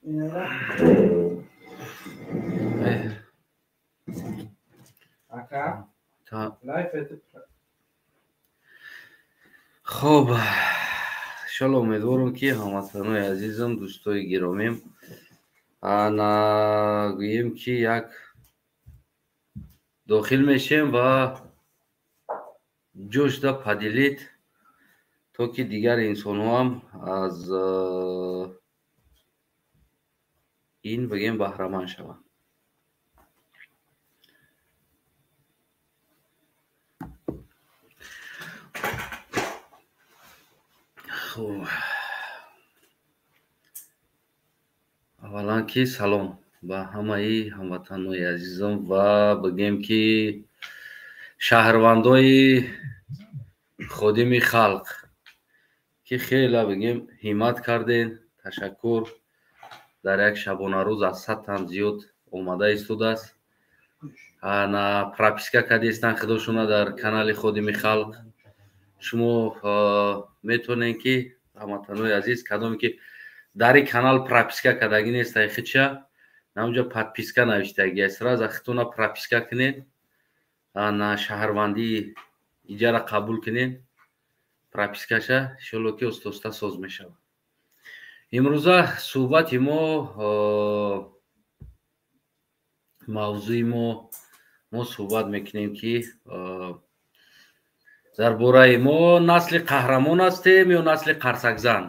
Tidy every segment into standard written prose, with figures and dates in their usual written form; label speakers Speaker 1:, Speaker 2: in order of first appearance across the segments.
Speaker 1: Хоб, иншолло умедворам, ки ҳамватанои азизам, дӯстои гиромим, ана гӯем, ки як дохил мешем ва ҷӯшда поделить, то ки дигар инсонҳоам аз ин бигем баҳраманд шаванд. Хуб, аввалан ки салом ба ҳамаи ҳамватанҳои азизам ва бигем, ки шаҳрвандои ходими халқ, ки хеле бигем ҳиммат карден. Ташаккур. Дар як шабонарӯз аз 100 тан зиёд омада истодааст. Ана прописка кардистан худошона дар канали Ходими халқ. Шумо метавонед, ки ҳамватанои азиз, кадоме ки дар ин канал прописка кардагӣ нест, хича наунҷа подписка навиштагӣ аст, сразу хитона прописка кунед, ана шаҳрвандии иҷара қабул кунед, пропискаша. Иншолло, ки оста-оста соз мешавад. Имрӯза суҳбати мо, мавзӯи мо суҳбат мекунем, ки дар бораи мо насли қаҳрамон ҳастем ё насли қарсакзан.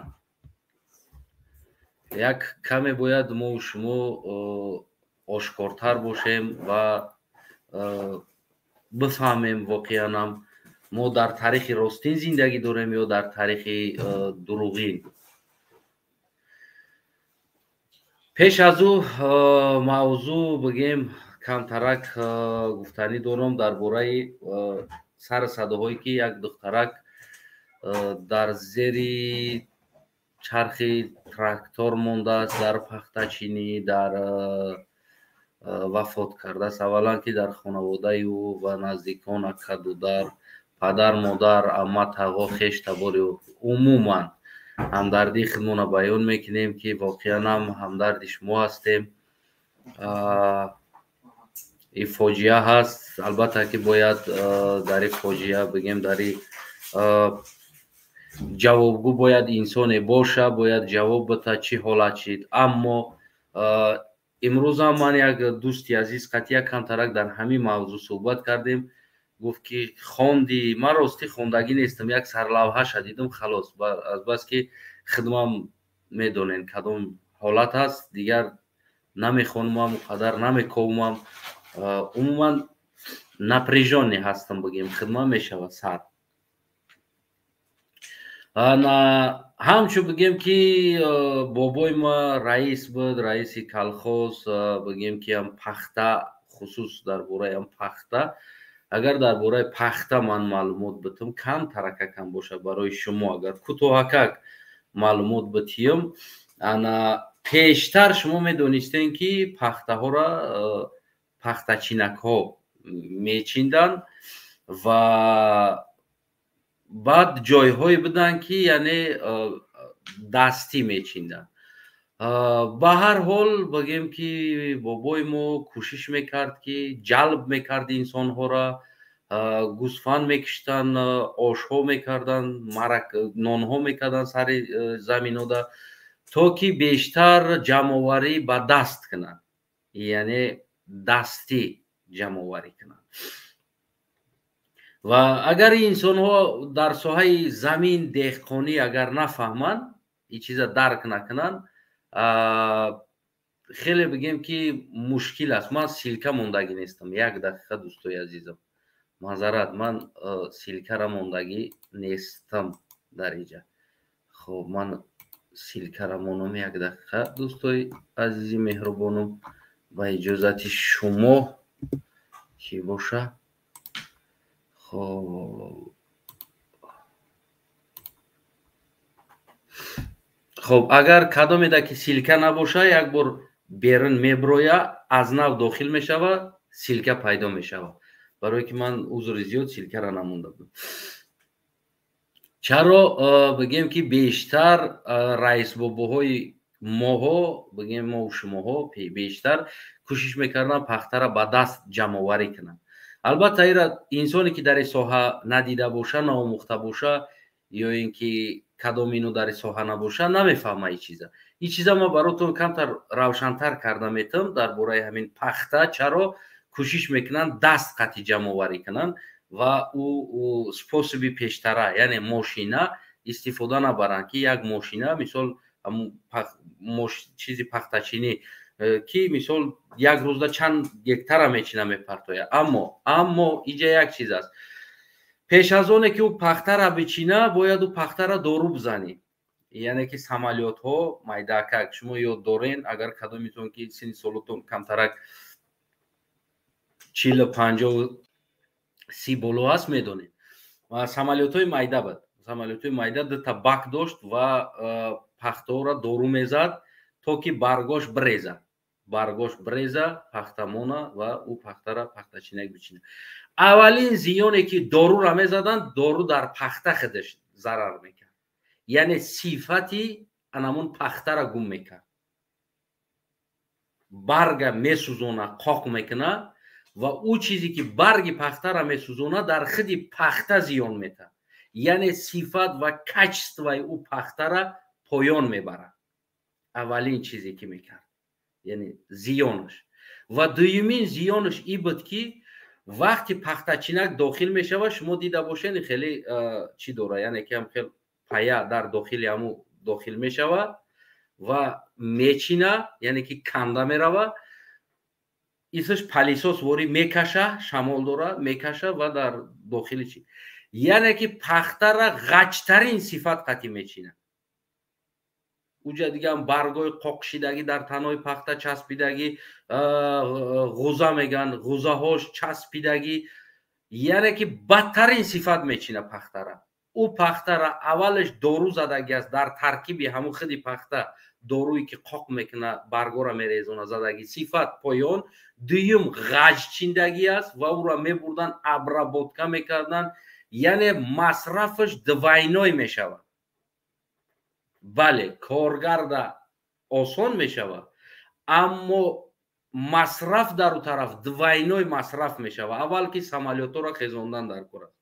Speaker 1: Як каме бояд мо шумо ошкортар бошем ва бифаҳмем, воқеанам мо дар таърихи ростин зиндагӣ дорем ё дар таърихи дурӯғин. Пеш аз ӯ мавзӯъ бигем, камтарак гуфтанӣ дорам дар бораи сару садоҳое, ки як духтарак дар зери чархи трактор мондааст дар пахтачинӣ, дар вафот кардааст. Аввалан ки дар хонаводаи ӯ ва наздикон, ака, дудар, падар, модар, амма, тағо, хеш табори ӯ, умуман ҳамдардии худмонро баён мекунем, ки воқеанам ҳамдарди шумо ҳастем. Ин фоҷиа ҳаст, албатта, ки бояд дар ин фоҷиа бигем, дар ин ҷавобгӯ бояд инсоне боша, бояд ҷавоб бита, чӣ ҳолат шид. Аммо имрӯзам ман як дӯсти азиз қатъия камтарак дар ҳамин мавзӯъ суҳбат кардем. Гуфт, ки хонди? Ман ростӣ хондагӣ нестам, як сарлавҳаша дидам, халос. Азбаски хидмам медонен кадом ҳолат ҳаст, дигар намехонумам, қадар намековумам, умуман напряжённый ҳастам, бигем, хидмат мешавад сар. Ҳамчун бигем, ки бобои ма раис буд, раиси колхоз, бигем, ки ам пахта, хусус дар бораи ам пахта. Агар дар бораи пахта ман маълумот битам, кам таракакам бошад барои шумо, агар кӯтоҳакак маълумот битиём. Ана пештар шумо медонистем, ки пахтаҳоро пахтачинакҳо мечинданд ва баъд ҷойҳое буданд, ки яъне дастӣ мечинданд. Ба ҳар ҳол, бигем, ки бобои мо кӯшиш мекард, ки ҷалб мекард инсонҳоро, гӯсфанд мекиштанд, ошҳо мекарданд, нонҳо мекарданд сари заминода, то ки бештар ҷамъоварӣ ба даст кунанд, яъне дастӣ ҷамъоварӣ кунанд. Ва агар инсонҳо дар соҳаи замин, деҳқонӣ агар нафаҳманд, ин чиза дарк накунанд, хеле бигем, ки мушкил аст. Ман ссылка мондагӣ нестам. Як дақиқа, дӯстои азизам, маъзарат, ман ссылкара мондагӣ нестам дар инҷа. Хоб, ман ссылкара монам, як дақиқа, дӯстои азизи меҳрубонум, ба иҷозати шумо ки боша. Хоб, агар кадомеда ки ссылка набоша, як бор берун меброя, аз нав дохил мешава, ссылка пайдо мешавад. Барое ки ман, узри зиёд, ссылкара намонда будам. Чаро бигем, ки бештар раисбобоҳои Моҳо, бигем, мо шумоҳо бештар кӯшиш мекарданд пахтара ба даст ҷамъоварӣ кунанд. Албатта, ира инсоне ки дар ин соҳа надида боша, наомӯхта боша ё ин ки кадом ино дар ин соҳа набоша, намефаҳма ин чиза. Ин чиза ма баротон камтар равшантар карда метавам дар бораи ҳамин пахта, чаро кӯшиш мекунанд даст қатъи ҷамъоварӣ кунанд ва ӯ способи пештара, яъне мошина истифода набаранд, ки як мошина, мисол, чизи пахтачинӣ, ки, мисол, як рӯзда чанд гектара мечина, мепартояд. Аммо иҷа як чиз аст: пеш аз оне ки ӯ пахтара бичина, бояд ӯ пахтара дору бизанӣ. Яъне ки самолётҳо майдакак, шумо ёд дорен, агар кадомитон ки синни солотон камтарак 40, 50, 30 боло аст, медонед, самолётҳои майда буд. Самолётҳои майда дута бак дошт ва пахтаҳоро дору мезад, то ки баргош биреза, баргош биреза, пахтамона ва ӯ пахтара пахтачинак бичина. Аввалин зиёне ки дорура мезаданд, дору дар пахта худаш зарар мекард, яъне сифати анамун пахтара гум мекард. Барга месӯзона, қоқ мекуна ва ӯ чизе ки барги пахтара месӯзона, дар худи пахта зиён метаҳад, яъне сифат ва качествои ӯ пахтара поён мебарад. Аввалин чизе ки мекард, яъне зиёнаш. Ва дуюмин зиёнаш и буд, ки вақти пахтачинак дохил мешавад, шумо дида бошед, хеле чӣ дора, яъне ки ҳам хел пая дар дохили ҳаму дохил мешавад ва мечина, яъне ки канда мерава. Исаш пылесос ворӣ мекаша, шамол дора, мекаша ва дар дохили чи, яъне ки пахтара ғачтарин сифат қатӣ мечина. Уҷа дигам баргои қоқшидагӣ, дар танои пахта часпидагӣ, ғуза меган, ғузаҳош часпидагӣ, яъне ки бадтарин сифат мечина пахтара. Ӯ пахтара аввалаш дору задагӣ аст, дар таркиби ҳамун худи пахта доруе ки қоқ мекуна, баргора мерезона, задагӣ, сифат поён. Дуюм, ғаҷчиндагӣ аст ва ӯро мебурдан, обработка мекарданд, яъне масрафаш двойной мешавад. Бале, коргарда осон мешавад, аммо масраф дар ӯ тараф двойной масраф мешавад. Аввал ки самолётҳоро хезондан дар кор аст,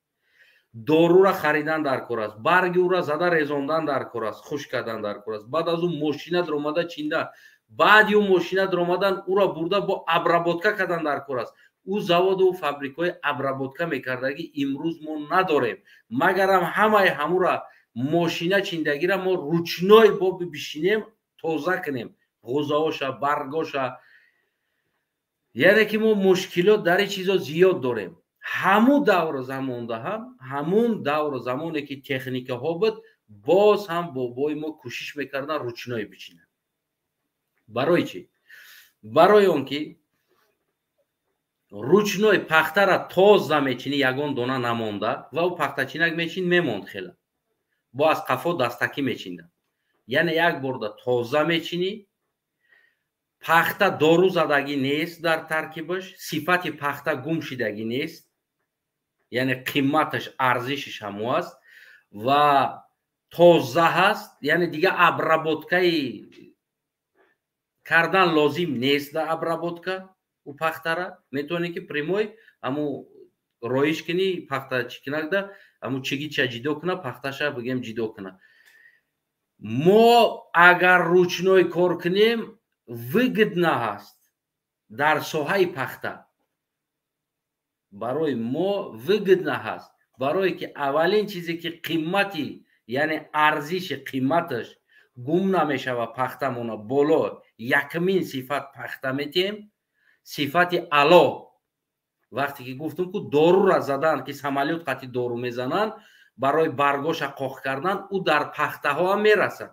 Speaker 1: дорура харидан дар кор аст, барги ӯра зада резондан дар кор аст, хушк кардан дар кор аст. Баъд аз ӯ мошина даромада чинда, баъди ӯ мошина даромадан, ӯра бурда бо обработка кардан дар кор аст. Ӯ заводу фабрикаҳои обработка мекардагӣ имрӯз мо надорем. Магарам ҳамаи ҳамура мошина чиндагира мо ручной боби бишинем, тоза кунем ғузаоша, баргоша. Яъне ки мо мушкилот дар ин чизо зиёд дорем. Ҳамун давру замонда ҳам, ҳамун давру замоне ки техникаҳо буд, боз ҳам бобои мо кӯшиш мекарданд ручной бичинанд. Барои чӣ? Барои он ки ручной пахтара тоза мечинӣ, ягон дона намонда, ва ӯ пахтачинак мечин, мемонд хела, бо аз қафо дастакӣ мечинданд. Яъне як борда тоза мечинӣ, пахта дору задагӣ нест дар таркибаш, сифати пахта гум шидагӣ нест, яъне қиматаш, арзишаш ҳамо аст ва тоза ҳаст, яъне дига обработкаи кардан лозим нест. Да обработка ӯ пахтара метавонӣ ки прямой ҳаму роиш кунӣ, пахта чикинакда ҳаму чигича ҷидо куна, пахташа, бигем, ҷидо куна. Мо агар ручной кор кунем, выгодно ҳаст дар соҳаи пахта, барои мо выгодно ҳаст, барое ки аввалин чизе ки қимати, яъне арзиши қиматаш гум намешава, пахтамона боло, якмин сифат пахта метиҳем, сифати аъло. Вақте ки гуфтум, ку дорура задан, ки самолёт қати дору мезананд барои баргоша қоқ кардан, ӯ дар пахтаҳо ҳам мерасад.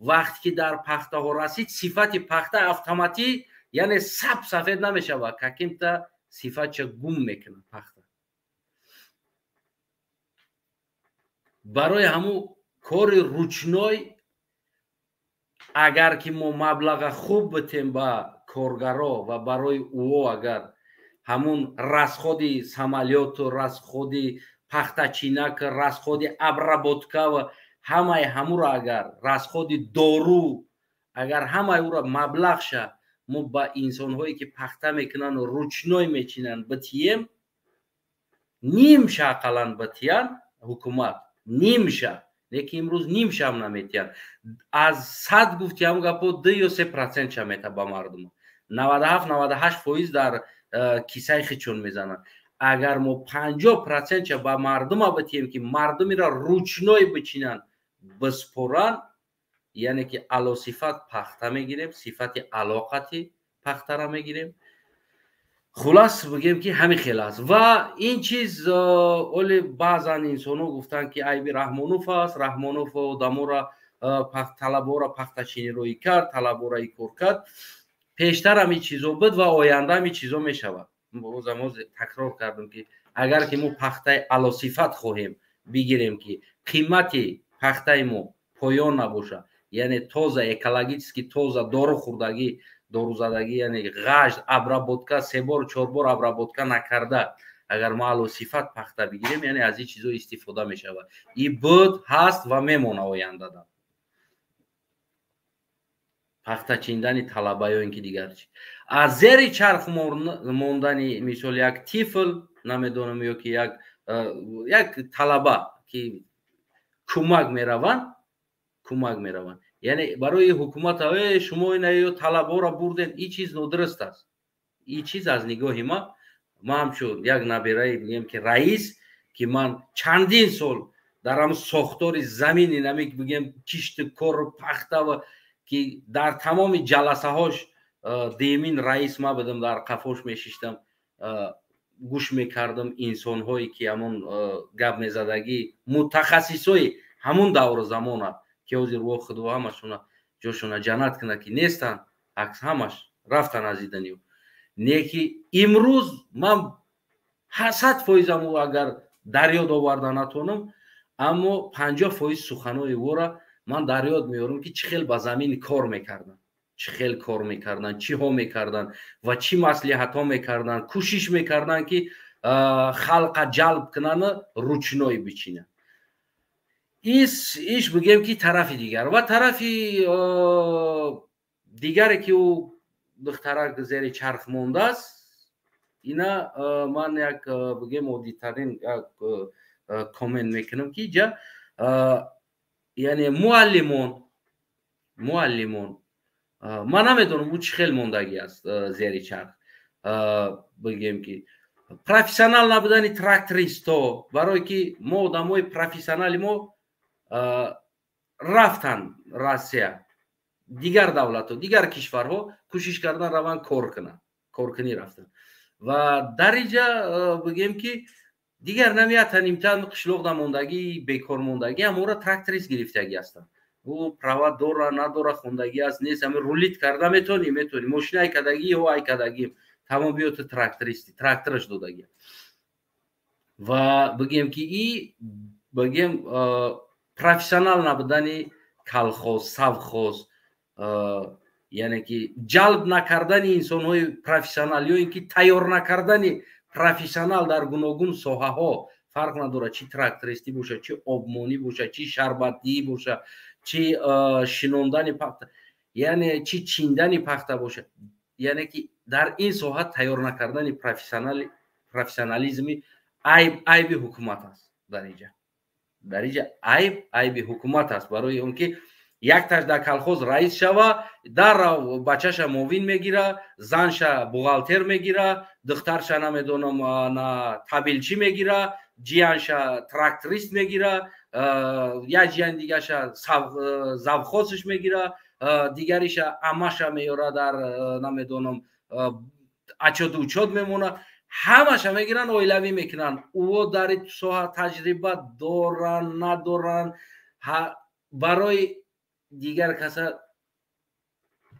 Speaker 1: Вақте ки дар пахтаҳо расид, сифати пахта автоматӣ, яъне саб сафед намешавад, каким-то сифатша гум мекунад пахта. Барои ҳамун кори ручной, агар ки мо маблаға хуб битем ба коргаро ва барои ӯо, агар ҳамун расходи самолёту, расходи пахтачинак, расходи обработка ва ҳамаи ҳамуро, агар расходи дору Агар ҳамаи ӯро маблағша мо ба инсонҳое ки пахта мекунанд, ручной мечинанд, битием, нимша ақаллан битиян ҳукумат, нимша, лекин имрӯз нимшам наметиҳанд. Аз 100, гуфти ҳамн гапо, 2 ё 3 процентша мета ба мардум, 97, 98% дар кисаи хичон мезананд. Агар мо 50 процентша ба мардума битиҳем, ки мардумиро ручной бичинанд, биспоранд, яъне ки аълосифат пахта мегирем, сифати алоқати пахтара мегирем. Хулас, бигем, ки ҳамин хел аст. Ва ин чиз оли баъзан инсонҳо гуфтанд, ки айби Раҳмонов аст, Раҳмонов одаморо, талабора пахтачинӣ рӯй кард, талабора и кор кард. Пештар ҳам ин чизо буд ва оянда ҳам ин чизо мешавад. Бозам такрор кардам, ки агар ки мо пахтаи аълосифат хоҳем бигирем, ки қимати пахтаи мо поён набошад, яъне тоза, экологически тоза, дору хӯрдагӣ, дорузадагӣ, яъне ғашт, обработка, се бор, чорбор обработка накарда, агар мо аълосифат пахта бигирем, яъне аз ин чизо истифода мешавад. И буд, ҳаст ва мемона ояндада. Пахта чиндани талаба ё ин ки дигар чи, аз зери чарх мондани, мисол, як тифл, намедонам, ё ки як талаба, ки кӯмак мераванд, кӯмак мераванд, яъне барои ҳукумат: «Э, шумо ина ё талабаро бурдед». Ин чиз нодуруст аст. Ин чиз аз нигоҳи ма, ман ҳамчун як набираи, бигем, ки раис, ки ман чандин сол дар ҳам сохтори замини нами, бигем, кишту кору пахта, ки дар тамоми ҷаласаҳош демин раис ма будам, дар қафош мешиштам, гӯш мекардам инсонҳое ки ҳамон гап мезадагӣ, мутахассисои ҳамун давру замона, ки ҳозир во худо ҳамашона ҷошона ҷаннат кунад, ки нестанд, акс ҳамаш рафтан аз диданию. Не ки имрӯз ман 100%-аму агар дар ёд оварда натонам, аммо 50% суханои ӯра ман дар ёд меорам, ки чӣ хел ба замин кор мекарданд, чӣ хел кор мекарданд, чиҳо мекарданд ва чӣ маслиҳатҳо мекарданд, кӯшиш мекарданд, ки халқа ҷалб кунанд, ручной бичинанд. Иш, бигем, ки тарафи дигар ва тарафи дигаре, ки ӯ духтарак зери чарх мондааст, ина ман як, бигем, оддитарин як коммент мекунам, ки иҷа, яъне муаллимон, ман намедонам, ӯ чӣ хел мондагӣ аст зери чарх. Бигем, ки профессионал набудани трактористҳо, барое ки мо одамои профессионали мо рафтан Россия, дигар давлатҳо, дигар кишварҳо, кӯшиш кардан раванд кор кунанд, коркунӣ рафтан. Ва дар иҷа, бигем, ки дигар намията нимтан қишлоқда мондагӣ, бекор мондагӣ, ҳамора тракторист гирифтагӣ ҳастанд. Ӯ права дора, надора, хондагӣ аст, нест, ҳами рулить карда метавонӣ, метавонӣ, мошина айкадагӣ ё айкадагӣ, тамом, биё, ту трактористи, трактораш додагӣ. Ва бигем, ки и, бигем, профессионал набудани колхоз, совхоз, яъне ки ҷалб накардани инсонҳои профессионал ё ин ки тайёр накардани профессионал дар гуногун соҳаҳо, фарқ надорад, чӣ трактористӣ бошад, чӣ обмонӣ бошад, чӣ шарбатдиҳӣ бошад, чӣ шинондани пахта, яъне чӣ чиндани пахта бошад, яъне ки дар ин соҳа тайёр накардани профессионализми айб айби ҳукумат аст. Дар иҷа айб айби ҳукумат аст, барои он ки якташ дар колхоз раис шава, дар бачаша муовин мегира, занша бухгалтер мегира, духтарша, намедонам, на табилчӣ мегира, ҷиянша тракторист мегира, як ҷиян дигаша завхозш мегира, дигариша амаша меёра, дар, намедонам, отчёту учёт мемона. Ҳамаша мегиранд, оилавӣ мекунанд. Ӯо дар ин соҳа таҷриба доранд, надоранд, барои дигар каса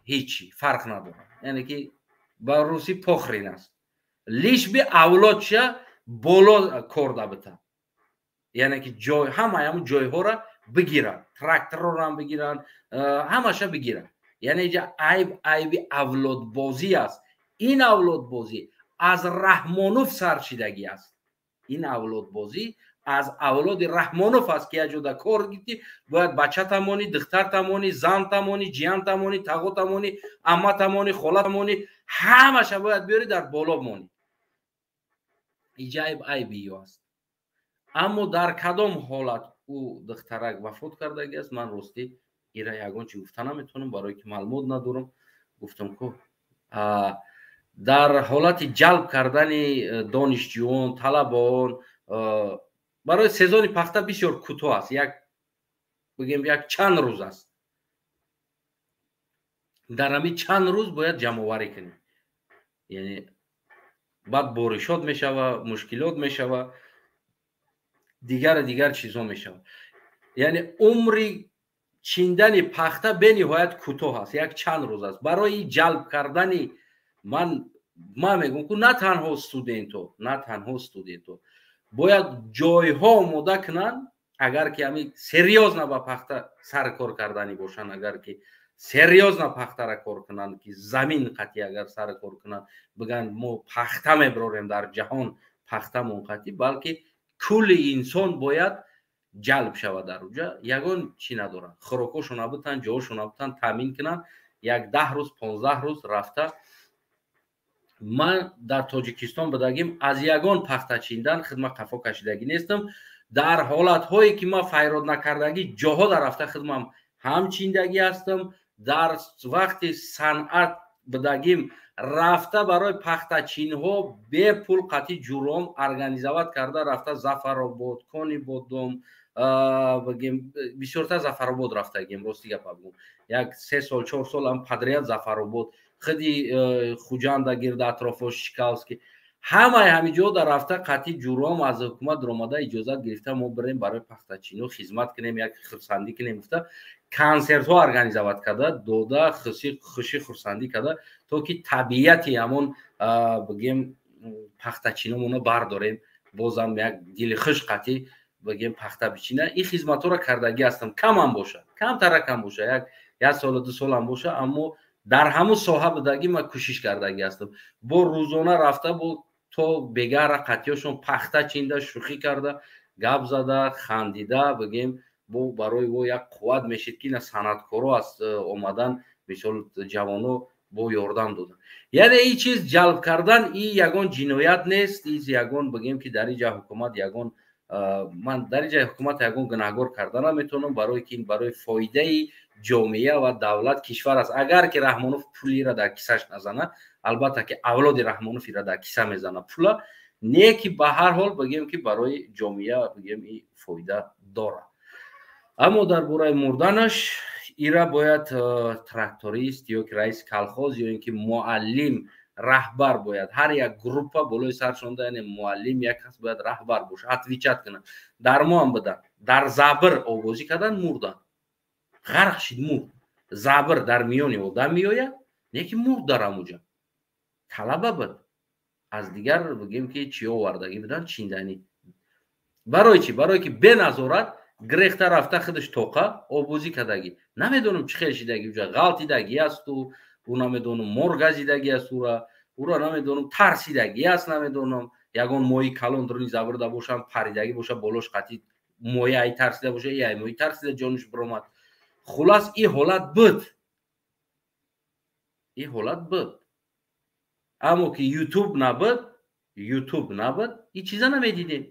Speaker 1: ҳечи фарқ надорад, яъне ки ба русӣ похрен аст, лишь бы авлодша боло корда бита, яъне ки ҷой ҳамаи ҳамн ҷойҳоро бигиранд, тракторорам бигиранд, ҳамаша бигиранд. Яъне иҷа айб айби авлодбозӣ аст. Ин авлодбозӣ аз Раҳмонов сар шидагӣ аст. Ин авлодбозӣ Аз авлоди Раҳмонов аст, ки як ҷода кор гирифтӣ, бояд бачата монӣ, духтарта монӣ, занта монӣ, ҷиянта монӣ, тағота монӣ, аммата монӣ, холата монӣ, ҳамаша бояд биёрӣ, дар боло монӣ. Иҷа айб айби ё аст. Аммо дар кадом ҳолат ӯ духтарак вафот кардагӣ аст, ман ростӣ ира ягон чи гуфта наметавонам, барое ки маълумот надорам. Гуфтам ку, дар ҳолати ҷалб кардани донишҷӯён, талабон барои сезони пахта бисёр кӯтоҳ аст, як бигем, як чанд рӯз аст. Дар ҳамин чанд рӯз бояд ҷамъоварӣ кунем, яъне баъд боришот мешава, мушкилот мешава, дигару дигар чизҳо мешава. Яъне умри чиндани пахта бениҳоят кӯтоҳ аст, як чанд рӯз аст. Барои ҷалб кардани ман мегӯм ку, на танҳо студентҳо, на танҳо студентҳо бояд ҷойҳо омода кунанд. Агар ки ҳамин серьёзно ба пахта сари кор кардани бошанд, агар ки серьёзно пахтара кор кунанд, ки замин қатъи агар сари кор кунанд, бигӯянд, мо пахта мебарорем дар ҷаҳон, пахтамон қатъи, балки кулли инсон бояд ҷалб шавад. Дар уҷа ягон чӣ надоранд, хӯрокҳошона битан, ҷоҳошона битан, таъмин кунанд, як 10 рӯз, 15 рӯз рафта. Ман дар Тоҷикистон будагим, аз ягон пахта чиндан хидмат қафо кашидагӣ нестам. Дар ҳолатҳое ки ман файрод накардагӣ ҷоҳо дар рафта, хидмам ҳам чиндагӣ ҳастам. Дар вақти санъат будагим, рафта барои пахтачинҳо бепул қатъи ҷуром организовать карда рафта Зафаробод, Кони Бодом, бигем, бисёртар Зафаробод рафтагим. Рости гапа бигӯм, як 3 сол, 4 сол ҳам подряд Зафаробод, худи Хуҷанда, гирда атрофош, Чкаловский, ҳамаи ҳамин ҷо дар рафта, қатъи ҷуром аз ҳукумат даромада, иҷозат гирифта, мо бирем, барои пахтачино хизмат кунем, як хурсандӣ кунем гуфта, консертҳо организовать карда дода, хуши хурсандӣ карда, то ки табиати ҳамон, бигем, пахтачиномоно бардорем, бозам як дили хуш қатъи, бигем, пахта бичина. Ин хизматҳоро кардагӣ ҳастам, камам боша, камтаракам боша, як солу 2 солам боша, аммо дар ҳамун соҳа будагӣ ман кӯшиш кардагӣ ҳастам. Бо рӯзона рафта, бо то бегара қатъиёшон пахта чинда, шӯхӣ карда, гап зада, хандида, бигем, бо барои во як қувват мешид, ки на санъаткоро аз омадан, мисол, ҷавоно бо ёрдам додан. Яъне ин чиз ҷалб кардан и ягон ҷиноят нест, и ягон, бигем, ки дар инҷа ҳукумат ягон, ман дар инҷа ҳукумат ягон гунаҳгор карда наметавонам, барое ки ин барои фоидаи ҷомеа ва давлат, кишвар аст. Агар ки Раҳмонов пулира дар кисаш назана, албатта ки авлоди Раҳмонов ира дар киса мезана пула, не ки ба ҳар ҳол, бигем, ки барои ҷомеа, бигем, и фоида дорад. Аммо дар бораи мурданаш ира бояд тракторист ё ки раиси колхоз ё ин ки муаллим, раҳбар бояд ҳар як группа болои саршонда, яъне муаллим як кас бояд раҳбар боша, отвечать кунад. Дар мо ҳам будан, дар забр овозӣ кардан, мурдан, ғарқ шид, мурд. Забр дар миёни одам меояд, не ки мурд дар ҳамуҷа. Талаба буд, аз дигар, бигем, ки чӣ овардагӣ будан чинданӣ. Барои чӣ? Барое ки беназорат грехта рафта, худаш тоқа обозӣ кардагӣ, намедонам чӣ хел шидагӣ, уҷа ғалтидагӣ асту ӯ, намедонам, мор газидагӣ аст ура, намедонам, тарсидагӣ аст, намедонам, ягон моҳи калон дуруни забрда бошам, паридагӣ боша, болош қатӣ моя ай тарсида боша, и ай моҳи тарсида ҷониш биромад. Хулас, и ҳолат буд, и ҳолат буд. Аммо ки Ютуб набуд, Ютуб набуд, и чиза намедидем.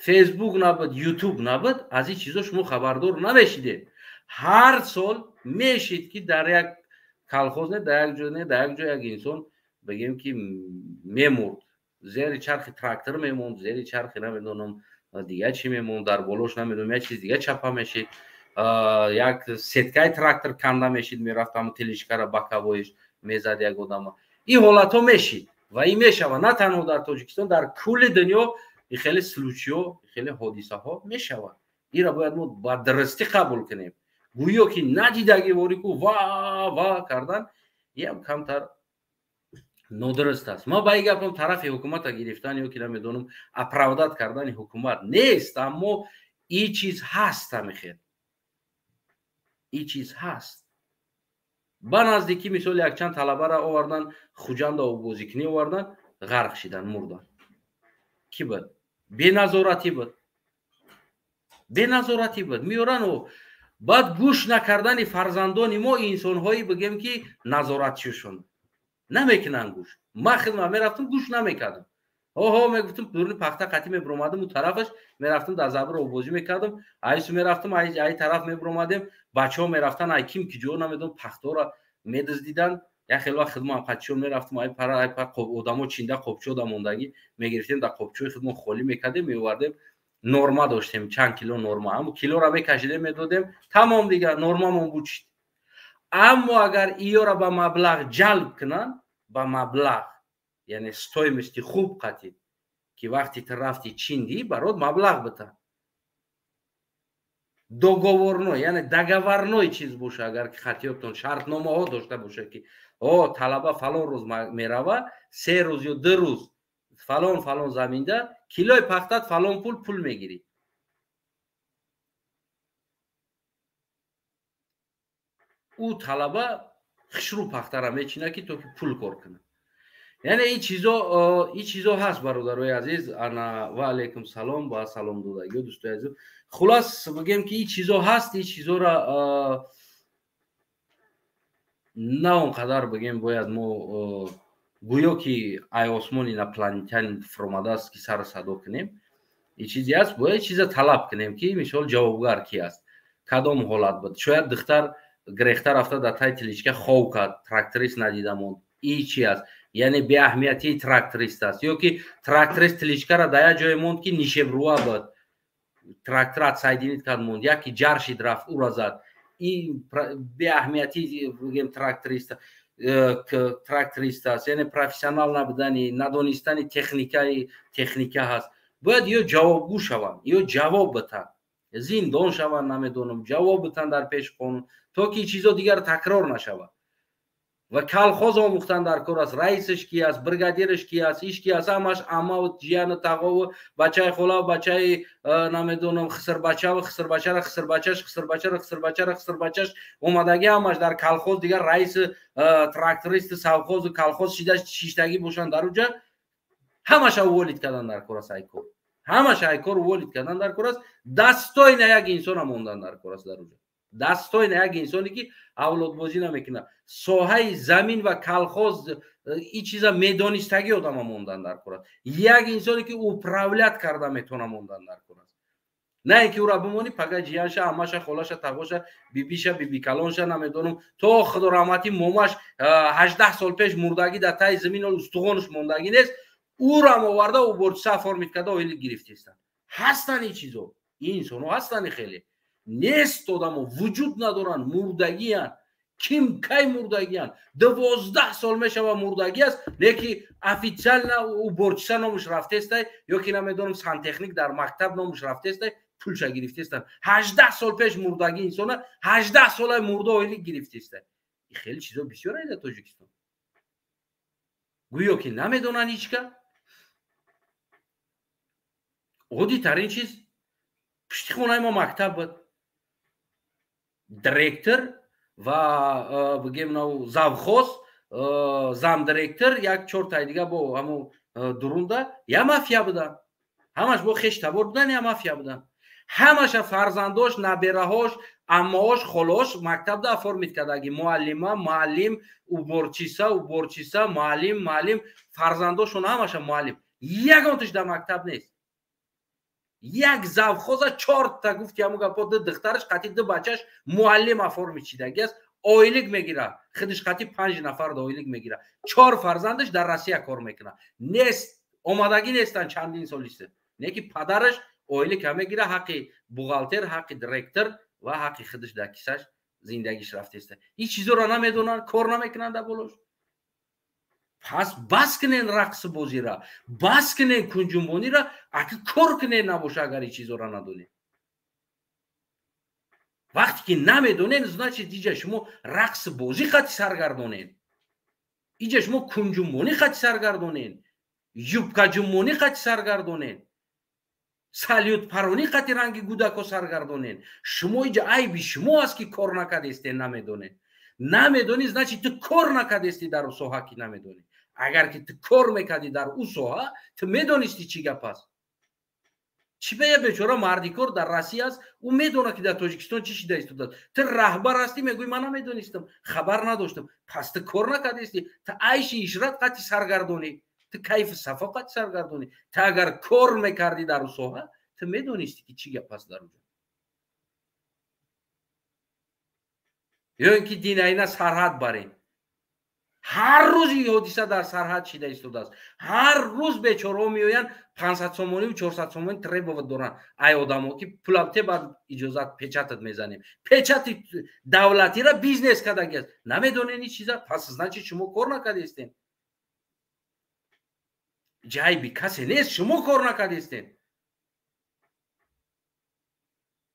Speaker 1: Фейсбук набуд, Ютуб набуд, аз ин чизо шумо хабардор намешидед. Ҳар сол мешид, ки дар як колхоз, не дар як ҷо, не дар як ҷо, як инсон, бигем, ки мемурд, зери чархи трактор мемонд, зери чархи, намедонам, дига чӣ мемонд, дар болош, намедонам, як чиз дига чапа мешид, як сеткаи трактор канда мешид, мерафт, ҳамн тележкара боковойш мезад як одама. Ин ҳолатҳо мешид ва ин мешавад. На танҳо дар Тоҷикистон, дар кулли дунё и хеле случайҳо, хеле ҳодисаҳо мешавад. Инро бояд мо ба дурустӣ қабул кунем. Гӯё ки надидагӣ ворику ва ва кардан иам камтар нодуруст аст. Ман ба ин гапам тарафи ҳукумата гирифтан ё ки, намедонам, оправдать кардани ҳукумат нест, аммо ин чиз ҳаст, ҳамихел ин чиз ҳаст. Ба наздикӣ, мисол, якчанд талабара овардан, Хуҷанда оббозикунӣ овардан, ғарқ шидан, мурдан. Кӣ буд? Беназоратӣ буд, беназоратӣ буд. Меорану баъд гӯш накардани фарзандони мо, инсонҳое бигем, ки назоратчишон намекунанд гӯш. Ман хидмат мерафтам, гӯш намекардам. Оҳо, мегуфтам, дуруни пахта қатӣ мебиромадам, у тарафаш мерафтам, дар забр оббозӣ мекардам, айсу мерафтам, ай тараф мебиромадем, бачаҳо мерафтан, ай ким ки ҷо намедонам, пахтаҳоро медаздиданд. Як хел вақт хидмат қатчиҳо мерафтам, ай пара, ай пара одамо чинда қопчо да мондагӣ мегирифтем, дар қопчои худмон холӣ мекардем, меовардем. Норма доштем, чанд кило норма, ҳамун килоро мекашидем, медодем, тамом, дигар нормамон буд. Аммо агар иёра ба маблағ ҷалб кунанд, ба маблағ, яъне стоимости хуб қатид, ки вақте ту рафти чиндӣ, барот маблағ бита, договорной, яъне договорной чиз боша, агар ки хатиётон шартномаҳо дошта боша, ки о талаба фалон рӯз мерава, 3 рӯз ё 2 рӯз фалон фалон заминда килои пахтат фалон пул мегирӣ. Ӯ талаба хушрӯ пахтара мечина, ки то ки пул кор кунад. Яъне ин чизо ҳаст, бародарои азиз. Ана, ва алайкум салом ба салом додагиё, дӯстои азиз. Хулас, бигем, ки ин чизо ҳаст, ин чизоро на он қадар бигем бояд мо гӯё ки ай осмон инопланетян фуромадааст, ки сару садо кунем. Ин чизе аст, бояд чиза талаб кунем, ки мисол ҷавобгар ки аст, кадом ҳолат буд. Шояд духтар грехта рафта дар таи тележка хов кард, тракторист надида монд. И чи аст? Яъне беаҳамиятии тракторист аст ё ки тракторист тележкара дар як ҷое монд, ки нишебрува буд, трактор отсоединить кард, монд, яке ҷар шид, рафт, ӯра зад. Ин беаҳамиятии, бигем, тракторист аст, яъне профессионал набудани, надонистани техника ҳаст. Бояд ё ҷавобгӯ шаванд, ё ҷавоб битанд, зиндон шаванд, намедонам, ҷавоб битанд дар пеши қонун, то ки чизо дигар такрор нашавад. Ва колхоз омӯхтан дар кор аст: раисаш ки аст, бригадираш ки аст, иш ки аст, ҳамаш аммаву ҷияну тағову бачаи холаву бачаи намедонам, хисрбачаву хисрбачара, хисрбачаш, хисрбачара, хисрбачара, хисрбачаш омадагӣ, ҳамаш дар колхоз дигар раиси трактористи совхозу колхоз шида шиштагӣ бошанд дар уҷа. Ҳамаша уволить кардан дар кор аст, айкор ҳамаша айкор уволить кардан дар кор аст. Достойно як инсона мондан дар кор аст дар уҷа, достойно як инсоне, ки авлодбозӣ намекунад, соҳаи замин ва колхоз ин чиза медонистагӣ одама мондан дар кор аст, як инсоне, ки управлять карда метавона мондан дар кор аст. На ин ки ӯра бимонӣ, пага ҷиянша, амаша, холаша, тағоша, бибиша, бибикалонша, намедонам, то худо раҳматӣ момаш 18 сол пеш мурдагӣ, дар таи замин устухонаш мондагӣ нест, ӯрам оварда уборчиса оформить карда, оили гирифтестанд. Ҳастанд ин чизо, ин инсонҳо ҳастанд, хеле нест, одамо вуҷуд надоранд, мурдагиянд. Ким кай мурдагиянд? 12 сол мешава мурдагӣ аст, леки официально уборчиса номуш рафтестай ё ки намедонам, сантехник дар мактаб номуш рафтестай, пулша гирифтестанд. 18 сол пеш мурдагӣ инсона 18 солаи мурда оили гирифтестай. Хеле чизо бисёр дар Тоҷикистон, гӯё ки намедонанд ҳичка. Оддитарин чиз: пушти хонаи мо мактаб буд, директор ва, бигем, завхоз, замдиректор, як чортаи дига бо ҳамун дурунда я мафия буданд. Ҳамаш бо хештабор будан, я мафия буданд. Ҳамаша фарзандош, набераҳош, аммаош, холош мактабда оформить кардаги: муаллима, муаллим, уборчиса, муаллим, муаллим. Фарзандошон ҳамаша муаллим, ягонташ дар мактаб нест. Як завхоза чорта, гуфти ҳамун гапо, ду духтараш қатӣ ду бачаш муаллим оформить шидаги аст, ойлик мегира, худаш қатӣ панҷ нафар да ойлик мегира, чор фарзандаш дар Россия кор мекунад, нест, омадагӣ нестанд чандин солист, не ки падараш ойлика мегира, ҳаққи бухгалтер, ҳаққи директор ва ҳаққи худаш дар кисаш, зиндагиш рафтеста. Ин чизоро намедонанд, кор намекунанд дар болош. Пас бас кунен рақси бозира, бас кунен кунҷумбонира, аки кор кунен. Набоша, агар ин чизоро надонед, вақте ки намедонед, значит, иҷа шумо рақси бозӣ қати саргардонед, иҷа шумо кунҷумбонӣ қати саргардонед, юбкаҷумбонӣ қати саргардонед, салютпаронӣ қати ранги гудако саргардонед. Шумо иҷа айби шумо аст, ки кор накардестед, намедонед. Намедонӣ, значит, ту кор накардести дар ӯ соҳа, ки намедонӣ. Агар ки ту кор мекардӣ дар ӯ соҳа, ту медонисти, чӣ гап аст. Чӣ ба я бечора мардикор дар Россия аст, ӯ медонад, ки дар Тоҷикистон чӣ шида истодааст. Ту раҳбар ҳастӣ, мегӯӣ ман намедонистам, хабар надоштам. Пас ту кор накардистӣ, ту айши ишрат қати саргардонӣ, ту кайфу сафо қати саргардонӣ. Ту агар кор мекардӣ дар ӯ соҳа, ту медонистӣ, ки чӣ гап аст дар уҷо. Ё ин ки динаина сарҳад барем. Ҳар рӯз ин ҳодиса дар сарҳад шида истодааст. Ҳар рӯз бечораҳо меоянд, 500 сомониву 400 сомонӣ требовать доранд. Ай одамо, ки пулам те, баъд иҷозат печатат мезанем. Печати давлатира бизнес кардаги аст. Намедонед ин чиза? Пас значит шумо кор накардистем. Ҷайби касе нест, шумо кор накардистем.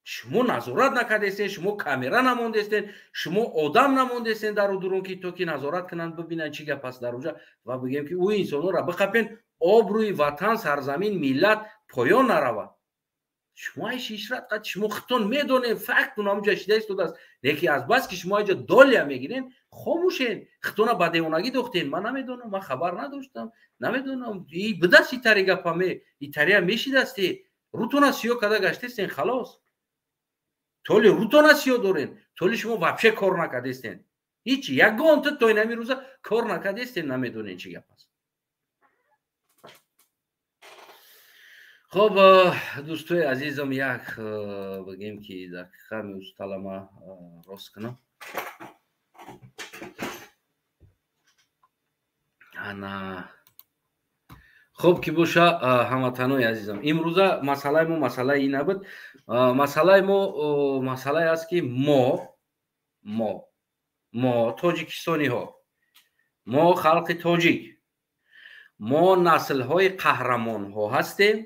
Speaker 1: Шумо назорат накардестен, шумо камера намондестен, шумо одам намондестен дар дурун, ки то ки назорат кунанд, бибинанд чӣ гап аст дар уҷа ва бигем, ки ӯ инсонҳоро биқапен, обрӯи ватан, сарзамин, миллат поён наравад. Шумо айши ишрат қад шумо худтон медонед, фактун ҳамуҷа шида истодааст. Лекин аз бас ки шумо айҷа долия мегирен, хомӯшен, худтона ба девонагӣ дохтен. Ман намедонам, ман хабар надоштам, намедонам. И бидаст итари гапаме, итария мешидасте, рӯтона сиё када гаштестен, халос. Толи рӯтона сиё дорен, толи шумо вообще кор накардестен. Ҳеч ягон ту то инами рӯза кор накардестен, намедонен чӣ гап аст. Хоб, дӯстои азизам, як бигем, ки дақиқа меусталама рост кунам. Ана хуб ки боша, ҳамватанои азизам, имрӯза масъалаи мо масъалаи ин набуд. Масъалаи мо масъалае аст, ки мо тоҷикистониҳо, мо халқи тоҷик, мо наслҳои қаҳрамонҳо ҳастем.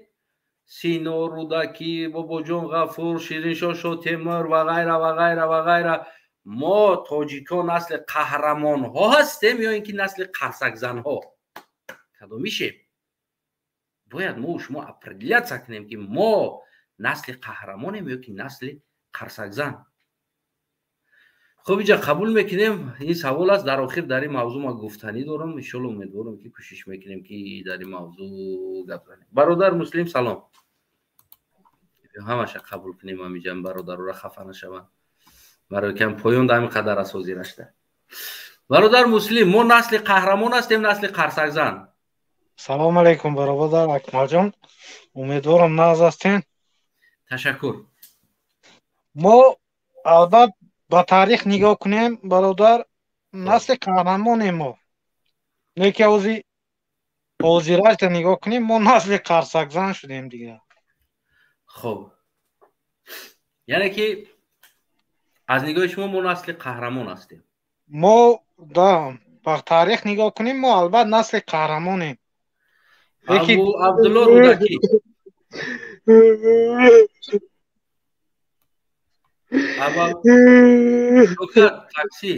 Speaker 1: Сино, Рӯдакӣ, Бобоҷон Ғафур, Шириншоҳ Шотемур ва ғайра ва ғайра ва ғайра. Мо тоҷикҳо насли қаҳрамонҳо ҳастем ё ин ки насли қарсакзанҳо? Кадомишем? Бояд мо шумо определяться кунем, ки мо насли қаҳрамонем ё ки насли қарсакзан. Хуб, иҷа қабул мекунем, ин савол аст. Дар охир дар ин мавзӯъ ман гуфтанӣ дорам. Иншолло умедворам, ки кӯшиш мекунем, ки дар ин мавзӯъ гап занем. Бародар Муслим, салом. Ҳамаша қабул кунем, ҳамиҷа бародарора хафа нашаванд. Барои кам поён дар ҳамин қадар аст ҳозирашда. Бародар Муслим, мо насли қаҳрамон ҳастем, насли қарсакзан?
Speaker 2: Салом алейкум, бародар Акмалҷон. Умедворам, нағз ҳастен.
Speaker 1: Ташаккур.
Speaker 2: Мо албат ба таърих нигоҳ кунем, бародар, насли қаҳрамонем мо. Лекин ҳозирашда нигоҳ кунем, мо насли қарсакзан шудем дигар.
Speaker 1: Хуб, яъне ки аз нигоҳи шумо мо насли қаҳрамон ҳастем?
Speaker 2: Мо да ба таърих нигоҳ кунем, мо албат насли қаҳрамонем.
Speaker 1: Абу Абдулло Рӯдакӣ. Такси.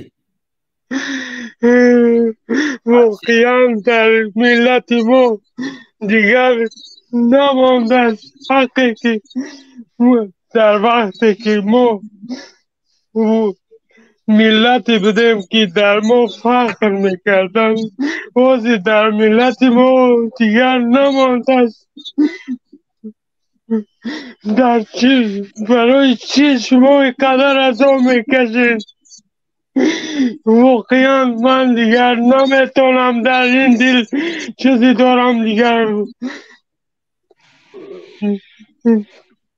Speaker 3: Воқеан дар миллати мо дигар намондааст ҳаққе, ки дар вақте ки мо миллате будем, ки дар мо фахр мекарданд, ҳозир дар миллати мо дигар намондааст. Дар чӣ, барои чӣ шумо ин қадар азоб мекашед? Воқеан ман дигар наметавонам, дар ин дил чизе дорам дигар.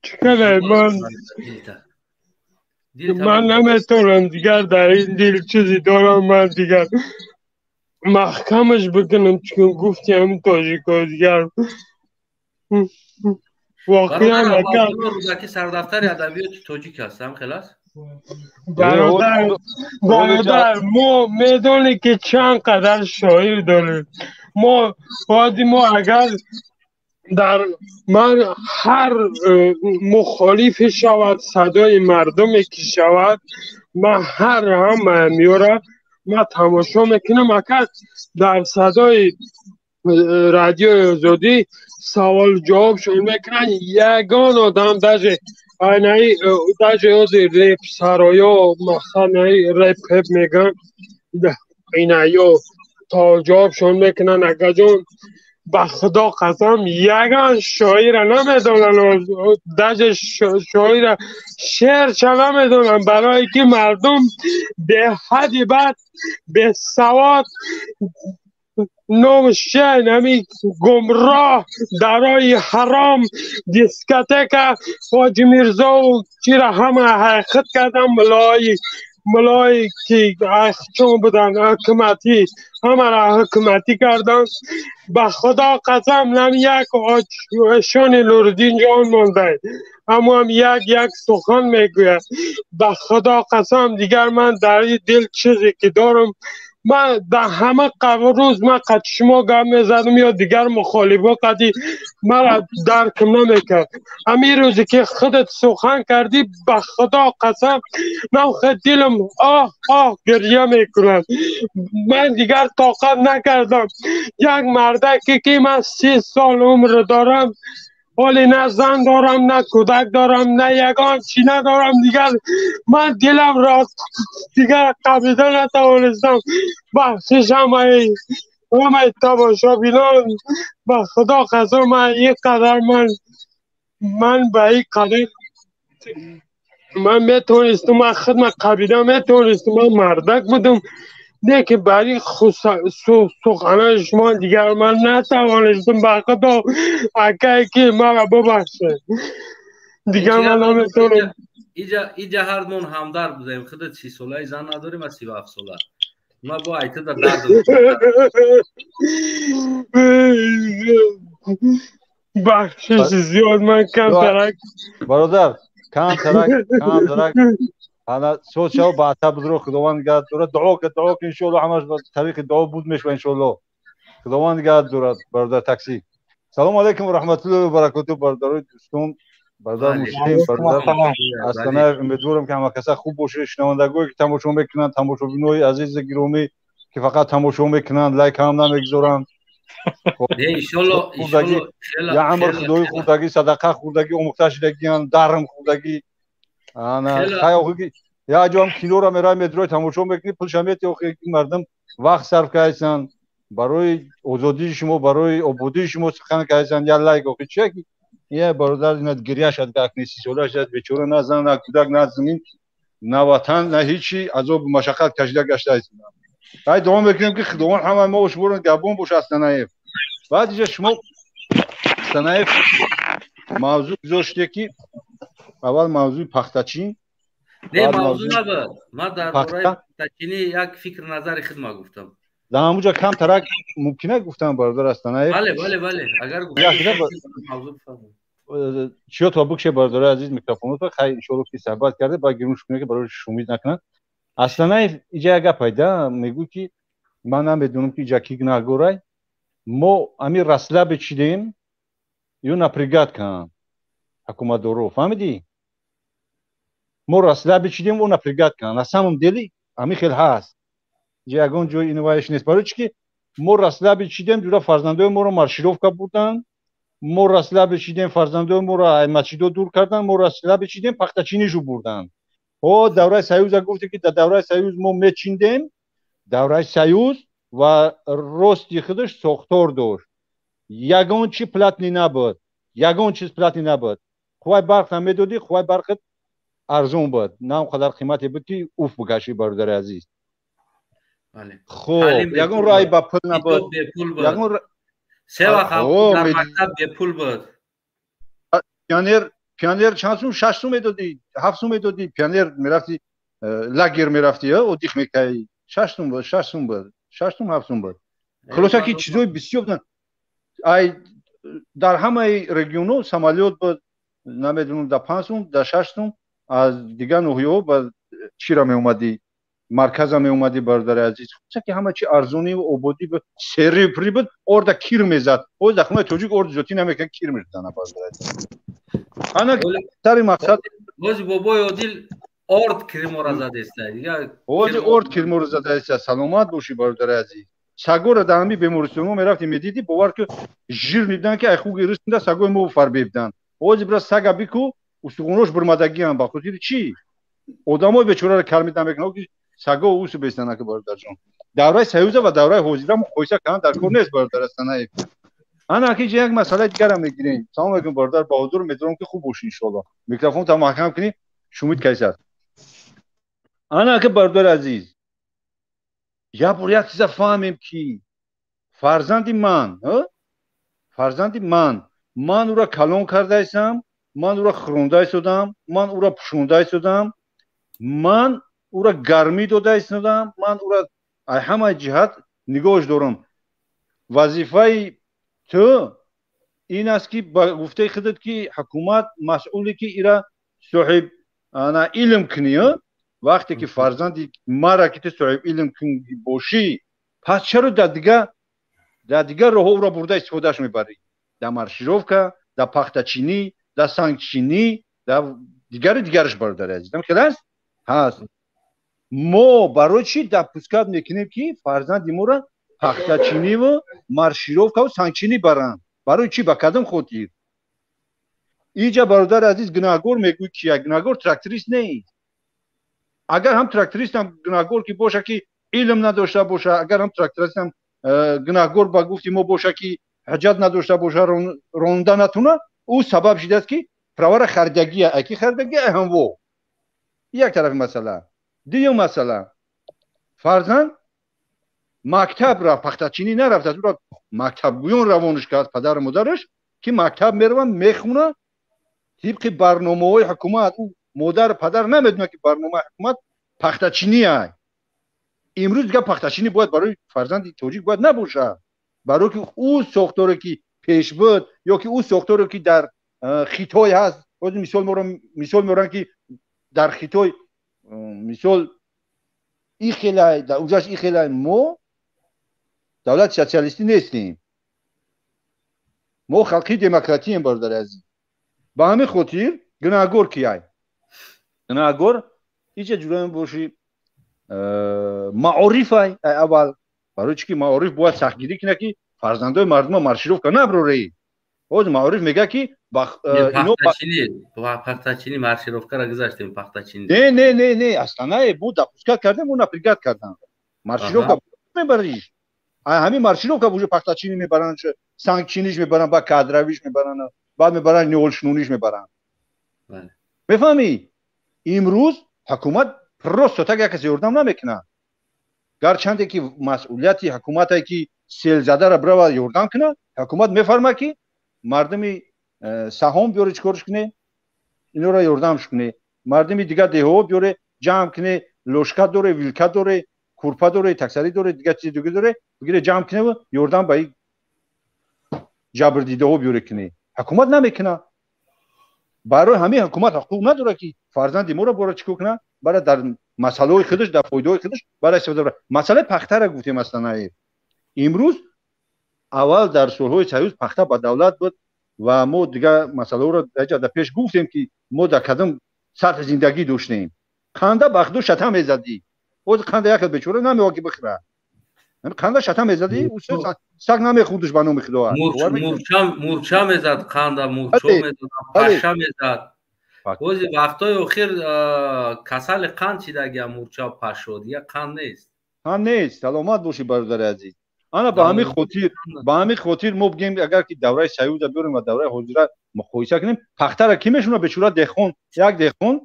Speaker 3: Чӣ қадар ман наметавонам дигар, дар ин дил чизе дорам, ман дигар маҳкамаш бикунам, чун гуфти ҳамин тоҷико дигар воқеан
Speaker 1: Рӯдакӣ сардафтари адабиёти тоҷик аст, ҳам хел аст?
Speaker 3: Бародар, мо медонем, ки чанд қадар шоир дорем. Мо бояди мо агар дар ман ҳар мухолифе шавад, садои мардуме ки шавад, ман ҳар ҳамаи меёра ман тамошо мекунам. Агар дар садои радиои Озодӣ савол ҷавобшон мекунанд, ягон одам даже айнаи даже ҳозир реп сароё, мақсад наи реп пеп мегӯянд, инаё савол ҷавобшон мекунанд. Акаҷон, Ба Худо қасам, ягон шоира намедонанд, даже шоира шеърча намедонанд, барое ки мардум беҳади бад бесавод, номшен ҳами гумроҳ, дарои ҳаром, дискотека, Ҳоҷи Мирзову чира ҳама ҳайхит кардан, мулои ки чун буданд ҳукуматӣ, ҳамаро ҳукуматӣ карданд. Ба Худо қасам, нам як шони Нуриддин ҷон монда, аммо ҳам як як сухан мегӯяд. Ба Худо қасам, дигар ман дар ин дил чизе ки дорам, ман дар ҳама рӯз ман қад шумо гап мезадам ё дигар мухолифо қади мара дарк намекард. Ҳамин рӯзе ки худат сухан кардӣ, ба Худо қасам, ман худ дилам оҳ оҳ гирья мекунад. Ман дигар тоқат накардам. Як мардаке ки ман 30 сол умр дорам, ҳоли на зан дорам, на кӯдак дорам, на ягон чӣ надорам. Дигар ман дилам ро дигар қабида натавонистам. Бахшиш ҳамаи тамошобинон. Ба Худо қасам, ман ин қадар ман ба ин қадар ман метавонистам, ман худма қабида метавонистам, ман мардак будам, лекин бар ин суханои шумо дигар ман натавонистам. Ба Худо, акае ки мара бубахшед, дигар ман наметавонам.
Speaker 1: Иҷа ҳардмон ҳамдард будаем. Худат 30-солаи, зан надорӣ, ман 37-сола. Ма бо айтада дард.
Speaker 3: Бахшиш зиёд, ман камтарак.
Speaker 4: Бародар, камтарак, камтарак ана соз шав, баъдтар бузург, Худованд нигаҳ дорад. Дуо ки, дуо ки, иншоалло ҳамаш ба тариқи дуо буд мешава, иншоалло. Худованд нигаҳ дорад, бародар такси. Салому алайкум ва раҳматуллоҳи ва баракоту, бародарои дӯстон, бародар Муслим, бародар Астанаев. Умедворам, ки ҳама каса хуб бошед. Шунавандагое ки тамошо мекунанд, тамошобинои азизи гиромӣ, ки фақат тамошо мекунанд, лайк ҳам намегузоранд. Я амр худои хурдагӣ, садақа хурдагӣ, омӯхта шудагиянд, дарм хурдагӣ. Хай, охи, я ҷоам киноро меравӣ, медрои, тамошо мекунӣ, пулша мети. Охи, мардум вақт сарф карданд барои озодии шумо, барои ободии шумо сухан карданд. Я лайк охи чия ки я бародар ина гиря шад, гакни 30-сола шад бечора, на зан, на кӯдак, на замин, на ватан, на ҳичи, азобу машаққат кашида гаштааст. Ай, дуо мекунем, ки Худованд ҳамаи мо шуморо габон боша. Астанаев, баъд иҷа шумо, Астанаев, мавзӯъ гузоштед, ки аввал мавзӯи пахтачин.
Speaker 1: Не, мавзӯъ набуд. Ман дар бораи пахтачинӣ як фикр назари худма гуфтам.
Speaker 4: Дар ҳамуҷа камтарак мумкина гуфтам, бародар Астанаев?
Speaker 1: Бале, агар
Speaker 4: чиё то бикше, бародари азиз, микрофоното. Хай, иншоалло, ки суҳбат карде, баъд гирунш кунем, ки барои шумид накунанд. Астанаев, иҷа як гап пайда мегӯ, ки ман намедонам, ки иҷа ки гунаҳгорай. Мо ами расслабить шидем ё напрягать кунанд ҳукуматдоро, фаҳмидӣ? Мо расслабить шидем, о напрягать кунанд. На самом деле ами хел ҳаст, иҷа ягон ҷои инноваиш нест. Барои чӣ ки мо расслабить шидем, ҷура фарзандои моро маршировка бурданд. Мо расслабить шидем, фарзандои моро масҷидо дур карданд. Мо расслабить шидем, пахтачинишу бурданд. О, давраи союза гуфте, ки дар давраи союз мо мечиндем. Давраи союз ва рости худаш сохтор дошт, ягон чи платный набуд, ягон чиз платный набуд. Хувай барқ намедодӣ, хувай барқат арзон буд, на он қадар қимате буд, ки уф бикашӣ, бародари азиз. Хуб, ягон роҳи ба пул набуд,
Speaker 1: ягон се вақт дар мактаб бепул буд.
Speaker 4: Пионер, пионер чанд сум? 6 сум медодӣ, 7 сум медодӣ, пионер мерафти, лагер мерафти, отдых мекардӣ. 6 сум буд, 6 сум буд, 6 сум, 7 сум буд. Хулоса, ки чизои бисёр буданд. Ай, дар ҳамаи регионҳо самолёт буд, намедонам, да 5 сум, да 6 сум аз дигар ноҳияҳо ба чира меомадӣ, марказа меомадӣ, бародари азиз. Хулоса, ки ҳама чи арзониву ободӣ буд, серию пури буд, орда кир мезад. Оз дар хонаи тоҷик орди зотӣ намекунад, кир мезана, бародари азиз. Ана сари мақсад.
Speaker 1: Бози бобои Одил орд кирмора задеста.
Speaker 4: Бози орд кирмора задаеста. Саломат бошӣ, бародари азиз. Сагора дар ҳами бемористонҳо мерафти, медидӣ, бовар ки жир мебиданд, ки ай хуги рисмда сагои мо фарбе буданд. Ози бира сага бику, устухонош бурмадагиам. Ба хотири чӣ одамои бечораро калмида мекунад, ки саго усу бестанаки? Бародарҷон, давраи союза ва давраи ҳозира муқоиса кардан дар кор нест, бародар Астанаев. Ана ки як масъалаи дигарам мегирем. Салом алейкум, бародар Баҳодур, умедворам, ки хуб бошӣ, иншоалло. Микрофонта маҳкам кунӣ, шумид кайс аст. Ана ки, бародари азиз, як бор як чиза фаҳмем, ки фарзанди ман, фарзанди ман, ман ӯра калон кардаистам, ман ӯра хӯронда истодам, ман ӯра пӯшонда истодам, ман ӯра гармӣ дода истодам, ман ӯра ҳама ҷиҳат нигоҳш дорам. Вазифаи ту ин аст, ки ба гуфтаи худат, ки ҳукумат масъуле, ки ира соҳиб ана илм кунӣ. Вақте ки фарзанди мара ки ту соҳиб илм бошӣ, пас чаро дар дигар роҳҳо ӯро бурда истифодааш мебарӣ? Дар маршировка, дар пахтачинӣ, дар сангчинӣ, дар дигару дигараш. Бародари азизам, хел аст, ҳаст. Мо барои чӣ допускать мекунем, ки фарзанди моро пахтачиниву маршировкаву сангчинӣ баранд? Барои чӣ, ба кадом хотир? Иҷа, бародари азиз, гунаҳгор мегӯй ки гунаҳгор тракторист нест. Агар ҳам трактористам гунаҳгор ки боша, ки илм надошта боша, агар ҳам трактористам гунаҳгор ба гуфти мо боша, ки ҳаҷат надошта боша, ронда натуна, ӯ сабаб шидааст, ки правара харидагия, аки харидагия ҳамво. Як тарафи масъала. Дуюм масъала: фарзанд мактаб рафт, пахтачинӣ нарафт. Аз ӯра мактабгӯён равонаш кард, падару модараш, ки мактаб мераванд, мехуна тибқи барномаҳои ҳукумат. Ӯ модару падар намедонад, ки барномаи ҳукумат пахтачинӣ ай. Имрӯз дигар пахтачинӣ бояд барои фарзанди тоҷик бояд набошад, барое ки ӯ сохторе, ки пеш буд, ё ки ӯ сохторе, ки дар Хитой ҳаст. Мисол мисол меоранд, ки дар Хитой мисол ихелай, дар уҷаш ихелай. Мо давлати социалистӣ нестем, мо халқи демократием, бародари азиз. Ба ҳамин хотир гунаҳгор кияй? Гунаҳгор иҷа ҷураем боши маорифай аввал. Барои чӣ ки маориф бояд сахтгирӣ кунад, ки фарзандои мардума маршировка наброрӣ. Ҳозир маориф мегӯяд, ки
Speaker 1: Пахтачинӣ, маршировкаро гузаштем, пахтачинӣ.
Speaker 4: Не, не, не, не, аслан не. Мо допускать кардем, мо напрягать кардам. Маршировка мебариш, ҳамин маршировка уже пахтачинӣ мебаранд, сангчиниш мебаранд, баъд кадравиш мебаранд, баъд мебаранд ниҳолшунониш мебаранд. Мефаҳмӣ? Имрӯз ҳукумат просто так як касе ёрдам намекунад. Гарчанде ки масъулияти ҳукумате, ки селзадаро бирава ёрдам кунад, ҳукумат мефармад, ки мардуми саҳом биёре, чӣ корш куне, инора ёрдамш куне, мардуми дигар деҳаҳо биёре, ҷамъ куне, ложка доре, вилка доре, курпа доре, таксарӣ доре, дигар чизи дига доре, бигире, ҷамъ куневу ёрдам ба ҷабрдидаҳо биёре куне. Ҳукумат намекунад. Барои ҳамин ҳукумат ҳуқуқ надорад, ки фарзанди моро бора чӣ кор кунад, бара дар масъалаҳои худаш, дар фоидаҳои худаш бара истифода бара. Масъалаи пахтара гуфтем. Аслан имрӯз, аввал дар солҳои союз пахта ба давлат буд ва мо дигар масъалаҳоро дар пеш гуфтем, ки мо дар кадом сатҳи зиндагӣ доштем. Қанда ба худу шата мезадӣ. Ҳозир қанда як бечора намеояд, ки бихӯра. Қанда шата мезадӣ, саг намехӯрдиш, ба номи Худо.
Speaker 1: Мурча мезад қанда, мурчо мезад, паша мезад. Ҳозир вақтҳои охир касали қанд чидагия, мурча, пашо, дигар қанд нест.
Speaker 4: Қанд нест. Саломат бошӣ, бародари азиз. Ана ба ҳамин хотир мо бигем, агар ки давраи союза биёрем ва давраи ҳозира муқоиса кунем, пахтара кӣ мешуна? Бечора деҳқон, як деҳқон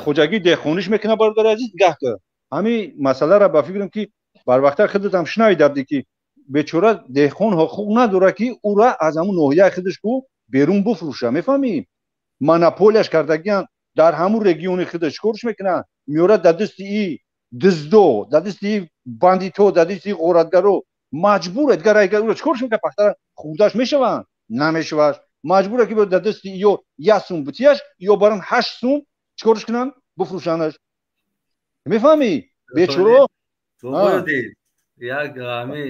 Speaker 4: хоҷагии деҳқониш мекунад. Бародари азиз, нигаҳ кар, ҳамин масъаларо ба фикрам, ки барвақта худатам шунавида будӣ, ки бечора деҳқон ҳуқуқ надорад, ки ӯра аз ҳамун ноҳияи худаш ку берун буфурӯша. Мефаҳмӣ? Монополияш кардагиан дар ҳамун региони худаш. Чӣ корш мекунад? Меорад дар дасти и дуздо, дар дасти и бандито, дар дасти и ғоратгаро. Маҷбур дигар ӯро чӣ корш мекунад? Пахтара хурдаш мешаванд, намешавад. Маҷбуре, ки дар дасти ё 1 сум бутияш, ё баран 8 сум чӣ корш кунанд, буфурӯшанаш. Мефаҳмӣ, бечоро?
Speaker 1: Як ҳами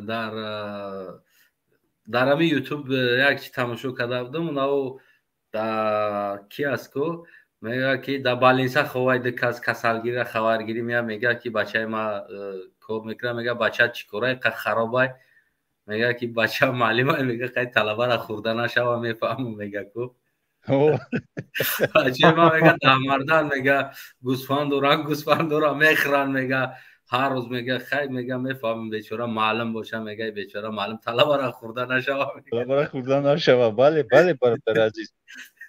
Speaker 1: дар ҳами Ютуб як чи тамошо карда будам. Унав ки аст ку, мегӯяд, ки дар больница ховай, ду кас касалгирира хабаргирӣ меяд. Мегӯяд, ки бачаи ма кор мекунад. Мегӯяд: «Бача чӣ корай, қа харобай?» Мегӯяд, ки бача муаллимай. Мегӯяд: «Қай талабара хӯрда нашава, мефаҳмам». Мегӯяд ку: «Бачаи ма, мега, даҳмардан, мега, гӯсфанд дорам, гӯсфанд дорам, мехӯранд», мега. Ҳар рӯз мега, хай, мега, мефаҳмам, бечора маълум боша, мега, бечора маълум талабара хӯрда нашава.
Speaker 4: Талабара хӯрда нашава. Бале, бале, бародари азиз.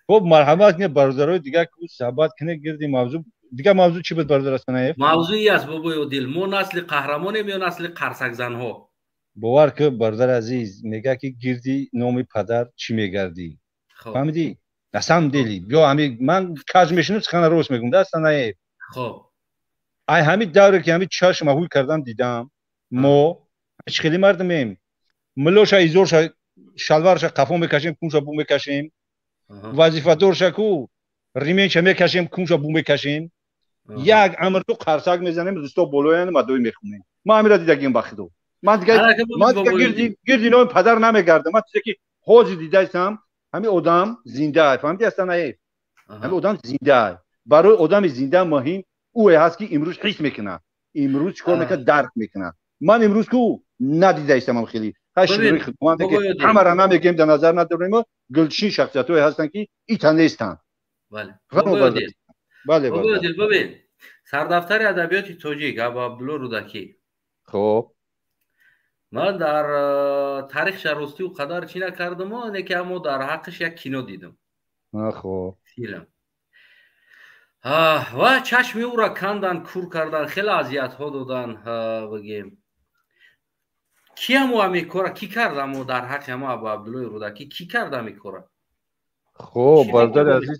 Speaker 4: Хуб, марҳамат кунед, бародарои дигар, суҳбат кунед гирди мавзӯъ. Дигар мавзӯъ чӣ буд, бародар Астанаев?
Speaker 1: Мавзӯи аст, бобои Одил: мо насли қаҳрамонем ё насли қарсакзанҳо?
Speaker 4: Бовар ки, бародари азиз, мега ки гирди номи падар чӣ мегардӣ, фаҳмидӣ? На самом деле, ё ҳами ман каж мешинам, сухана рост мегӯм да, Астанаев.
Speaker 1: Хоб.
Speaker 4: Ай ҳами давре ки ҳами чашма ҳуй кардам, дидам, мо чӣ хеле мардумем: милоша, изорша, шалварша қафо мекашем, кунша бу мекашем, вазифадорша ку ремень ша мекашем, кунша бу мекашем, як амр ту қарсак мезанем, дусто болоян мадои мехонем. Ман ҳамира дидагим ба худо. Ман дига гирди номи падар намегардам. Ман чизе ки ҳозир дидаистам, ҳамин одам зинда, фаҳмиди, Астанаев? Ҳамин одам зинда. Барои одами зинда муҳим ӯе ҳаст, ки имрӯз ҳис мекунад, имрӯз чӣ кор мекунад, дарк мекунад. Ман имрӯз ку надидаистамам хеле. Ҳамара намегем, дар назар надорем, гулчин шахсиятҳое ҳастанд, ки ита нестанд.
Speaker 1: Бале, бибин, сардафтари адабиёти тоҷик Абу Абдулло Рӯдакӣ.
Speaker 4: Хоб.
Speaker 1: Ман дар таърихша ростӣ ӯ қадар чӣ накардам, не ки, аммо дар ҳаққиш як кино дидам.
Speaker 4: Хоб.
Speaker 1: Филм. Ва чашми ӯра кандан, кур кардан, хеле азиятҳо додан. Бигем, ки ҳамо ҳами кора кӣ кард? Амо дар ҳаққи ҳамо Абу Абдуллои Рӯдакӣ кӣ кард ҳами кора?
Speaker 4: Хоб, бародари азиз,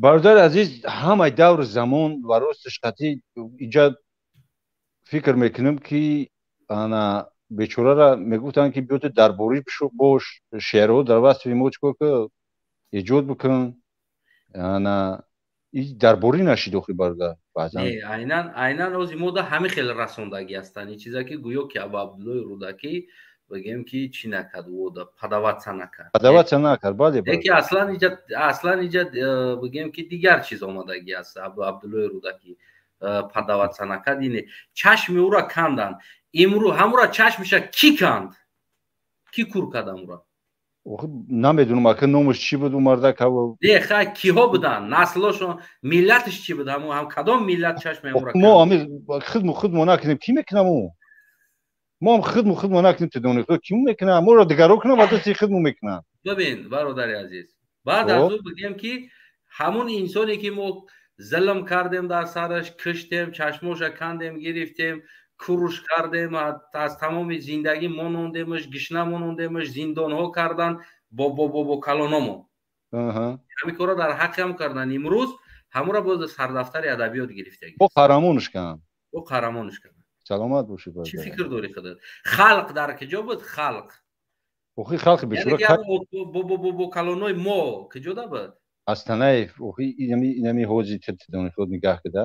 Speaker 4: бародари азиз, ҳамаи давру замон ва росташ қатъи иҷа фикр мекунам, ки ана бечорара мегуфтанд, ки биё, ту дарборӣ бош, шеърҳо дар васфи мо чикор ки эҷод бикун. Ана дарборӣ нашид охи, бародар.
Speaker 1: Баъзан айнан ози мода ҳами хел расондагӣ ҳастанд ин чиза, ки гӯё ки Абу Абдуллои Рӯдакӣ, бигем, ки чӣ накард, подаваться накард.
Speaker 4: Подаваться накард, бале.
Speaker 1: Ки аслан иҷа, бигем, ки дигар чиз омадагӣ аст. Абу Абдуллои Рӯдакӣ подаваться накард, ине чашми ӯра канданд. Имрӯ ҳамура чашмиша кӣ канд, кӣ кур кард ҳамура?
Speaker 4: Намедунам, ака, номаш чӣ буд ӯ мардак?
Speaker 1: Не, хай, киҳо буданд, наслошон, миллаташ чӣ буд? Ҳам кадом миллат чашми ҳамура?
Speaker 4: Мо ами худму худмо накунем, кӣ мекунам? Ӯ мо ҳам худму худмо накунем, тудони худо кӣ мекунам? Моро дигаро кунам ва дасти худмо мекунам.
Speaker 1: Бибин, бародари азиз, баъд аз ӯ, бигем, ки ҳамун инсоне ки мо зулм кардем дар сараш, киштем, чашмоша кандем, гирифтем, куруш кардем, аз тамоми зиндагӣ монондемаш, гишна монондемаш, зиндонҳо кардан бо калономон, ҳамин корро дар ҳаққи ҳам кардан. Имрӯз ҳамура боз сардафтари адабиёт гирифтагӣ.
Speaker 4: Бо қаҳрамонш карданд.
Speaker 1: Бо қаҳрамонш карданд.
Speaker 4: Саломат бошӣ.
Speaker 1: Чӣ фикр дорӣ худат? Халқ дар киҷо буд, халқ?
Speaker 4: Охи, халқи бечора.
Speaker 1: Бо калонои мо киҷода буд?
Speaker 4: Астанаев, охи, инами ҳози тидони худ нигаҳ кида,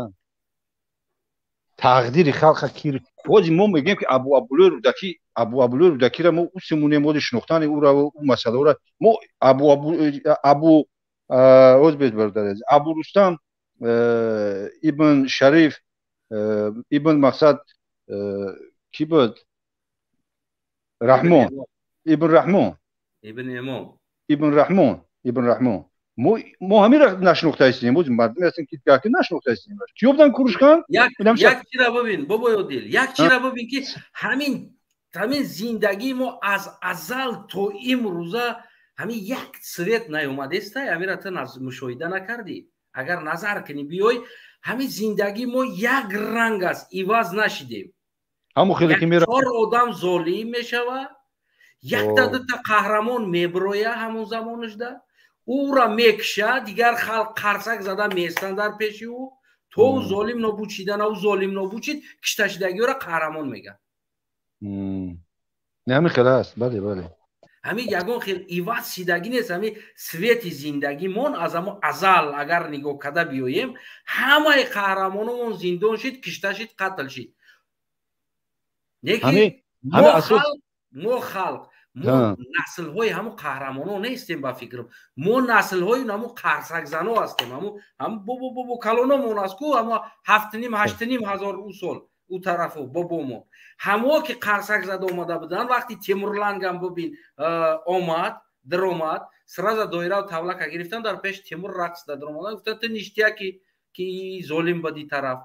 Speaker 4: тақдири халқа кир. Ҳози мо мегӯем, ки Абу Абдуллои Рӯдакӣ, Абу Абдуллои Рӯдакиро мо усимунем, ҳози шинохтани ӯра, ӯ масъаларо мо абу оз бед, бародар, Абу Рустам ибн Шариф ибн, мақсад, кӣ буд, Раҳмон ибн Раҳмон.
Speaker 1: Ибн Имом.
Speaker 4: Ибн Раҳмон, ибн Раҳмон. Мо ҳамира нашинохта истем. Боз мардуме ҳастем, ки ки нашинохта истем, киё будан, курушкан.
Speaker 1: Як чира бибин, бобои Одил, як чира бибин, ки ҳамин зиндагии мо аз азал то имрӯза ҳамин як свет наёмадеста. Ҳамира ту мушоҳида накардӣ? Агар назар кунӣ, биёй, ҳамин зиндагии мо як ранг аст, иваз нашидем.
Speaker 4: Ҳамон хеле ки мера.
Speaker 1: Чор одам золим мешава, якта дута қаҳрамон меброя, ҳамон замонашда ӯра мекша, дигар халқ қарсак зада местанд дар пеши ӯ, то ӯ золим нобуд шидана. Ӯ золим нобуд шид, кишташидагиёра қаҳрамон мегӯяд.
Speaker 4: Ҳамин хел аст, бале, бале.
Speaker 1: Ҳамин ягон хел иваз шидагӣ нест. Ҳамин свет и зиндагимон аз ҳамо азал агар нигоҳ карда биёем, ҳамаи қаҳрамономон зиндон шид, кишта шид, қатл шид. Лекин мо халқ, мо наслҳои ҳамун қаҳрамонон нестем. Ба фикрам, мо наслҳои ҳамун қарсакзано ҳастем. Ҳамун бобо калономон аст ку, ҳамо 7,5, 8,5 ҳазор ӯ сол ӯ тарафу бобомон, ҳамо ки қарсак зада омада буданд. Вақти Темурлангам бибин, омад, даромад, сразу доирау тавлака гирифтан, дар пеши Темур рақс да даромадан, гуфтан: «Ту ништяки, ки золим бади тараф».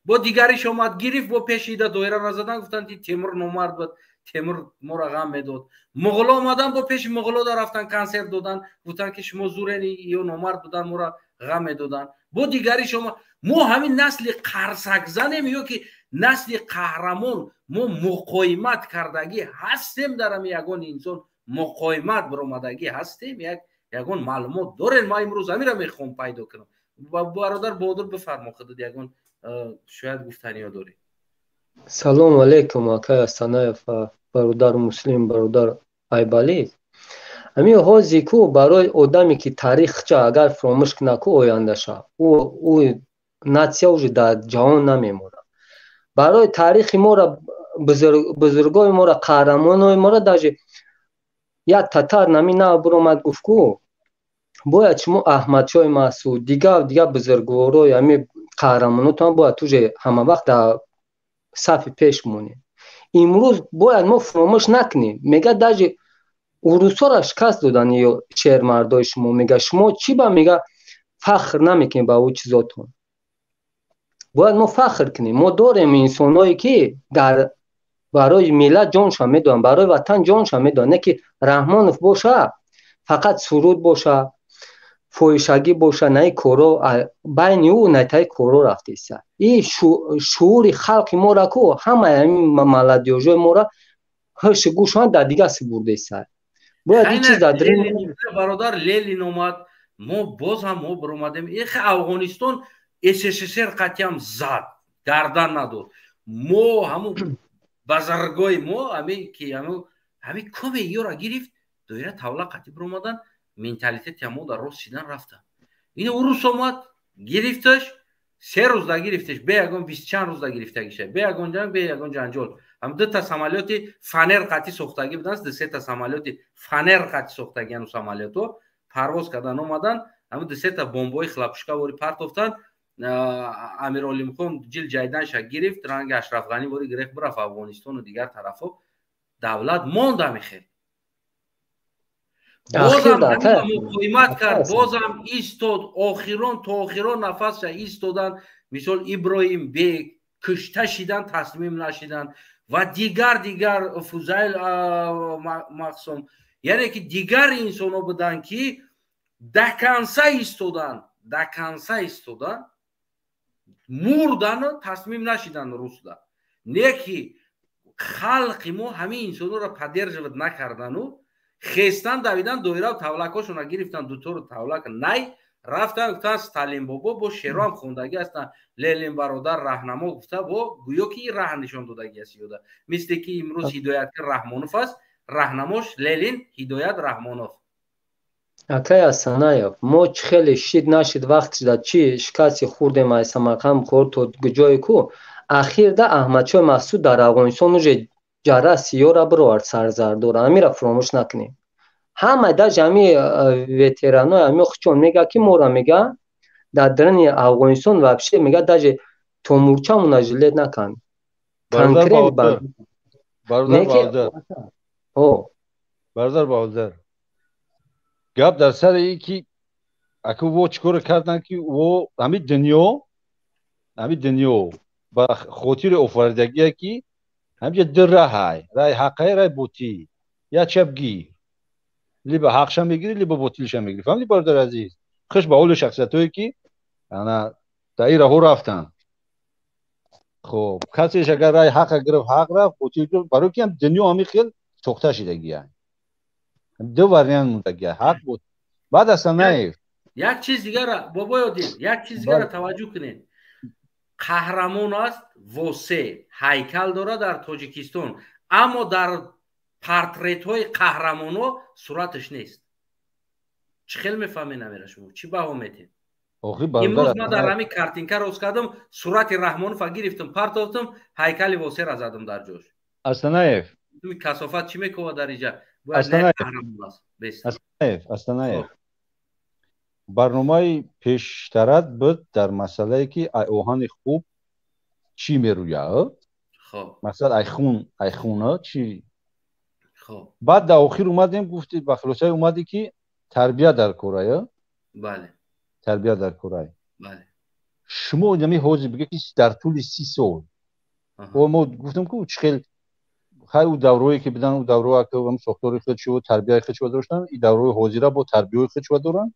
Speaker 1: Бо дигариш омад, гирифт, бо пешида доира назадан, гуфтанд, ки Темур номард буд, Темур моро ғам медод. Муғуло омадан, бо пеши муғуло да рафтан, консерт додан, гуфтанд, ки шумо зурени, ё номард будан, моро ғам медодан. Бо дигариш омад. Мо ҳамин насли қарсакзанем ё ки насли қаҳрамон? Мо муқоимат кардагӣ ҳастем? Дар ҳами ягон инсон муқоимат баромадагӣ ҳастем? Як ягон маълумот дорем? Ман имрӯз ҳамира мехоҳам пайдо кунам. Бародар Баҳодур, бифармо, худат ягон шояд гуфтаниё дорӣ.
Speaker 5: Салому алейкум, акай Астанаев, бародар Муслим, бародар Айбалӣ. Ҳамин ҳози ку барои одаме, ки таърихча агар фуромӯш кунад ку ояндаша, ӯ нация уже дар ҷаҳон намемонад. Барои таърихи мора, бузургои мора, қаҳрамонои мора, даже як татар нами нав биромад, гуфт ку бояд шумо Аҳмадшоҳи Масъуд, дигар дигар бузургворои ҳами қаҳрамонотон бояд уже ҳамавақт дар сафи пеш монед. Имрӯз бояд мо фуромӯш накунем. Мега, даже урусҳоро шикаст додан ё шермардои шумо. Мега, шумо чӣ ба, мега, фахр намекунед ба ӯ чизотон? Бояд мо фахр кунем. Мо дорем инсонҳое, ки дар барои миллат ҷоншон медоҳанд, барои ватан ҷоншон медоҳанд. Не ки Раҳмонов боша, фақат суруд боша, фоҳишагӣ боша, наи коро байни ӯ найтаи коро рафтеса. И шуури халқи мора ку ҳамаи ҳамин молодёжои мора ҳуши гӯшон дар дигар сибурдеса. Бояд ин чиз дар
Speaker 1: Бародар, Ленин омад, мо боз ҳам мо биромадем. Ихе Афғонистон СССР қатъиам зад, гардан надод. Мо ҳамун базаргои мо ҳами ки ҳами коме ёра гирифт, доира тавла қатъи биромадан, менталитети ҳамо дар рост шидан рафта. Ин урус омад, гирифташ, 3 рӯзда гирифташ, бе ягон бисту чанд рӯзда гирифтагиша, бе ягон ҷанг, бе ягон ҷанҷол. Ҳам дута самолёти фанер қатъи сохтагӣ буданд, ду сета самолёти фанер қатъи сохтагиану самолётҳо парвоз кардан омадан, ҳамн ду сета бомбои хлопушка вори партофтанд. Амир Олимхон ҷил ҷайданша гирифт, ранги Ашрафғанӣ вори гирифт, бирафт Афғонистону дигар тарафҳо. Давлат монд ҳамихел, бозам муқоимат кард, бозам истод, охирон то охирон нафасша истоданд. Мисол, Иброҳим бек кушта шидан, таслим нашиданд ва дигар дигар, Фузайл Мақсум, яъне ки дигар инсонҳо буданд, ки до конца истоданд, до конца истоданд, мурдану таслим нашиданд русда. Не ки халқи мо ҳамин инсонҳоро поддерживать накардану хестан, давидан, доирав тавлакҳошона гирифтан, дутору тавлак най рафтан, гуфтан Сталин бобо. Бо шероам хондагӣ ҳастанд, Ленин бародар раҳнамо гуфта, бо гӯё ки раҳ нишон додагӣ аст ёда, мисле ки имрӯз Ҳидоятгар Раҳмонов аст, раҳнамош Ленин Ҳидоят Раҳмонов.
Speaker 5: Акай Асанаев, мо чӣ хеле шид нашид, вақт шида чӣ шикасти хурдем ай Самарқанд хор то ҷое ку ахирда Аҳмадшоҳи Масъуд дар Афғонистон уже ҷара сиёра бировард, сарзардора. Амира фуромӯш накунем. Ҳама, даже ҳами ветеранои ҳами хучон мега, ки мора, мега, дар даруни Афғонистон вообще, мега, даже то мурчамона жалеть накард.
Speaker 4: Конкрет бародар Баҳодур, гап дар сари ин ки аку во чӣ коре карданд, ки во ҳамин дунё ба хотири офаридагие, ки ҳамҷа ду раҳай: раҳи ҳаққай, раҳи ботил. Як чап гир, либо ҳақша мегирӣ, либо ботилша мегирӣ. Фаҳмидӣ, бародари азиз? Хуш ба ҳоли шахсиятҳое, ки ана дар ин раҳо рафтанд. Хоб, касеш агар раҳи ҳаққа гирифт, ҳақ рафт, ботил гирифт. Барои ки ҳам дунё ҳамин хел сохта шидагия, ду вариант мондагия: ҳақ, ботил. Баъд Асанаев
Speaker 1: Як чиз дигара, бобои Одил, як чиз дигара таваҷҷӯҳ кунед. Қаҳрамон аст Восе, ҳайкал дорад дар Тоҷикистон, аммо дар портретҳои қаҳрамонҳо сураташ нест. Чӣ хел мефаҳмед намера? Шумо чӣ баҳо метед? Имрӯз ман дар ҳамин картинка рост кардам, сурати Раҳмонова гирифтам, партофтам, ҳайкали Восера задам дар ҷош.
Speaker 4: Астанаев.
Speaker 1: Касофат чӣ мекова дар иҷа?
Speaker 4: Астанаев, Астанаев, барномаи пештарат буд дар масъалае, ки ай оҳани хуб чӣ мерӯяд, масалан, ай хун, ай хуна чӣ. Баъд дар охир омадем, гуфти, ба хулосае омадӣ, ки тарбия дар корая.
Speaker 1: Бале.
Speaker 4: Тарбия дар корай.
Speaker 1: Бале.
Speaker 4: Шумо ҳами ҳозир бигӯ, ки дар тӯли 30 сол мо гуфтам, ку чӣ хел хай ӯ даврое ки бидан, ӯ давроа ки сохтори худ чиво, тарбияи худ чиво доштанд, и даврои ҳозира бо тарбияи худ чиво доранд.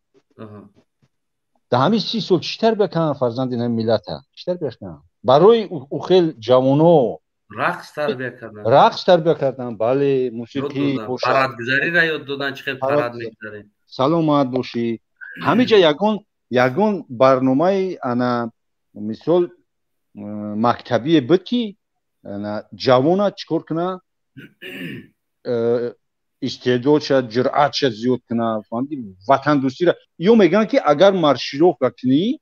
Speaker 4: Дар ҳамин 30 сол чӣ тарбия карданд фарзанди ин миллата? Чӣ тарбияш карданд барои ӯ хел ҷавоно?
Speaker 1: Рақс тарбия кардан.
Speaker 4: Рақс тарбия кардан, бале, мусиқӣ.
Speaker 1: Парадгузариро ёд додан, чӣ хел парад мегузарем.
Speaker 4: Саломат бошӣ. Ҳамиҷа ягон барномаи, ана мисол, мактабие буд, ки ҷавона чӣ кор куна, истеъдодша, ҷуръатша зиёд куна, фаҳмиди, ватандӯстира? Ё мегӯянд, ки агар маршировка кунӣ,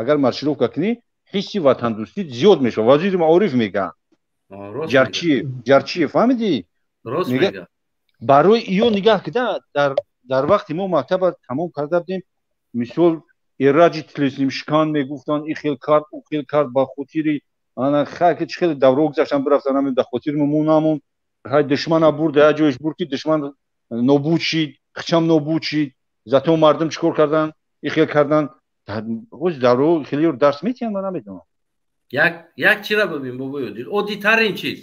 Speaker 4: агар маршировка кунӣ, ҳисси ватандӯстӣ зиёд мешавад. Вазири маориф мегӯяд, Ҷарчиев, Ҷарчиев, фаҳмидӣ? Барои ё нигаҳ кида, дар вақти мо мактаба тамом карда будем, мисол, Эраҷи тилисимшикан мегуфтанд, и хел кард, ӯ хел кард, ба хотири ана хай ки чӣ хеле давро гузаштан, бирафтан, ҳамин дар хотири мо намон. Хай, душмана бурда, як ҷоеш бурд, ки душман нобуд шид, хичам нобуд шид, зато мардум чӣ кор кардан, и хел кардан. Ҳоз давро хеле дарс метиҳанд, ман намедонам.
Speaker 1: Як чира бибин, бобои Одил, оддитарин чиз.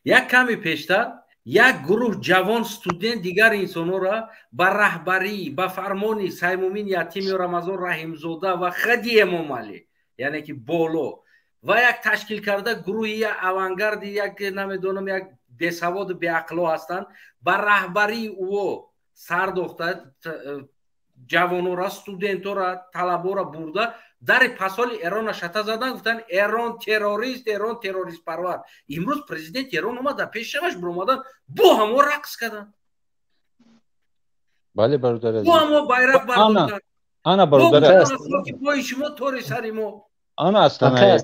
Speaker 1: Як ками пештар як гурӯҳ ҷавон, студент, дигар инсонҳоро ба раҳбарӣ, ба фармони Саймумин Ятим ё Рамазон Раҳимзода ва хади Эмомалӣ, яъне ки боло ва як ташкил карда гурӯҳи, як авангарди, як намедонам, як бесаводу беақло ҳастанд, ба раҳбарии ӯо сар дохта, ҷавонора, студентора, талабора бурда, дари посоли Эрона шата задан, гуфтанд: «Эрон террорист, Эрон террористпарвар». Имрӯз президенти Эрон омад, дар пеши шаваш биромадан, бо ҳамо рақс карданд.
Speaker 4: Бале, бародар.
Speaker 1: Бо ҳамо байрақ бардоштанд.
Speaker 4: Ана, бародар.
Speaker 1: Пои шумо тори сари мо.
Speaker 4: Ана, Астанаев.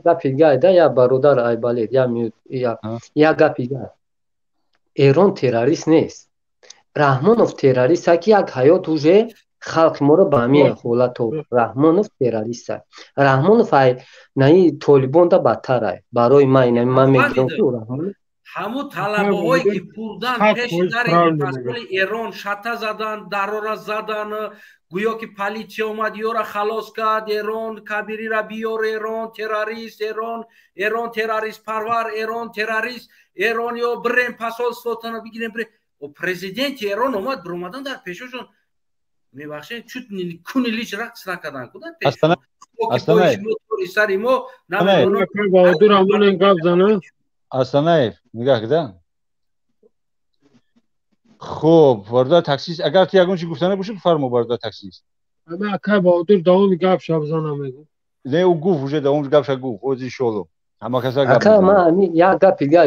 Speaker 5: Гапи гай да, я бародар Айбалед, я гапи гай. Эрон террорист нест, Раҳмонов террорист, ки як ҳаёт уже халқи моро ба ҳамин ҳолат. Раҳмонов террорист. Раҳмонов ай наи толибонда бадтар ай барои ман. Ина ман мегӯям, ки Раҳмонов
Speaker 1: Ҳамун талабаҳое ки бурдан, пеши дари посоли Эрон шата задан, дарора задан, гӯё ки политсия омад, ёра халос кард. «Эрон, Кабирира биёр, Эрон террорист, Эрон террористпарвар, Эрон террорист, Эрон, ё бирем посольствотона бигирем, бирем». Президенти Эрон омад, биромадан дар пешошон, мебахшед, чут куни лич рақс накардан. Куда сари мо.
Speaker 3: Намедонам.
Speaker 4: Астанаев, нигаҳ кида. Хуб, бародар таксист, агар ту ягон чи гуфтана бошӣ, бифармо, бародар таксист.
Speaker 3: Акай Баҳодур давоми гап шаб зана мегӯ.
Speaker 4: Не, ӯ гуфт уже, давоми гапша гуфт. Оз иншоалло ҳама каса
Speaker 5: гап. Ака, ман як гапи дига,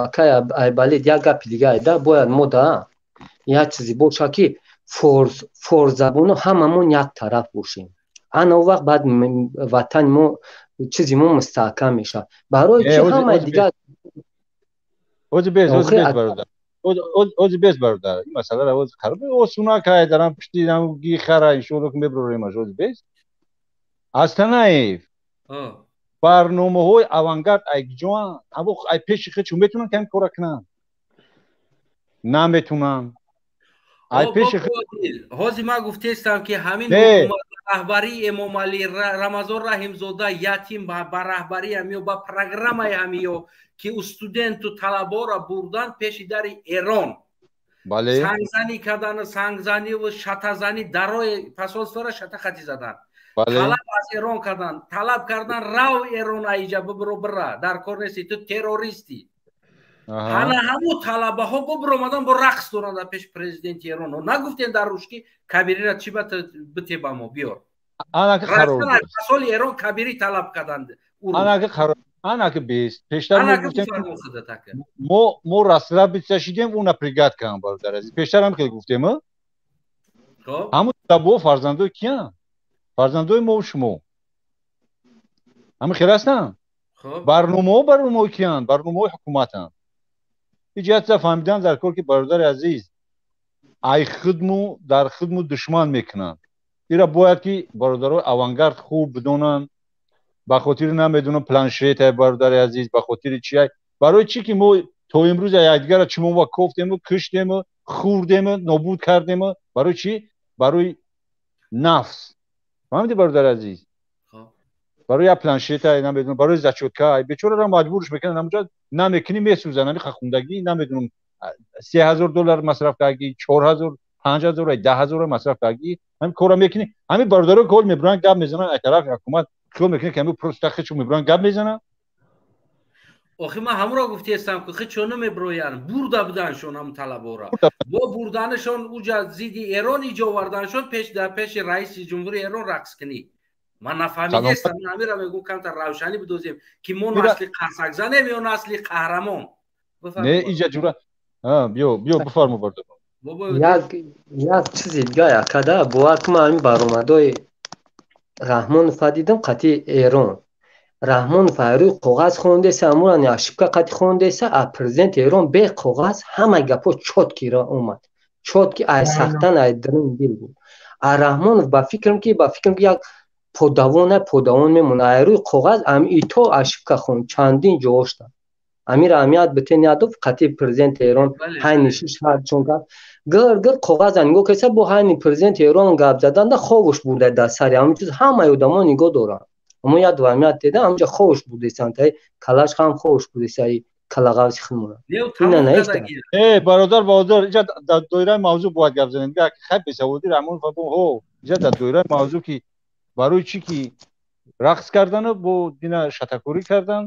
Speaker 5: акай Айбалид, як гапи дига да. Бояд мо да як чизе боша, ки форсзабоно ҳамамон як тараф бошем. Ана он вақт баъд ватани мо, чизи мо мустаҳкам мешавад. Барои чи ҳамаи дигар
Speaker 4: Ози без, ози без, бародар, ози без, бародар, ин масъаларо ози қариб осуна кай дарам пишти ги хара, иншоалло, ки меброремаш. Ози без. Астанаев, барномаҳои авангард айгиҷоан? Аво ай пеши худшо метавонанд ками кора кунанд? Наметунанд.
Speaker 1: Ай пеши ҳозир ман гуфтестам, ки ҳамин раҳбарии Эмомалӣ, Рамазон Раҳимзода, Ятим, ба раҳбарии ҳамиё, ба программаи ҳамиё, ки студенту талабора бурдан пеши дари Эрон сангзанӣ кардану сангзаниву шатазанӣ, дарои посольствора шата хати задан, талаб аз Эрон кардан, талаб кардан: «Рав, Эрон, аиҷа бибиро, бира, дар кор нести, ту террористӣ». Ҳана ҳамун талабаҳо бо биромадан, бо рақс доранд дар пеши президенти Эрон. Нагуфтем дар рӯш, ки Кабирира чӣ бите, ба мо биёр. Соли Эрон Кабирӣ талаб карданд.
Speaker 4: Анаки бест. Пештар мо расслабиться шидем, ӯ напрягать кардам, бародар азиз. Пештар ҳам хеле гуфтем, ҳамун талабаҳо фарзандои киянд? Фарзандои мо, шумо. Ҳамин хел ҳастанд. Барномаҳо барномаҳои киянд? Барномаҳои ҳукуматанд. Иҷата фаҳмидан дар кор, ки, бародари азиз, ай хидму дар хидму душман мекунанд. Ира бояд ки бародарои авангард хуб бидонанд. Ба хотири намедонам планшет, ай бародари азиз, ба хотири чи, барои чӣ ки мо то имрӯз якдигарро чумонва кофтему, киштему, хӯрдему, нобуд кардему? Барои чӣ? Барои нафс. Фаҳмиди, бародари азиз? Барои як планшета, намедонам, барои зачётка бечораро маҷбурш мекунанд, ҳамуҷа намекунӣ, месӯзанд. Ҳами хундагӣ, намедонам, $3000 масраф кардагӣ, 4000, 5000, 10,000 масраф кардагӣ, ҳамин корро мекунӣ. Ҳамин бародаро кол мебуранд, гап мезананд. Ай тарафи ҳукумат хиёл мекунед, ки ҳамин просто хичу мебуранд, гап мезананд?
Speaker 1: Охи, ман ҳамро гуфтестам, ки хичо намеброянд, бурда буданшон ҳам талабора, бо бурданашон уҷа зидди Эрон иҷо оварданшон, пеш дар пеши раиси ҷумҳури Эрон рақс кунӣ. Ман нафаҳмидестам, ҳамира мегӯм, камтар равшанӣ бидозем, ки мо насли қарсакзанем ё насли қаҳрамон.
Speaker 4: Не, иҷа ҷура, биё, биё, бифармо, бародар.
Speaker 5: Як чизи дига, якада бовар кун, ман ҳамин баромадои Раҳмонова дидам қатъи Эрон. Раҳмонов рӯи коғаз хондеса, амура ошибка қатъи хондеса, а президенти Эрон бе коғаз ҳамаи гапҳо чёткий ра омад, чёткий, ай сахтан, ай дарун дил буд. А Раҳмонов, ба фикрам ки як подавона подавон мемонад, ай рӯи коғаз ито ошибка хонд чандин ҷоошта. Амир аҳамият битен ядов қатъи президенти Эрон ҳайни шиш ҳар чун гап гир гир коғаза нигоҳ кеса, бо ҳайни президенти Эрон гап заданда ховуш бурда дар сари ҳамин чиз, ҳамаи одамо нигоҳ доранд. Амо як аҳамият деда, ҳамҷа ховуш бурдесан, таи калаш ҳам ховуш бурдеса, калағавси хилмона.
Speaker 4: Э, бародар Баҳодур, иҷа дар доираи мавзӯъ бояд гап занем. Хай, бесаводӣ Раҳмонов ҳо, иҷа дар доираи мавзӯъ, ки барои чӣ ки рақс кардану бо дина шатакорӣ кардан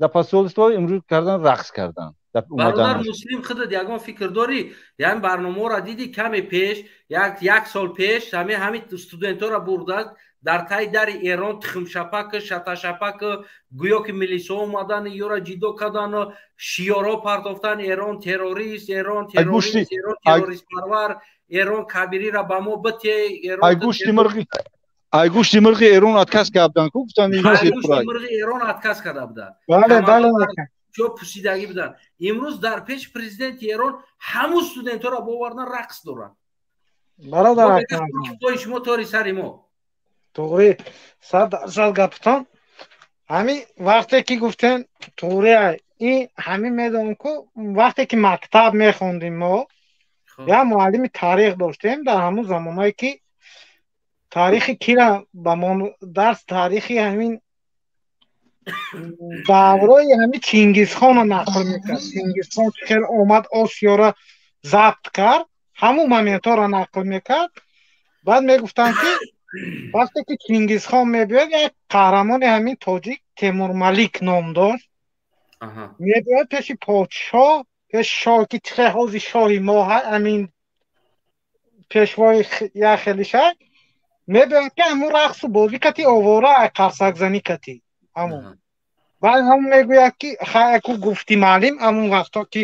Speaker 4: дар посольство, имрӯз кардан, рақс кардан.
Speaker 1: Бародар Муслим, худат ягон фикр дорӣ? Яъне барномаро дидӣ, каме пеш, як сол пеш, ҳамин студентҳоро бурда дар таи дари Эрон, тухмшапак, шаташапак, гӯё ки милисо омадан, ёра ҷидо кардан, шиёро партофтан: «Эрон террорист, Эрон террорист, Эрон террористпарвар, Эрон кабирира ба мо бите».
Speaker 4: Ай гӯшти мирғи Эрон отказ кардан ку гуфтан.
Speaker 1: Мирғи Эрон отказ карда буданд.
Speaker 2: Бале, бале.
Speaker 1: Ҷо пусидагӣ буданд. Имрӯз дар пеши президенти Эрон ҳамун студентҳоро бовардан, рақс доранд.
Speaker 2: Бародар,
Speaker 1: шумо тори сари мо.
Speaker 2: Туғри, 100% гапатон. Ҳамин вақте ки гуфтем, туғри, ин ҳамин медонам ку, вақте ки мактаб мехондем, мо як муаллими таърих доштем. Дар ҳамун замонҳое ки таърихи кира ба мо дарс, таърихи ҳамин даврои ҳамин Чингизхонро нақл мекард, Чингизхон чӣ хел омад, Осиёро забт кард, ҳамун моментҳоро нақл мекард. Баъд мегуфтанд, ки вақте ки Чингизхон мебиёд, як қаҳрамони ҳамин тоҷик Темурмалик ном дошт, мебиёд пеши подшоҳ, пеши шоҳ, ки чихе ҳози шоҳи мо, ҳамин пешвои як хелиша мебиёд, ки ҳамун рақсу бозӣ кати, овора, қарсакзанӣ кати ҳамун. Баъд ҳамун мегӯяд, ки хайку гуфти маълим, ҳамун вақто ки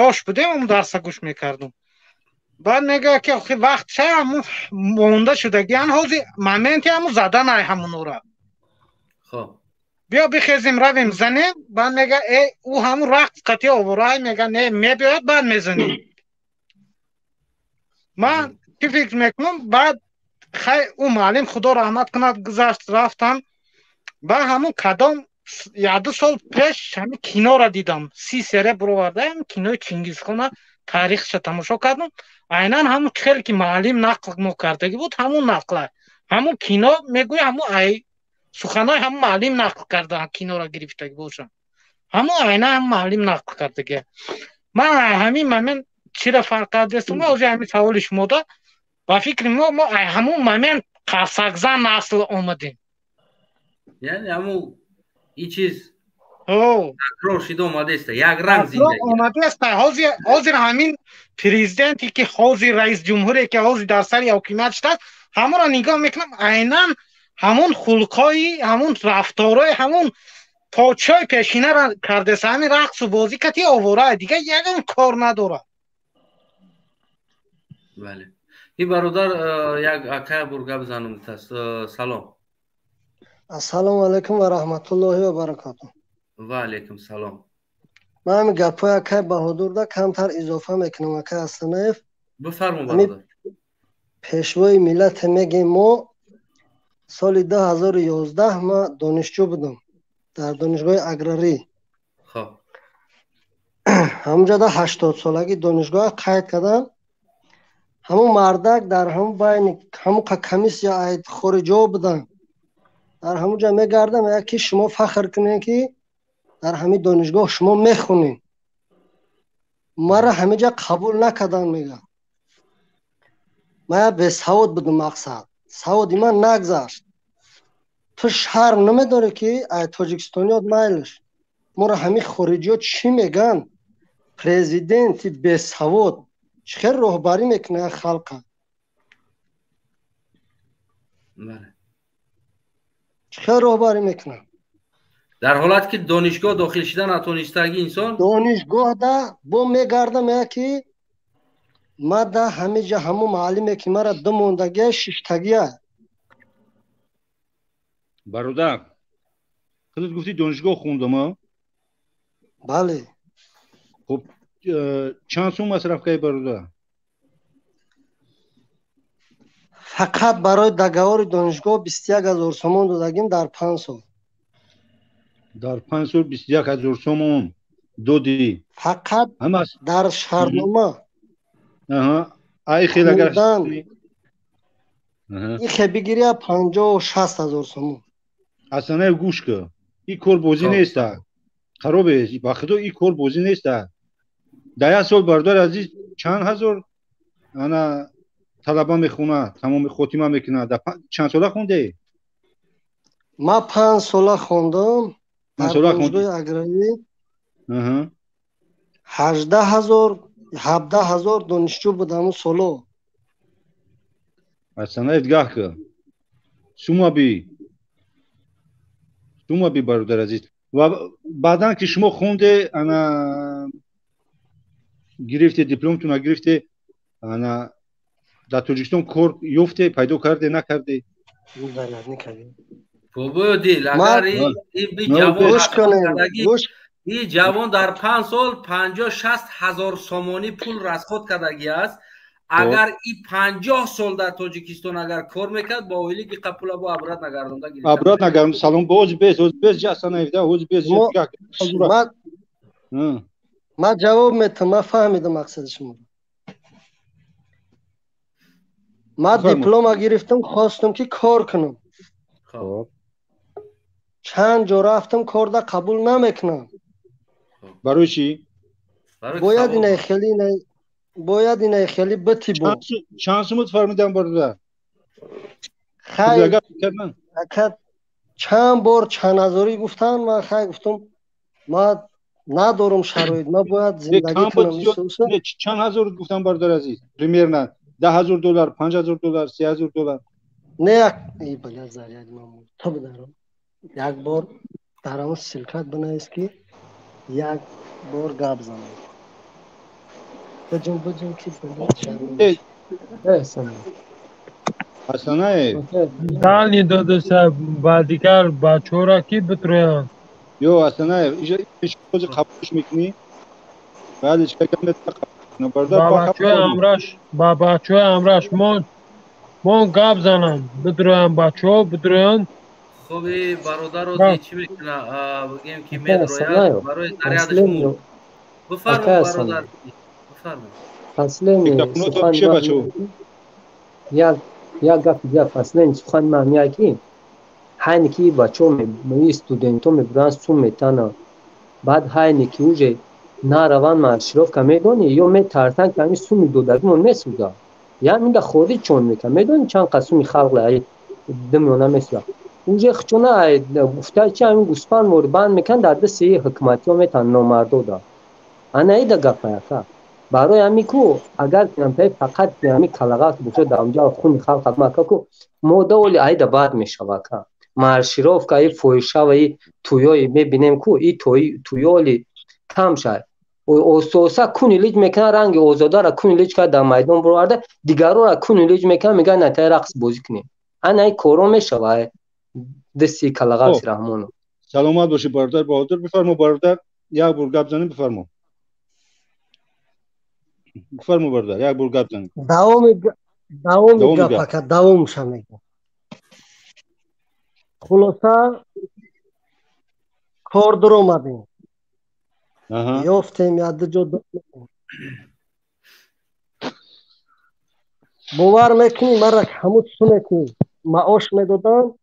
Speaker 2: ёш будем, ҳамун дарса гӯш мекардум. Баъд мегӯяд, ки охи вақт ша ҳамун монда шудагиан, ҳози моменти ҳамун заданай ҳамунора, биё бихезем, равем, занем. Баъд мега, э, ӯ ҳамун рақс қати овораай, мега, не, мебиёяд, баъд мезанем. Ман чӣ фикр мекунам, баъд хай, ӯ муаллим, худо раҳмат кунад, гузашт, рафтан. Баъд ҳамун кадом якду сол пеш ҳамин киноро дидам, 30 серия буроварда, ҳамин кинои Чингизхона, таърихша тамошо кардам. Айнан ҳамун хеле ки муаллим нақл мо кардагӣ буд, ҳамун нақла, ҳамун кино мегӯя, ҳамун ай суханои ҳамун муаллим нақл карда киноро гирифтагӣ бошам, ҳамун айнан ҳамун муаллим нақл кардагия. Ман ҳамин момент чира фарқ кардестум, ҳозир ҳамин саволи шумода, ба фикри мо ҳамун момент қарсакзан насл омадем.
Speaker 1: Яъне ҳамун ин чиз такрор шида омадааста, якранг зиндагӣ.
Speaker 2: Омадааста. Ҳозир ҳамин президенте ки ҳозир, раис ҷумҳуре ки ҳозир дар сари ҳокимият шудааст, ҳамонро нигоҳ мекунам, айнан ҳамун хулқҳои, ҳамун рафторҳои ҳамун подшоҳи пешинара кардеса, ҳамин рақсу бозӣ кати овора, дигар ягон кор надорад.
Speaker 1: Бале, ин бародар як акая бур гап занум гуфтааст. Салом.
Speaker 6: Ассалому алайкум ва раҳматуллоҳи ва баракату.
Speaker 1: Ва алайкум салом.
Speaker 6: Ман ҳами гапҳои акай Баҳодурда камтар изофа мекунам, акай Астанаев.
Speaker 1: Бифармо, бародар.
Speaker 6: Пешвои миллате мегем мо, соли 2011 ма донишҷӯ будам дар донишгоҳи аграрӣ. Ҳамунҷода 80-солаги донишгоҳ қайд кардам. Ҳамун мардак дар ҳамун байни ҳамун комиссия хориҷиҳо буданд. Дар ҳамун ҷо мегардам, мега ки шумо фахр кунед, ки дар ҳамин донишгоҳ шумо мехонед. Мара ҳамин ҷа қабул накардан, мега. Ман бесавод будам, мақсад. Саводи ман нагзашт. Ту шарм намедорӣ, ки ай тоҷикистониёт майлиш. Моро ҳамин хориҷиёт чӣ меган? Президенти бесавод чӣ хел роҳбарӣ мекунад халқа? Чӣ хел роҳбарӣ мекунад?
Speaker 1: Дар ҳолате ки донишгоҳ дохил шида натонистаги инсон.
Speaker 6: Донишгоҳда бо мегардам, мега ки ма да ҳамин ҷа ҳамун муаллиме ки мара ду мондагия шиштагия.
Speaker 4: Бародар, худат гуфтӣ донишгоҳ хондам, а?
Speaker 6: Бале.
Speaker 4: Хуб, чанд сум масраф кардӣ, бародар?
Speaker 6: Фақат барои договори донишгоҳ 21 000 сомон додагим дар 5 сол.
Speaker 4: Дар 5 сол 21 000 сомон додӣ?
Speaker 6: Фақат дар шартнома.
Speaker 4: Ай хел агар
Speaker 6: ихе бигирия 50-60 ҳазор сомон.
Speaker 4: Асанаев, гӯш кун, ин кор бозӣ неста, харобе, ба худо, ин кор бозӣ неста. Дар як сол, бародари азиз, чанд ҳазор ана талаба мехонад, тамоми хотима мекунад? Чанд сола хонде?
Speaker 6: Ман 5 сола хондам дар донишгоҳи аграрӣ. 18 000, 17 000 донишҷӯ буд ҳамун соло.
Speaker 4: Асанаев, гаҳ ка сумаби сумаби, бародари азиз, ва баъдан ки шумо хонде, ана гирифте дипломтуна, гирифте, ана дар Тоҷикистон кор ёфте, пайдо карде, накарде?
Speaker 1: Бобои агар ин ҷавон дар 5 сол 50-60 ҳазор сомонӣ пул расход кардагӣ аст, агар и 50 сол дар Тоҷикистон агар кор мекард, бо оилик иқа пула бо обрат нагардонда.
Speaker 4: Обрат нагардонда. Салом, боз бес, оз бес ҷасанаевда, оз бес.
Speaker 6: Ман ҷавоб метам, ман фаҳмидам мақсади шуморо. Ман диплома гирифтам, хостам ки кор кунам. Чанд ҷо рафтам, корда қабул намекунам.
Speaker 4: Барои чӣ?
Speaker 6: Бояд инаи хеле, бояд инаи хеле бити бо.
Speaker 4: Чанд сумут фармудам, бародар?
Speaker 6: Хай, чанд бор чанд ҳазорӣ гуфтан, ман хай гуфтам, ман надорам шароит, ман бояд зиндагӣ кунам.
Speaker 4: Чанд ҳазор гуфтам, бародар азиз, примерно 10 000 доллар, 5000 доллар, 3000 доллар?
Speaker 6: Не, то бидарам, як бор дар ҳамун ссылка т бинавис, ки як бор гап занам. Биҷум, биҷум, ки.
Speaker 4: Ҳасанаев.
Speaker 3: Дани додаса ба дигар бачора ки битроянд.
Speaker 4: Ё, Ҳасанаев, ҳози қабулш мекунӣ, баъдеш
Speaker 3: Ба бачаҳои ҳамраш мон гап занам, бидроянд, бачаҳо бидроянд.
Speaker 1: Хуби, бародаро, чӣ мекуна, бигем ки медрояд барои зарядаш. Бифармо, бародар, бифармо.
Speaker 5: Последний сухан, як гапи дигар, последний сухани ман ҳамия ки ҳайне ки бачаҳо, студентҳо мебуранд, сум метананд, баъд ҳайне ки уже нараванд маршировка, медонӣ, ё метарсанд, ки ҳамин суми додагимон месӯзад. Я минда хориҷ чон мекунад, медонӣ, чанд қад суми халқ димёна месӯзад. Уже хчона гуфта чи ҳамин гӯспанд мори банд мекунанд, дар дасти ҳукуматиҳо метан, номардода. Ана ида гапа яка. Барои ҳамин ку агар фақат ҳамин калағат бошад, дар онҷа хуни халқ мака ку мода оли айда бад мешава ка. Маршировка и фоҳиша ва и тӯёи мебинем ку, и тӯёли кам шад. Ососа куни лиҷ мекунад, ранги озодара куни лиҷ кард, дар майдон бироварда, дигарора куни лиҷ мекунад, мегӯяд натай рақс бозӣ кунем. Ана ин коро мешава дасти калағаси Раҳмонов.
Speaker 4: Саломат бошӣ, бародар Баҳодур. Бифармо, бародар, як бор гап занем, бифармо, бифармо, бародар, як бор гап занем.
Speaker 6: Давоми гап, ака, давомша мегӯям. Хулоса, кор дуромадем, ёфтем яду ҷо. Бовар мекунӣ, мара ҳамун суме ки маош медоданд,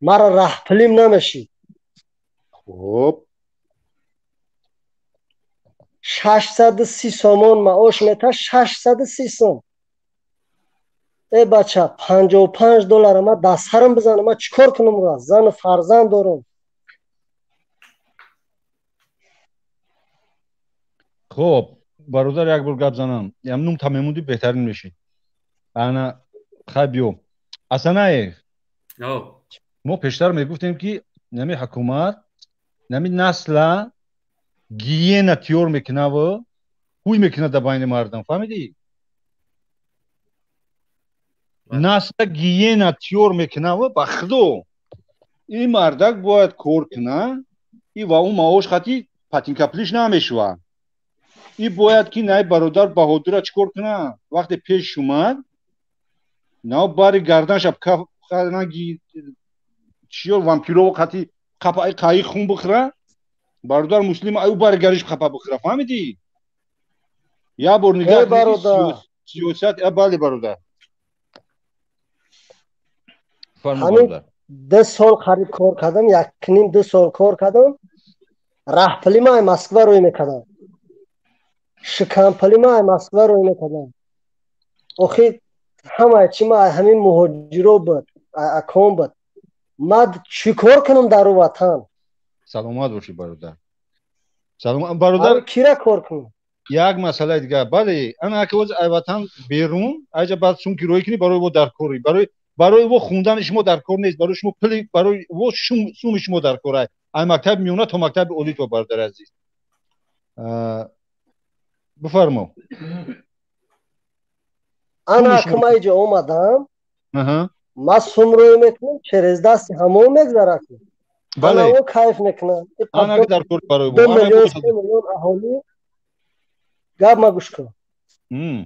Speaker 6: Мара раҳпулим намешид.
Speaker 4: Хуб.
Speaker 6: 630 сомон маош мета, 630 сом. Э бача, 55 доллар ма дар сарам бизанам, ма чӣ кор кунам? Зану фарзанд дорам.
Speaker 4: Хуб, бародар, як бор гап занам. Ям нум та мемонди, беҳтарин мешид. Ана хай, биё. Асанаев. Мо пештар мегуфтем, ки нами ҳукумат нами насла гиена тиёр мекунаву ҳуй мекунад дар байни мардам, фаҳмидӣ? Насла гиена тиёр мекунаву, ба худо, ин мардак бояд кор куна и ва ӯ маош хати патинкаплиш намешавад. И бояд ки най бародар Баҳодура чӣ кор куна? Вақте пеш омад, нав бари гарданша чиё вампирово қати қапаи қаи хун бихӯра, бародар Муслим аю бари гариш қапа бихӯра, фаҳмидӣ? Як бор нигаҳ сиёсат. Бале, бародар.
Speaker 6: Ҳамин 2 сол қариб кор кардам, якним ду сол кор кардам. Раҳпули ма Москва рӯй мекардам, шикампули ма Москва рӯй мекардам. Охи ҳамаи чи ма ҳамин муҳоҷиро буд, акон буд. Ма чӣ кор кунам дар ӯ ватан?
Speaker 4: Саломат бошӣ, бародар, саломат, бародар.
Speaker 6: Кира кор кунам?
Speaker 4: Як масъалаи дигар, бале, ана аки оз ай ватан берун айҷа баъд сум кироӣ кунӣ, барои во дар корӣ, барои во хундани шумо дар кор нест, барои шумо пули, барои во суми шумо дар кор ай мактаби миёна то мактаби олӣ то. Бародари азиз, бифармо.
Speaker 6: Ана аки ма иҷа омадам, ма сум рӯй мекунам, через дасти ҳамон мегзарад. Ана о кайф мекунам.
Speaker 4: Дар кор барои
Speaker 6: 2 миллион, 3 миллион аҳолӣ, гап ма гӯш кун, 2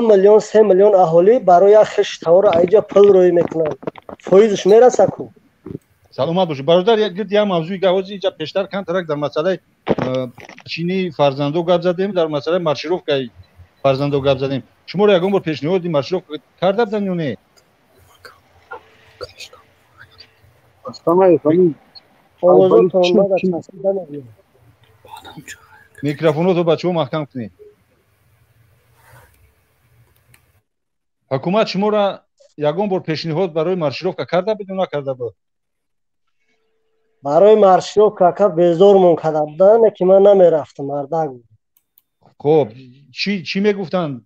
Speaker 6: миллион, 3 миллион аҳолӣ барои як хеш тавора аиҷа пул рӯй мекунанд, фоизш мераса ку.
Speaker 4: Саломат бошед, бародар. Гирд як мавзӯи гавози иҷа пештар камтарак дар масъалаи чини фарзандо гап задем, дар масъалаи маршировкаи фарзандо гап задем. Шуморо ягон бор пешниҳоди маршировка карда буданд ё не?
Speaker 3: Астанаев, ҳамин
Speaker 6: Овозотон мада часпида мебинам.
Speaker 4: Микрофонотро, бачаҳо, маҳкам кунед. Ҳукумат шуморо ягон бор пешниҳод барои маршировка карда буд ё накарда буд?
Speaker 6: Барои маршировка, ака, безормон карда буданд, ки ман намерафтам, мардак.
Speaker 4: Хуб, чӣ мегуфтанд?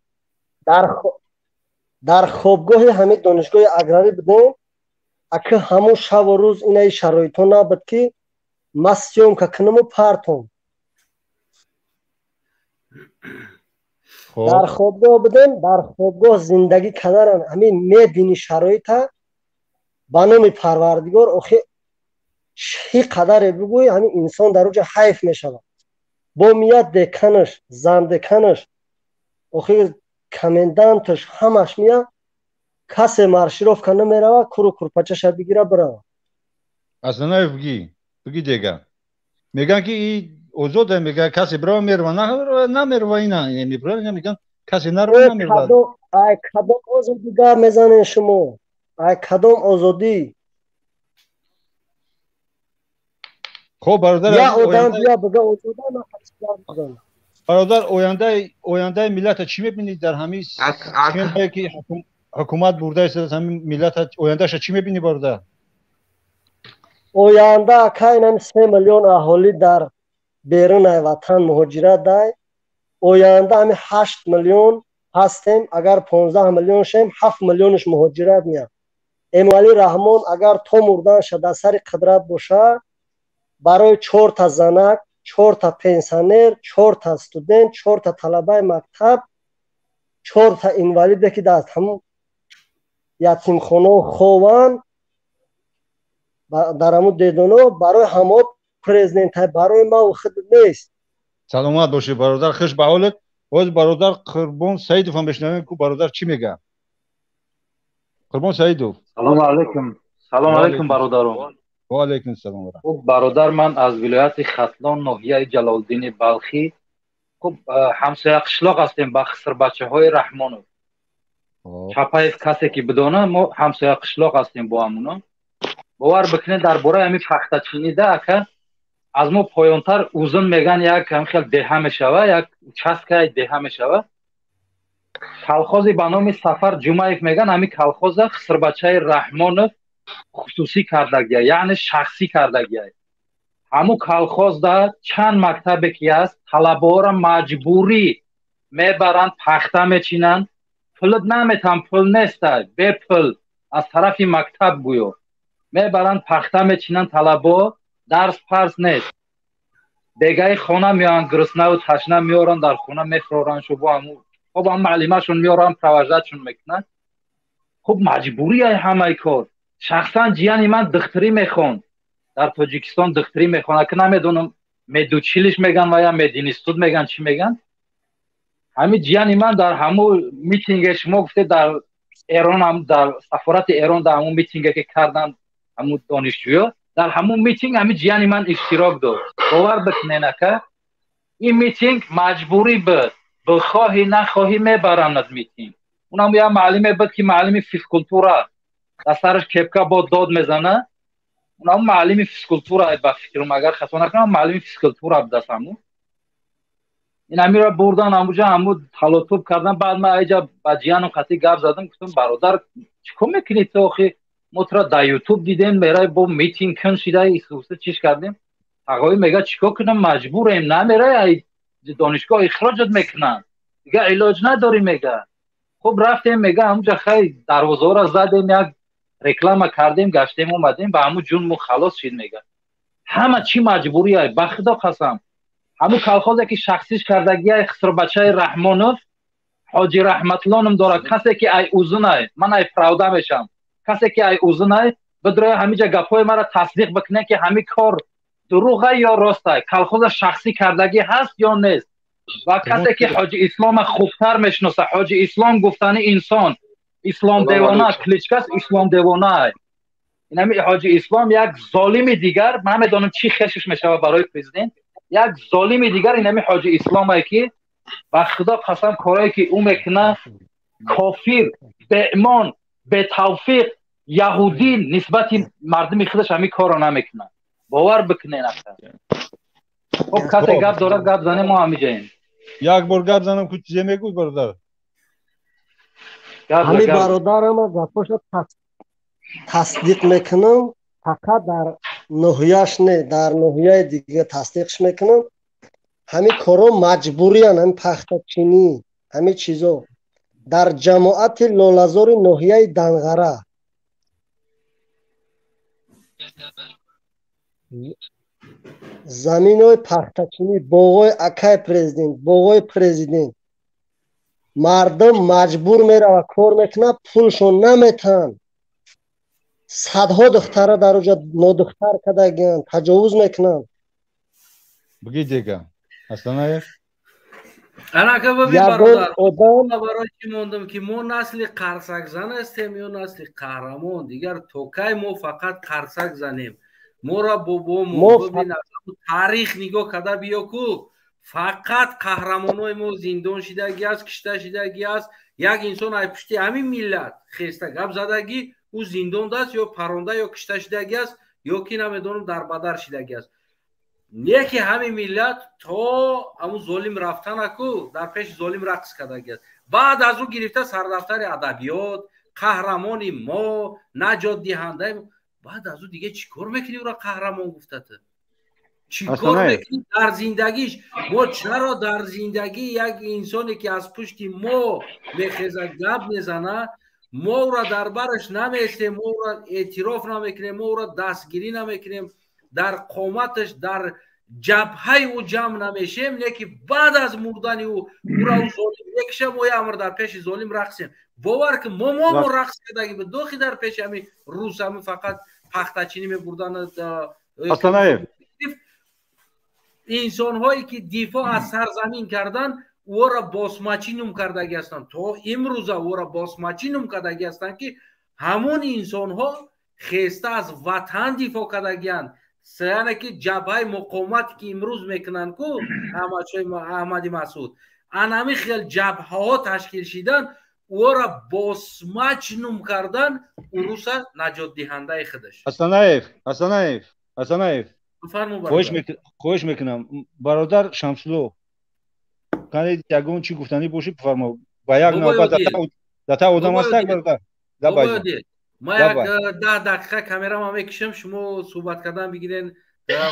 Speaker 6: Дар хобгоҳи ҳамин донишгоҳи аграрӣ будем, ака. Ҳамон шабу рӯз инаи шароитҳо набуд, ки ма съёмка кунаму партом. Дар хобгоҳ будем, дар хобгоҳ зиндагӣ карданам, ҳамин мебини шароита, ба номи Парвардигор, охи чӣ қадаре бигӯӣ, ҳамин инсон дар оҷа ҳайф мешавад. Бо мияд деканаш, замдеканаш, охи коменданташ, ҳамаш мия, касе маршировка намеравад, куру курпачаша бигира бирава.
Speaker 4: Асанаев, бигӣ, бигӣ дега. Мегӯян, ки и озода, мега, касе бирава, мерава, намерава, ина мебирава, ина мегӯян, касе нарава, намерава.
Speaker 6: Ай кадом озодӣ гап мезанед шумо? Ай кадом озодӣ?
Speaker 4: Хоб, бародар.
Speaker 6: Я одам бия бига озода.
Speaker 4: Бародар, ояндаи миллата чӣ мебинед дар ҳамин схемае, ки ҳукумат бурда истодааст? Ҳамин миллата ояндаша чӣ мебинӣ, бародар?
Speaker 6: Оянда, ака, инами 3 миллион аҳолӣ дар берунай ватан муҳоҷират дай. Оянда ҳами 8 миллион ҳастем, агар 15 миллион шем, 7 миллионш муҳоҷират меяд. Эмомалӣ Раҳмон агар то мурданша дар сари қудрат боша, барои чорта занак, чорта пенсионер, чорта студент, чорта талабаи мактаб, чорта инвалиде, ки дар ҳамун ятимхонао хованд, дар ҳамун дедоно, барои ҳамо президент, барои ман худ нест.
Speaker 4: Саломат бошед, бародар, хуш ба ҳолат. Боз бародар Қурбон Саидов ҳам бишнавем ку, бародар чӣ мега. Қурбон Саидов.
Speaker 7: Салому алайкум, салому алайкум, бародарон.
Speaker 4: Ва алайкум салом.
Speaker 7: Хуб, бародар, ман аз вилояти Хатлон, ноҳияи Ҷалолдини Балхӣ. Хуб, ҳамсоя қишлоқ ҳастем ба хисрбачаҳои Раҳмонов. Чапаев касе ки бидона, мо ҳамсоя қишлоқ ҳастем бо ҳамуно. Бовар бикунед, дар бораи ҳамин пахтачинида, ака, аз мо поёнтар Узун меган, як ҳамин хел деҳа мешава, як участкаи деҳа мешава. Колхози ба номи Сафар Ҷумаев меган, ҳамин колхоза хисрбачаи Раҳмонов хусусӣ кардагия, яъне шахсӣ кардагия. Ҳамун колхозда чанд мактабе ки ҳаст, талабаҳоро маҷбурӣ мебаранд, пахта мечинанд, пулат наметам, пул неста, бепул аз тарафи мактаб гӯё мебаранд, пахта мечинанд талабаҳо, дарс парс нест. Бегаи хона меоянд, гуруснаву ташна меоранд, дар хона мефуроранд шубо ҳамун. Хоб, ҳам маълимашон меоранд, провожатшон мекунанд. Хуб, маҷбурияй ҳамаи кор. Шахсан ҷияни ман духтурӣ мехонд, дар Тоҷикистон духтурӣ мехонад, ки намедонам, медучилище меган ва я мединститут меган, чӣ меган. Ҳамин ҷияни ман дар ҳамун митинге шумо гуфтед, дар Эрон, ҳам дар сафорати Эрон, дар ҳамун митинге ки карданд ҳамун донишҷӯё, дар ҳамун митинг ҳамин ҷияни ман иштирок дошт. Бовар бикунед, ака, ин митинг маҷбурӣ буд, бихоҳӣ нахоҳӣ мебаранд митинг. Унам як маълиме буд, ки маълими физкультура, дар сараш кепка бо дод мезана. Унам маълими физкультура, ба фикрам, агар хато накунам, маълими физкультура будааст ҳамун. Ин ҳамиро бурдан ҳамуҷа, ҳаму талотуб кардан. Баъд ман айҷа ба ҷиянам қатъи гап задам, гуфтам: «Бародар, чӣ кор мекунӣ ту охи? Мо туро дар Ютуб дидем, мерай бо митинг кун шида исуса чиш кардем». Ағои мега: «Чӣ кор кунам, маҷбурем, намерай, ай донишгоҳ ихроҷат мекунанд, дига илоҷ надорӣ», мега. Хуб, рафтем, мега, ҳамуҷа, хай, дарвозаҳоро задем, як реклама кардем, гаштем, омадем, ба ҳамун ҷун мо халос шид, мега. Ҳама чӣ маҷбурия, ба худо қасам. Ҳамун колхозе ки шахсиш кардагиай хисрбачаи Раҳмонов, Ҳоҷи Раҳматулло ном дорад. Касе ки ай Узунай, ман ай Правда мешам, касе ки ай Узунай, бидроя ҳамиҷа гапҳои маро тасдиқ бикунед, ки ҳамин кор дурӯға ё ростай, колхоза шахсӣ кардагӣ ҳаст ё нест. Ва касе ки Ҳоҷи Ислома хубтар мешиноса, Ҳоҷи Ислом гуфтани инсон Ислом девона, кличкас Ислом девона. Инами Ҳоҷи Ислом як золими дигар, ман намедонам чӣ хешиш мешавад барои президент, як золими дигар инами Ҳоҷи Исломае, ки ба худо қасам, корое ки ӯ мекунад, кофир, беимон, бетавфиқ, яҳудӣ нисбати мардуми худаш ҳамин корро намекунад. Бовар бикунед, ака. Хуб, касе гап дорад, гап занем, мо ҳамиҷаем.
Speaker 4: Як бор гап занам ку, чизе мегӯй, бародар?
Speaker 6: Ҳамин бародарама гапоша тасдиқ мекунам, фақат дар ноҳияш не, дар ноҳияи дига тасдиқш мекунам. Ҳамин корҳо маҷбуриян, ҳамин пахтачинӣ, ҳамин чизо дар ҷамоати Лолазори ноҳияи Данғара заминҳои пахтачинӣ, боғои акай президент, боғои президент, мардум маҷбур меравад, кор мекунад, пулшон наметаҳанд. Садҳо духтара дар оҷа нодухтар кардагианд, таҷовуз мекунанд.
Speaker 4: Бигӣ дега, Асланаев.
Speaker 1: Анака, бибин, бародар, барои чӣ мондам, ки мо насли қарсакзан ҳастем ё насли қаҳрамон? Дигар то кай мо фақат қарсак занем? Моро бобомо, бибин, таърих нигоҳ карда биё ку, фақат қаҳрамонои мо зиндон шидагӣ аст, кишта шидагӣ аст. Як инсон ай пушти ҳамин миллат хеста гап задагӣ, ӯ зиндон аст ё паронда, ё кишта шидагӣ аст, ё ки намедонам, дар бадар шидагӣ аст. Не ки ҳамин миллат то ҳамун золим рафтанаку дар пеши золим рақс кардагӣ аст. Баъд аз ӯ гирифта сардафтари адабиёт, қаҳрамони мо, наҷотдиҳандаи. Баъд аз ӯ дига чӣ кор мекунӣ ӯро қаҳрамон гуфтата? Чӣ кор мекунӣ дар зиндагиш? Мо чаро дар зиндагӣ як инсоне ки аз пушти мо мехезад, гап мезана, мо ӯро дар бараш намеестем, мо ӯро эътироф намекунем, мо ӯро дастгирӣ намекунем, дар қоматаш, дар ҷабҳаи ӯ ҷамъ намешем, не ки баъд аз мурдани ӯ ӯро ӯ золим мекуша, мо ямр дар пеши золим рақсем? Бовар ки мо рақс кардагӣ буд дохи дар пеши ҳамин рус, ҳамин фақат пахтачинӣ мебурдан.
Speaker 4: Асланаев.
Speaker 1: Инсонҳое ки дифоъ аз сарзамин кардан, ӯро босмачӣ нум кардагӣ ҳастанд. То имрӯза ӯро босмачӣ нум кардагӣ ҳастанд, ки ҳамон инсонҳо хеста аз ватан дифоъ кардагианд. Яъне ки ҷабҳаи муқовимате ки имрӯз мекунанд ку Аҳмади Масуд, анами хел ҷабҳаҳо ташкил шидан. Ӯро босмач нум кардан уруса наҷотдиҳандаи худаш.
Speaker 4: Ҳасанаев, Ҳасанаев, Ҳасанаев, хоҳиш мекунам, бародар Шамсулло, кане ягон чӣ гуфтанӣ бошӣ, бифармо. Ба як навбат дата одам ҳастак, бародар.
Speaker 1: Ма як 10 дақиқа камерама мекишам, шумо суҳбат кардан бигирен,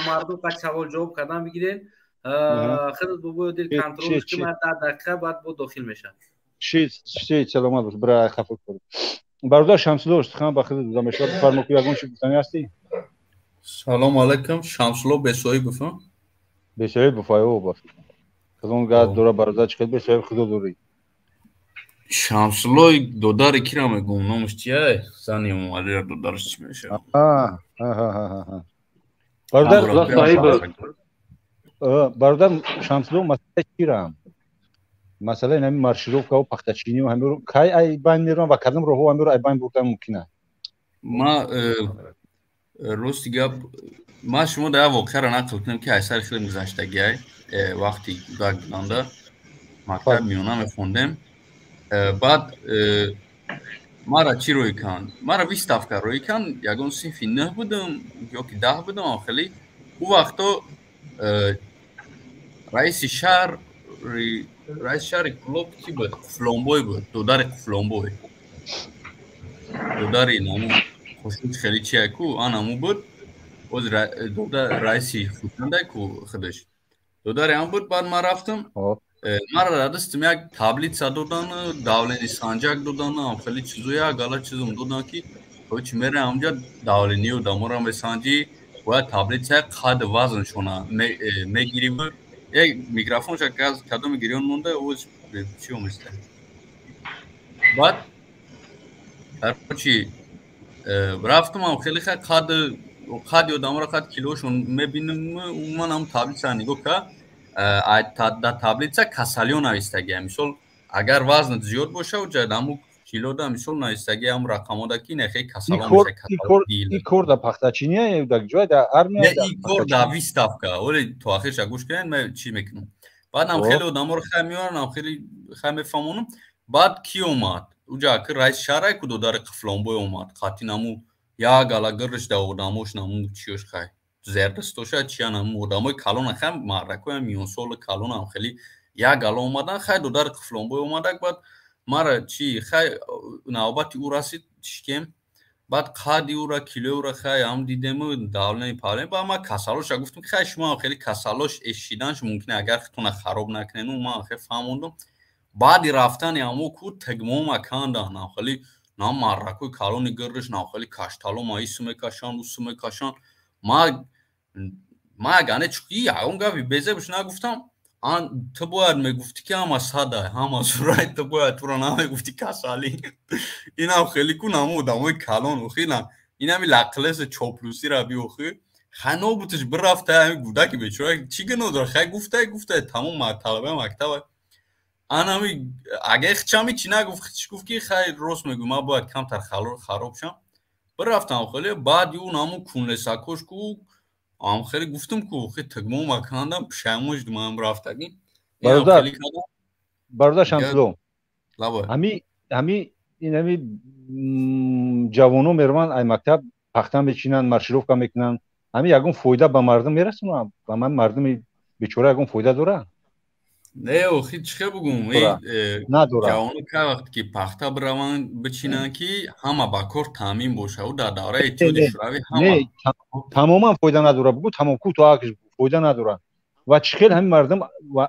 Speaker 1: мардум так савол ҷавоб кардан бигирен. Худат, бобои дил, контрол ки ман 10 дақиқа баъд бо дохил мешавам.
Speaker 4: Ши, саломат бош, бира хафа кун. Бародар Шамсулло, сухан ба худат дода мешавад, бифармо, ки ягон чӣ гуфтанӣ ҳастӣ.
Speaker 8: Салом алайкум, Шамсулло Бесоибов.
Speaker 4: Бесоибов, айо, ба кадом гап дора, бародар, чӣ хел бесоиб худо дорӣ?
Speaker 8: Шамсуллои додари кира мегӯм, номаш чия? Зани Эмомалира додараш чӣ мешавад?
Speaker 4: Бародар, бародар Шамсулло, масъала чирам, масъалаи ҳамин маршировкаву пахтачинию ҳамиро кай ай байн меравам ва кадом роҳҳо ҳамиро ай байн бурдан мумкин аст?
Speaker 8: Ма рости гап, ма шумо дар як воқеаро нақл кунем, ки ай сари хеле гузаштагиай. Вақти кӯдак буданда мактаб миёна мехондем. Баъд мара чӣ рӯй канд, мара выставка рӯй канд. Ягон синфи нӯҳ будам ё ки 10 будам. Хеле ӯ вақто раиси шаҳр, раиси шаҳри Кӯлоб кӣ буд? Қуфлонбой буд, додари Қуфлонбой, додари наму хушуд хеле чия ку, анаму буд. Боз раиси хушундай ку худаш додари ҳам буд. Баъд ман рафтам, мара дар дастам як таблица додан, давление санҷак додан, хеле чизо, як гала чизом додан, ки чи мераи ҳамҷа, давление одаморо месанҷӣ, бояд таблицаи қад вазншона мегирӣ. Як микрофонша кадоми гирён монда, оз чӣ оместа. Баъд, короче, рафтам, хеле қад қади одаморо, қад килошон мебинам. Умуман ҳам таблица нигоҳ кард, дар таблица касалиё навистагия. Мисол, агар вазнат зиёд боша, уҷа ҳаму килода, мисол, навистагия, ҳам рақамода, ки нехе касало.
Speaker 4: И кор да пахтачиния, дар ҷой, дар армия?
Speaker 8: Не, и кор да выставка. Оле то ахирша гӯш кунед, ман чӣ мекунам. Баъдам хеле одаморо хай меорам, хеле хай мефаҳмонам. Баъд кӣ омад уҷа? Ки раиси шаҳрае ку, додари Қифлонбой омад, қатъи наму як гала гирриш да одамош, наму чиёш, хай зердастоша чия, наму одамои калона, хай мардакоя миёнсоли калонам, хеле як гала омадан. Хай додари Қифлонбой омадак. Баъд мара чи, хай навбати ӯ расид, шикем. Баъд қади ӯра, килои ӯра хай ҳам дидему, давление павление. Баъд ман касалоша гуфтам, ки хай шумо хеле касалош эшиданш мумкин, агар худтона хароб накунену. Ман хеле фаҳмондум. Баъди рафтани ҳамо ку тегмома кандан, хеле на марракои калони гирриш, на хеле кашталома ису мекашанд, усу мекашанд. Ма ягане чуки ягон гапи безебш нагуфтам. Ту бояд мегуфтӣ, ки ҳама сада, ҳама сурай, ту бояд туро намегуфтӣ касалӣ. Инам хеле ку намо одамои калон охи, на инами лақлеса чоплусира би охи, хай нобуташ бирафта. Ҳами гудаки бечора чӣ гуноҳ дора? Хай гуфтай, гуфтай, тамом, талабаи мактаба. Анами агар хчами чӣ нагуфт, чӣ гуфт, ки хай рост мегӯ, ман бояд камтар хароб шам. Бирафтам хеле. Баъди ӯ наму кунлесакош ку ам хеле гуфтам ку хе тагмома кандам, пушаймон шудам ам рафтагӣ.
Speaker 4: Бародар, бародар Шамсулло, ҳами ин ҳами ҷавоно мераванд, ай мактаб пахта мечинанд, маршировка мекунанд. Ҳами ягон фоида ба мардум мерасонад? Ба ман мардуми бечора ягон фоида дорад?
Speaker 8: Не, охи чӣ хел бугум, ҷавоно кай вақте ки пахта бираванд бичинанд, ки ҳама ба кор таъмин боша, ӯ дар давраи Иттиҳоди Шӯравӣ ҳама
Speaker 4: Тамоман фоида надорад, бугу, тамом ку то акш фоида надорад. Ва чӣ хел ҳамин мардум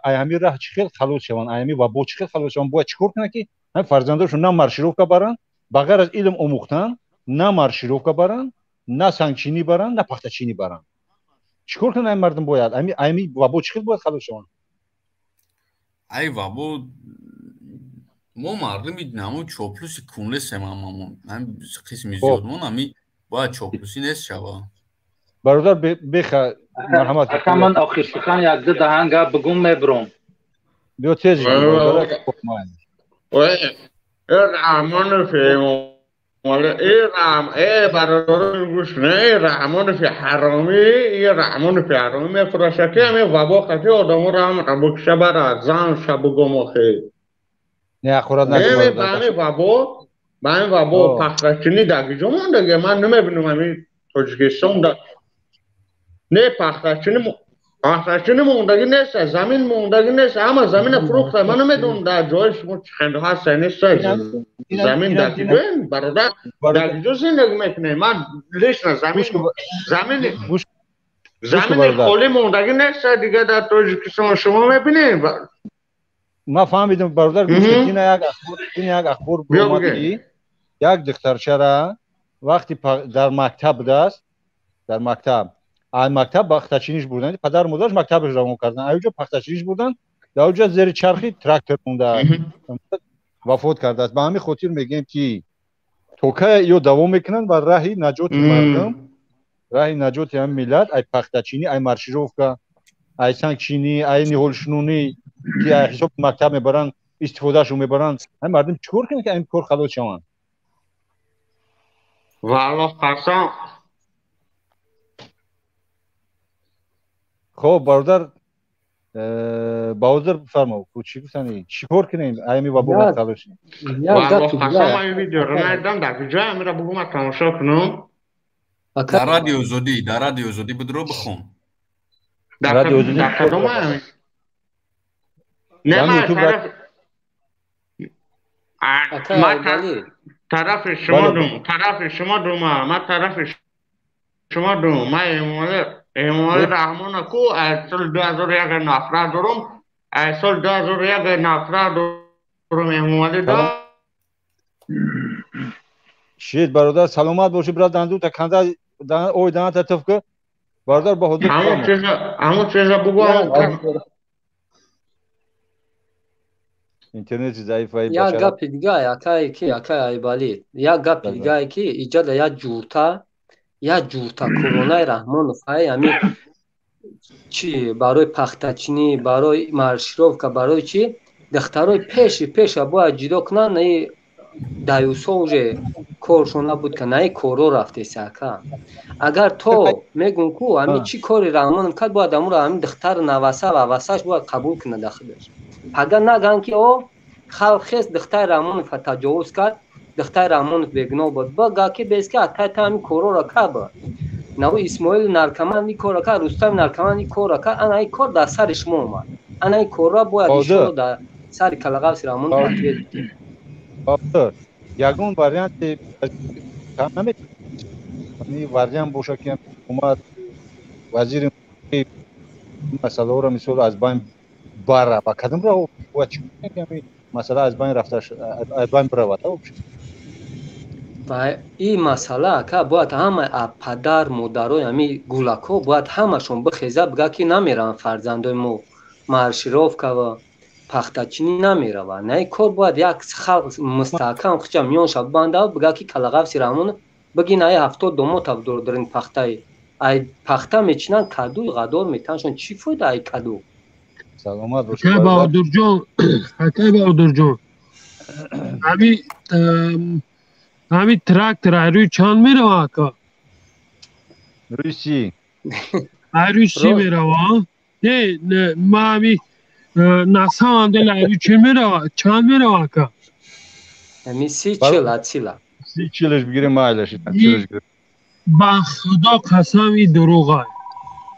Speaker 4: ай ҳамин раҳ чӣ хел халос шаванд, ай ҳамин вабо чӣ хел халос шаванд? Бояд чӣ кор кунанд, ки ҳамин фарзандошон на маршировка баранд, ба ғайр аз илм омӯхтан, на маршировка баранд, на сангчинӣ баранд, на пахтачинӣ баранд? Чӣ кор кунанд ҳамин мардум бояд? Ҳамин вабо чӣ хел бояд халос шаванд?
Speaker 8: Ай вабо мо мардуми намо чоплуси кунлесем, ҳамамон ҳами қисми зиёдмон ҳами бояд чоплусӣ нест шава.
Speaker 4: Бародар Беха, марҳамат.
Speaker 7: Ака, ман охир сухан як-ду даҳан гап бигум, мебуром.
Speaker 4: Биё, тез.
Speaker 9: Раҳмонов, э бародарон, гӯш не, Раҳмонови ҳаромӣ, и Раҳмонови ҳаромӣ мефураша, ки ҳами вабо қати одаморо ҳам букша бара, зан ша бугум охи.
Speaker 4: Не ҳақорат
Speaker 9: накун. Не, ба ҳамин вабо, ба ҳамин вабо пахтачинӣ дар куҷо мондагӣ? Ман намебинам ҳамин Тоҷикистон да. Не, пахтачинӣ пахтачинӣ мондагӣ нест, замин мондагӣ нест, ҳама замина фурӯхта. Ман намедонам дар ҷои шумо чӣ хел ҳаст, нест. Замин дар куҷоем, бародар? Дар куҷо зиндагӣ мекунем? Ман лично замин замини замини холӣ мондагӣ нест дига дар Тоҷикистон, шумо мебинед.
Speaker 4: Ман фаҳмидам, бародар, гӯш кун, ина як ахбор, ина як ахбор омад, ки як духтарчара вақти дар мактаб будааст, дар мактаб, аз мактаб пахтачиниш бурданд, падару модараш мактабаш равон карданд, аз ҷо пахтачиниш бурданд, дар ҷо зери чархи трактор мондааст, вафот кардааст. Ба ҳамин хотир мегӯем, ки то кай ё давом мекунанд ва раҳи наҷоти мардум, раҳи наҷоти ҳамин миллат ай пахтачинӣ, ай маршировка, ай сангчинӣ, ай ниҳолшунонӣ, ки ай ҳисоби мактаб мебаранд, истифодаашон мебаранд, ҳамин мардум чӣ кор кунанд, ки ин кор халос шаванд?
Speaker 9: Валлоҳ қасам.
Speaker 4: Хоб, бародар Баҳодур, бифармо, чӣ гуфтани, чӣ кор кунем, аями вабо халос шем?
Speaker 9: Валлоҳ қасам, ман ин видеоро надидам, дар куҷо амира бугу, ман тамошо кунам.
Speaker 8: Дар Радио Озодӣ, дар Радио Озодӣ будро, бихон.
Speaker 9: Дар кадом? Не, ман тараф ман тарафи шумо дум, тарафи шумо дума, ман тарафи шумо дум. Ман Эмомалӣ Раҳмона ку аз соли 2001 нафрат дорум, аз соли 2001 нафрат дорум Эмомалӣ да.
Speaker 4: Шит, бародар, саломат бошӣ, брат, дандута канда ой даната туф ки, бародар Баҳодур.
Speaker 9: Ҳамон чиза, ҳамон чиза бугу.
Speaker 4: Интернети заиф.
Speaker 5: Як гапи дига, акае ки, акай Айбалӣ, як гапи дигае, ки иҷада як ҷурта, як ҷурта коронаи Раҳмонов ай ҳамин чи барои пахтачинӣ, барои маршировка, барои чи духтарои пеши пеша бояд ҷудо кунанд. Наи даюсо уже коршон набуд, ка наи коро рафтеса, ака. Агар то мегӯм ку ҳамин чӣ кори Раҳмонов кард, бояд амуро ҳамин духтар наваса ва васаш бояд қабул кунад худаш. Агар наган, ки о халқ хест, духтари Раҳмонова таҷовуз кард, духтари Раҳмонов бегуноҳ буд, бага ки бески атайта ҳамин корора кард, наву Исмоил наркоман ин корро кард, Рустами наркоман ин корро кард, ана ин кор дар сари шумо омад, ана ин корро бояд иншоалло дар сари калағавси Раҳмонов ответ бидем.
Speaker 4: Ягон варианте вариант боша, ки ҳукумат, вазири масъалаҳоро мисол аз байн бара, ба кадом роҳ бояд чӣ кунем, масъала аз байн рафта, аз байн биравад?
Speaker 5: Ва ин масъала, ака, бояд ҳама падар модарои ҳамин гулакҳо бояд ҳамашон бихеза, бига, ки намераванд фарзандои мо маршировка ва пахтачинӣ намераванд. На, ин кор бояд як халқ мустаҳкам хуча миёнша бибанда, бига, ки калағавси Раҳмонов бигин, ай 70 домота дорин, пахтаи ай пахта мечинанд, кадуи ғадор метаншон, чӣ фоида ай каду?
Speaker 4: Саломат
Speaker 3: бошед, Баҳодурҷон. Акай Баҳодурҷон, ҳами трактор ай рӯи чанд мерава, ака?
Speaker 4: Рӯи 30.
Speaker 3: Ай рӯи 30 мерава? Не, ма ҳами на самом деле ай рӯи чӣ мерава, чанд мерава, ака?
Speaker 5: Ҳами 30 40 ацила.
Speaker 4: 30 40-аш бигирем, майлаш.
Speaker 3: Ба худо қасам, и дурӯғай.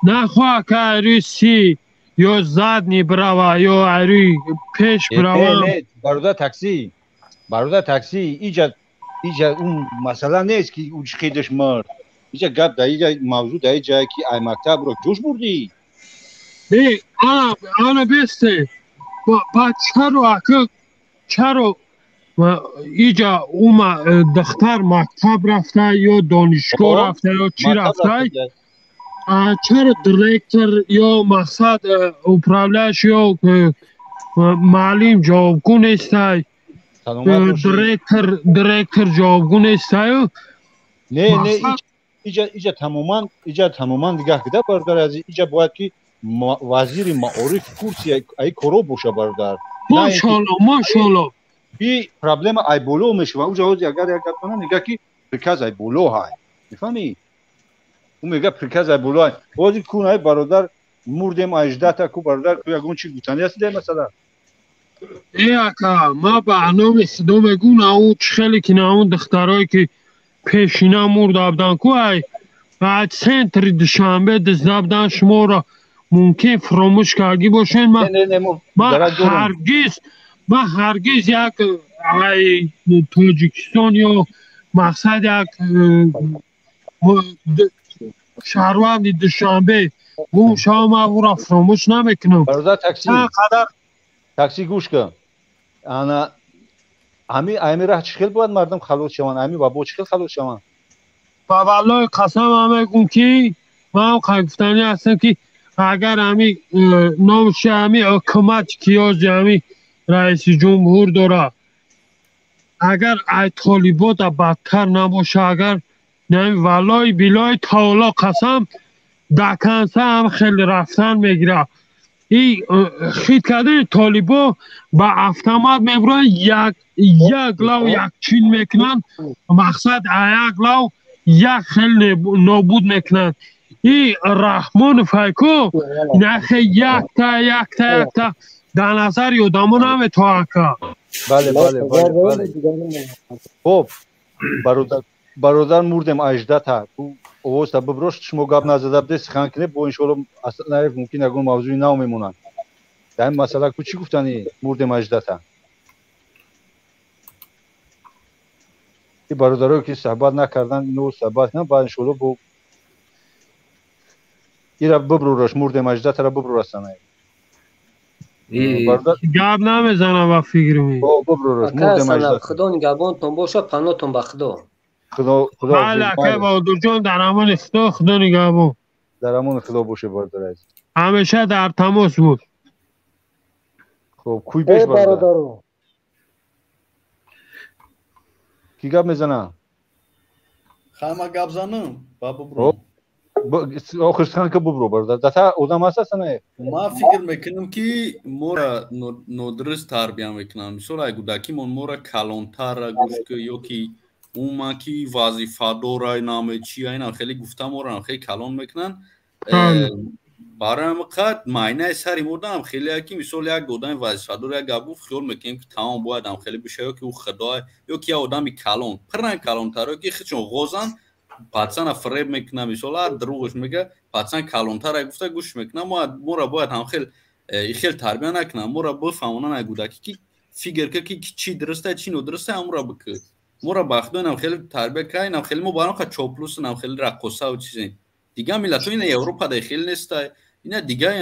Speaker 3: Нахо, ака, ай рӯи 30 ё задний брава, ё ай рӯи пеш брава.
Speaker 4: Бародар такси, бародар такси, иҷа иҷа он масъала нест, ки ӯ хедаш мард. Иҷа гап дар иҷа, мавзӯъ дар иҷае, ки ай мактабро ҷӯш бурдӣ.
Speaker 3: Не, ана бесте, ба чаро, ака, чаро иҷа ума духтар мактаб рафта ё донишгоҳ рафта ё чӣ рафта, чаро директор ё мақсад управляющий ё маълим ҷавобгӯ нестай, директор ҷавобгӯ нестаю?
Speaker 4: Не, не, иҷа иҷа тамоман, иҷа тамоман дигар кида, бародар азиз. Иҷа бояд ки вазири маориф курси ай коро боша, бародар.
Speaker 3: Мошоалло, мошоалло.
Speaker 4: И проблема ай боло мешава. Уҷа ҳози агар як гап кунам, мега, ки приказ ай боло ҳай, мефаҳмӣ? Ӯ мега, приказ ай боло ҳай. Ҳози кун, ай бародар, мурдем, аждата ку, бародар, ку ягон чи гуфтани ҳасти дар масъала?
Speaker 3: Э ака, ма ба номи Худо мегӯм, на ӯ чӣ хеле ки на он духтарое ки пешина мурда буданд ку, ай аз центри Душанбе дизда буданд, шуморо мумкин фуромӯш кардагӣ бошед. Ман ҳаргиз як ай Тоҷикистон ё мақсад як шаҳрванди Душанбе гум шава, ман ӯро фуромӯш намекунам.
Speaker 4: Бародар, такси такси, гӯш кун. Ана ами раҳ чӣ хел бояд мардум халос шаванд? Ами вабо чӣ хел халос шаванд?
Speaker 3: Ба валлои қасам, ман мегӯм ки ман гуфтанӣ ҳастам, ки агар ами номши ами ҳукумат ки ёзи ами раиси ҷумҳур дора, агар ай толибота бадтар набоша, агар валлои билои таоло қасам, до конца ҳам хеле рафтан мегирад. И хит кардани толибо ба автомат мебуранд, як як лав як чин мекунанд, мақсад як лав як хел нобуд мекунанд. И Раҳмонов айку нахе якта якта якта дар назари одамо наметоака.
Speaker 4: Бале, хоб, бародар, мурдем аждата овозта биброш. Шумо гап назада буде, сухан кунед бо, иншоалло Асанаев мумкин ягон мавзӯи нав мемонад дар ин масъала. Ку чӣ гуфтани, мурдем аждата? Бародарое ки суҳбат накардан, ино суҳбат кунанд, баъд иншоалло бо ира бибрураш. Мурдем аждатара бибрур, Асанаев.
Speaker 3: Гап намезанам ба фикри.
Speaker 5: Худо нигаҳбонтон боша, панотон ба Худо.
Speaker 4: Худо, Худо.
Speaker 3: Бале, акай Баҳодурҷон, дар амони Худо, Худо нигаҳбон.
Speaker 4: Дар амони Худо боше, бародар азиз.
Speaker 3: Ҳамеша дар тамос буд.
Speaker 4: Хуб, куй пеш, бародар. Ки гап мезана?
Speaker 8: Хама гап занам ба бубро.
Speaker 4: Охир сухан ка, бубро, бародар. Дата одам ҳаст, Асанаев?
Speaker 8: Ман фикр мекунам, ки моро нодуруст тарбия мекунанд. Мисол, ай кӯдакимон моро калонтарра гӯш ки ё ки умуман ки вазифадора наме чи айнам хеле гуфта, моро хеле калон мекунанд. Барои ҳамин қад майнаи сари модаам хеле ки, мисол, як одами вазифадор як гап гуфт, хиёл мекунем, ки тамом, бояд ам хеле биша, ё ки ӯ худо, ё ки як одами калон пиран калонтар, ки худшон ғозан, пацана фиреб мекунад. Мисол, ҳар дурӯғш мега, пацан калонтара гуфта гӯш мекунад. Моро бояд ҳамхел хел тарбия накунанд, моро бифаҳмонанд ай кӯдакӣ, ки фикр ка, ки чӣ дуруста, чӣ нодуруста, ҳамонро бикӯ. Моро ба худо инам хеле тарбия кар, инам хеле мо баром ха чоплус, инам хеле раққосаву чизем. Дигар миллатҳо ина Европада хеле неста, ина дигар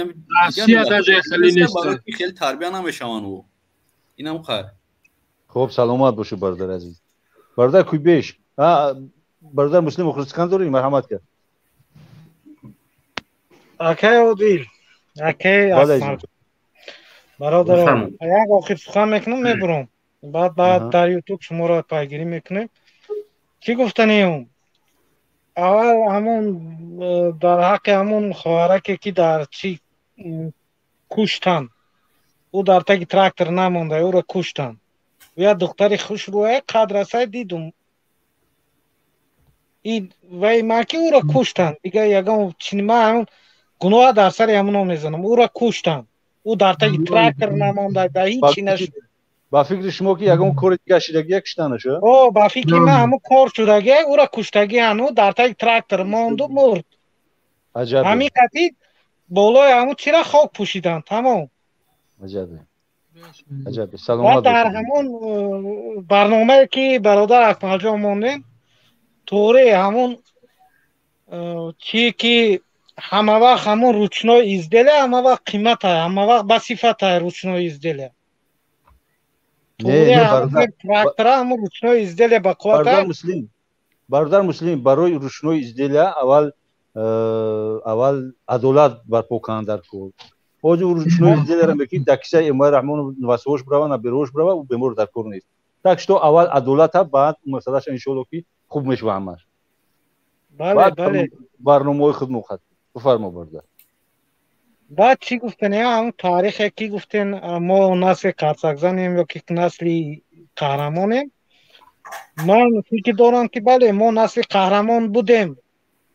Speaker 8: хеле тарбия намешаванд ӯ инам хайр.
Speaker 4: Хуб, саломат бошед, бародар азиз. Бародар Куйбеш, бародар Муслим, охир сухан дорӣ? Марҳамат кард.
Speaker 2: Акай Одил, акай бародарам, як охир сухан мекунам, мебурам, баъд дар Ютуб шуморо пайгирӣ мекунем. Чӣ гуфтанием? Аввал ҳамон дар ҳаққи ҳамон хоҳараке, ки дар чӣ куштанд, ӯ дар таги трактор намонда, ӯро куштанд. Як духтари хушрӯя қадрасай дидум вай ман, ки ӯро куштанд. Дига ягон ма ҳамон гуноҳа дар сари ҳамоно мезанам. Ӯро куштанд, ӯ дар таги трактор намонда, дар ҳичи нашуд.
Speaker 4: Ба фикри шумо, ки ягон кори дига шидагия куштанаша?
Speaker 2: О, ба фикри ман, ҳамон кор шудагия, ӯро куштагиан. Ӯ дар таги трактор монду, мурд. Ҳамин қатӣ болои ҳамон чира хок пӯшиданд, тамом.
Speaker 4: Аҷабе, аҷабе, саломат.
Speaker 2: Дар ҳамон барномае, ки бародар Акмалҷон мондем, торе ҳамон чи ки ҳама вақт ҳамон ручной изделия ҳама вақт қимата, ҳама вақт ба сифата ручной изделия. Трактора ҳамон ручной изделия ба қуввата.
Speaker 4: Бародар Муслим, барои ручной изделия аввал адолат барпо кунанд дар кор. Ҳозир ручной изделияро мекунӣ, дар кисаи Эмомалӣ Раҳмонов васош брава, на берош брава, ӯ бемор дар кор нест. Так что аввал адолата, баъд масъалаша иншоалло, ки хуб мешава ҳамаш.
Speaker 2: Бале.
Speaker 4: Барномаҳои худ мухат бифармо, бародар.
Speaker 2: Баъд чӣ гуфтен, ҳамн таърихе ки гуфтен, мо насли қарсакзанем ё ки насли қаҳрамонем. Ман фикр дорам, ки бале, мо насли қаҳрамон будем.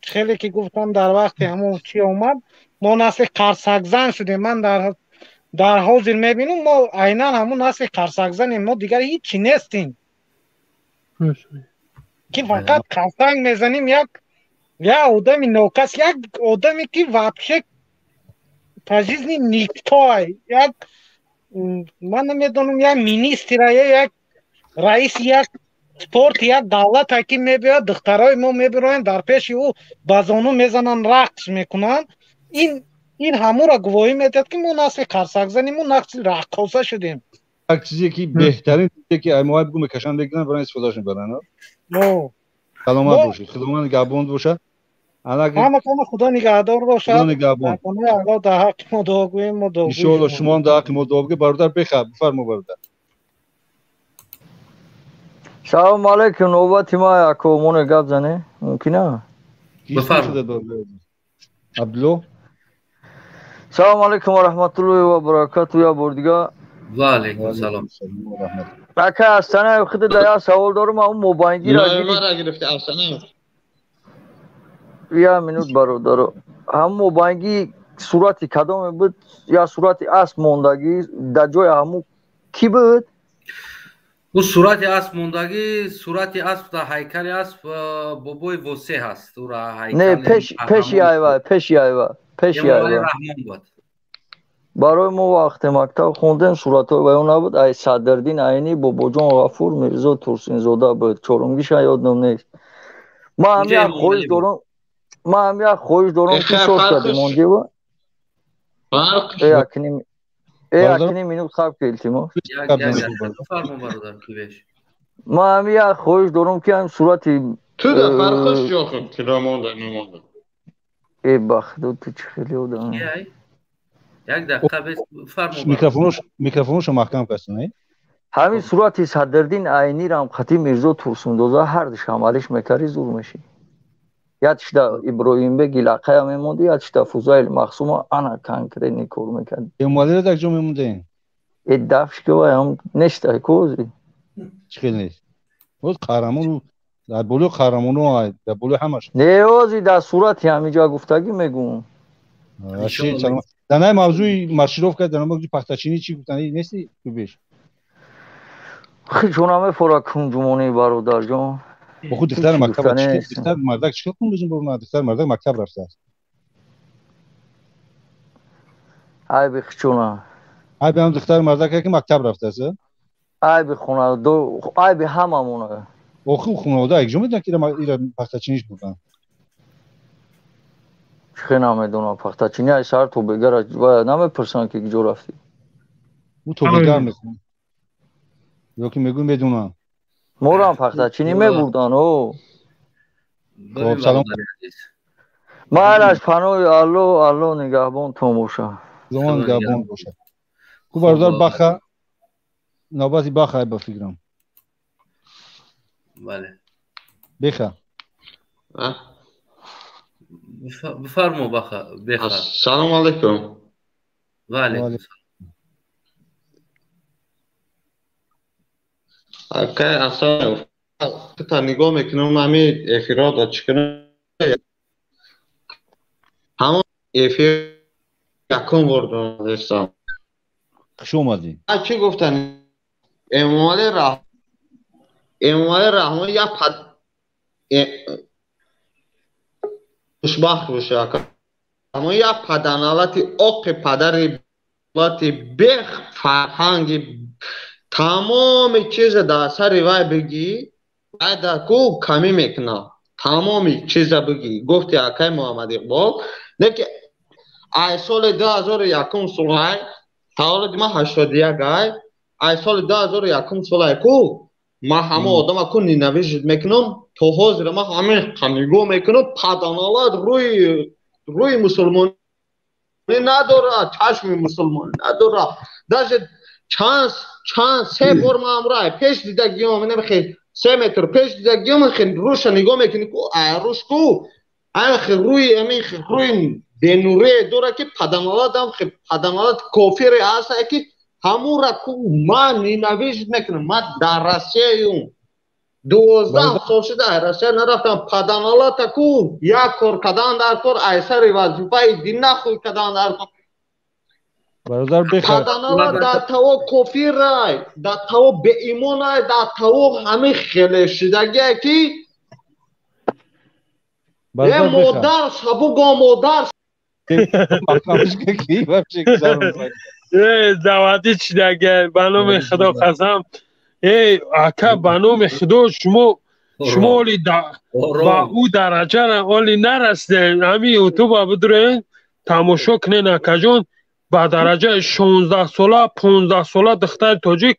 Speaker 2: Хеле ки гуфтам, дар вақти ҳамон чӣ омад, мо насли қарсакзан шудем. Ман дар Дар ҳозир мебинам, мо айнан ҳамун насли қарсакзанем, мо дигар ҳичи нестем, ки фақат қарсанг мезанем. Як одами нокас, як одаме ки вообще по жизни никто, як ман намедонам, як министра, як раиси як спорти як давлате ки мебиёяд, духтарои мо мебироянд, дар пеши ӯ ба зону мезананд, рақс мекунанд. Ин ҳамуро гувоҳӣ медиҳад, ки мо насли қарсакзанем, мо насли раққоса шудем.
Speaker 4: Як чизе ки беҳтарин чизе ки аймоҳай бугу мекашанд, мегиранд, барои истифодаш мебаранд. Саломат бошед, Худованд нигаҳбон бошад.
Speaker 2: Ҳаматона Худо нигаҳдор бошад.
Speaker 4: Худо нигаҳбон.
Speaker 2: Аллоҳ дар ҳаққи мо дуо гӯем, мо дуо.
Speaker 4: Иншоалло, шумо ҳам дар ҳаққи мо дуо бигӯед. Бародар, беха, бифармо, бародар.
Speaker 10: Салому алайкум, навбати ма яко моне гап зане мумкина?
Speaker 4: Бифармо, Абдулло.
Speaker 10: Салому алайкум ва раҳматуллоҳи ва баракату, я бор дига.
Speaker 1: Ва алайкум салом.
Speaker 10: Ака Астана, худ дар як савол дорам, он мобайнгиро
Speaker 9: гирифти Астана.
Speaker 10: Я минут, бародаро. Ҳам мобайнги сурати кадоме буд? Я сурати асп мондагӣ дар ҷои ҳаму кӣ буд?
Speaker 1: Ӯ сурати асп мондагӣ, сурати асп дар ҳайкали асп бобои Восе ҳаст. Ура
Speaker 10: ҳайкали не, пеши айва, пеши айва, пеши айва.
Speaker 1: Раҳмон буд.
Speaker 10: Барои мо вақте мактаб хондем, суратҳои ваё набуд, ай Садриддин Айнӣ, Бобоҷон Ғафур, Мирзо Турсунзода буд. Чорумгиша ёдам нест. Ман ҳам як хоҳиш дорам, ман ҳам як хоҳиш дорам, ки шошка димондева. Якним минут хаб ки, илтимос. Ман ҳам як хоҳиш дорам, ки ҳам сурати
Speaker 9: ту да фарқш ёхм, ки рамонда намонда.
Speaker 10: Э бахдо, ту чӣ хеле одам.
Speaker 1: Як дақиқа бес, фармо.
Speaker 4: Микрофоношо маҳкам кастан.
Speaker 10: Ҳамин сурати Садриддин Айнирам қати Мирзо Турсундоза ҳардуш амалиш мекарди, зур меши. Якшда Иброҳимбек Илақая мемонди, якшда Фузайл Махсума, ана конкретный кор мекард.
Speaker 4: Эмомалиро дар ҷо мемондем?
Speaker 10: Э дафш ки вай ҳам нештай кози.
Speaker 4: Чӣ хел нест? Боз қаҳрамону дар болои қаҳрамоно, дар болои ҳамаш.
Speaker 10: Не, ози дар сурати ҳамиҷа гуфтагӣ мегӯм.
Speaker 4: Дар най мавзӯи маршировка, дар мавзӯи пахтачинӣ чӣ гуфтанӣ нести ту беш?
Speaker 10: Хичона мефора кунҷумонӣ, бародарҷон.
Speaker 4: Оху духтар мактаб, духтар мардак чикор кун бизин бо духтар мардак мактаб рафтааст.
Speaker 10: Айби хичона.
Speaker 4: Айби ҳам духтар мардак ки мактаб рафтааст?
Speaker 10: Айби хонадо, айби ҳамамона.
Speaker 4: Оху хонавода якҷо медонанд, ки ира пахтачиниш бурдан?
Speaker 10: Чӣ намедонам, пахтачини ай сар то бегара ва намепурсанд, ки куҷо рафтӣ.
Speaker 4: Ӯ то бегар мехонад. Ё ки мегӯй медонам.
Speaker 10: Морам пахтачинӣ мебурдан, о.
Speaker 4: Хоб, салом.
Speaker 10: Майлаш, паноҳи Алло, Алло нигаҳбонтон боша.
Speaker 4: Худованд нигаҳбон бошад. Хуб, бародар Баха, навбати Баха ба фикрам.
Speaker 1: Бале.
Speaker 4: Беха.
Speaker 1: Бифармо, Баха, беха.
Speaker 9: Ассалому алайкум.
Speaker 1: Ва алайкум.
Speaker 9: Акай Асанов, та нигоҳ мекунам ҳамин эфирот чӣ кунам, ҳамон эфир якум бор донистам.
Speaker 4: Хуш омадӣ.
Speaker 9: Чӣ гуфтан? Эмомалӣ Раҳмон як хушбахт боша, ака. Раҳмон як паданалати оқи падари лати бех фарҳанги тамоми чиза дар сари вай бигӣ, вай дар ку камӣ мекунад. Тамоми чиза бигӣ, гуфти акай Муҳаммад Иқбол, леки ай соли 2001 солай, таваллуди ман 81 ай соли 2001 солай ку ман ҳама одама ку ненавижд мекунам, то ҳозир ман ҳамин нигоҳ мекунам, паданалат рӯи мусулмонӣ надорад, чашми мусулмонӣ надорад. Даже чанд се бор ман ҳамроҳ пеш дидагиём, хел 3 метр пеш дидагиём, хел рӯша нигоҳ мекунӣ ку, ай рӯш ку ай хел рӯи ҳамин рӯи бенурие дорад, ки паданалатам хел паданалат кофире ҳаст, ки ҳамура ку ман ненавижд мекунам. Ман дар Россияюм 12 сол шуда, ай Россия нарафтам. Паданалата ку як кор кардан дар кор, ай сари вазифаи дин нахӯй кардан дар кор.
Speaker 4: Бародар бехар.
Speaker 9: Паданава дар таво кофирай, дар таво беимонай, дар таво ҳамин хеле шидагие ки е модар сабуго модар.
Speaker 3: Э завади шидагие ба номи Худо қасам. Э ака ба номи Худо шумо оли ба ӯ дараҷа оли нарасидем. Ҳамин ютуба бидурен тамошо кунен акаҷон. Ба дараҷаи 16 сола 15 сола духтари тоҷик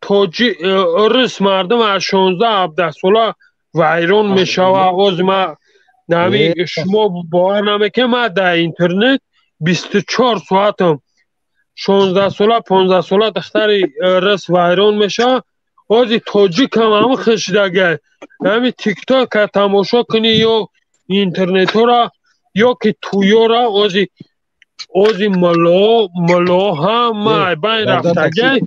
Speaker 3: тоҷи рус мардум аз 16 17 сола вайрон мешава. Оз ма нами шумо бовар намекунед, ма дар интернет 24 соатам 16 сола 15 сола духтари рус вайрон мешава. Ози тоҷикам ҳам хишдага. Ҳами тиктока тамошо кунӣ ё интернетора ё ки туёра ози ози мало ҳама байн рафтагай.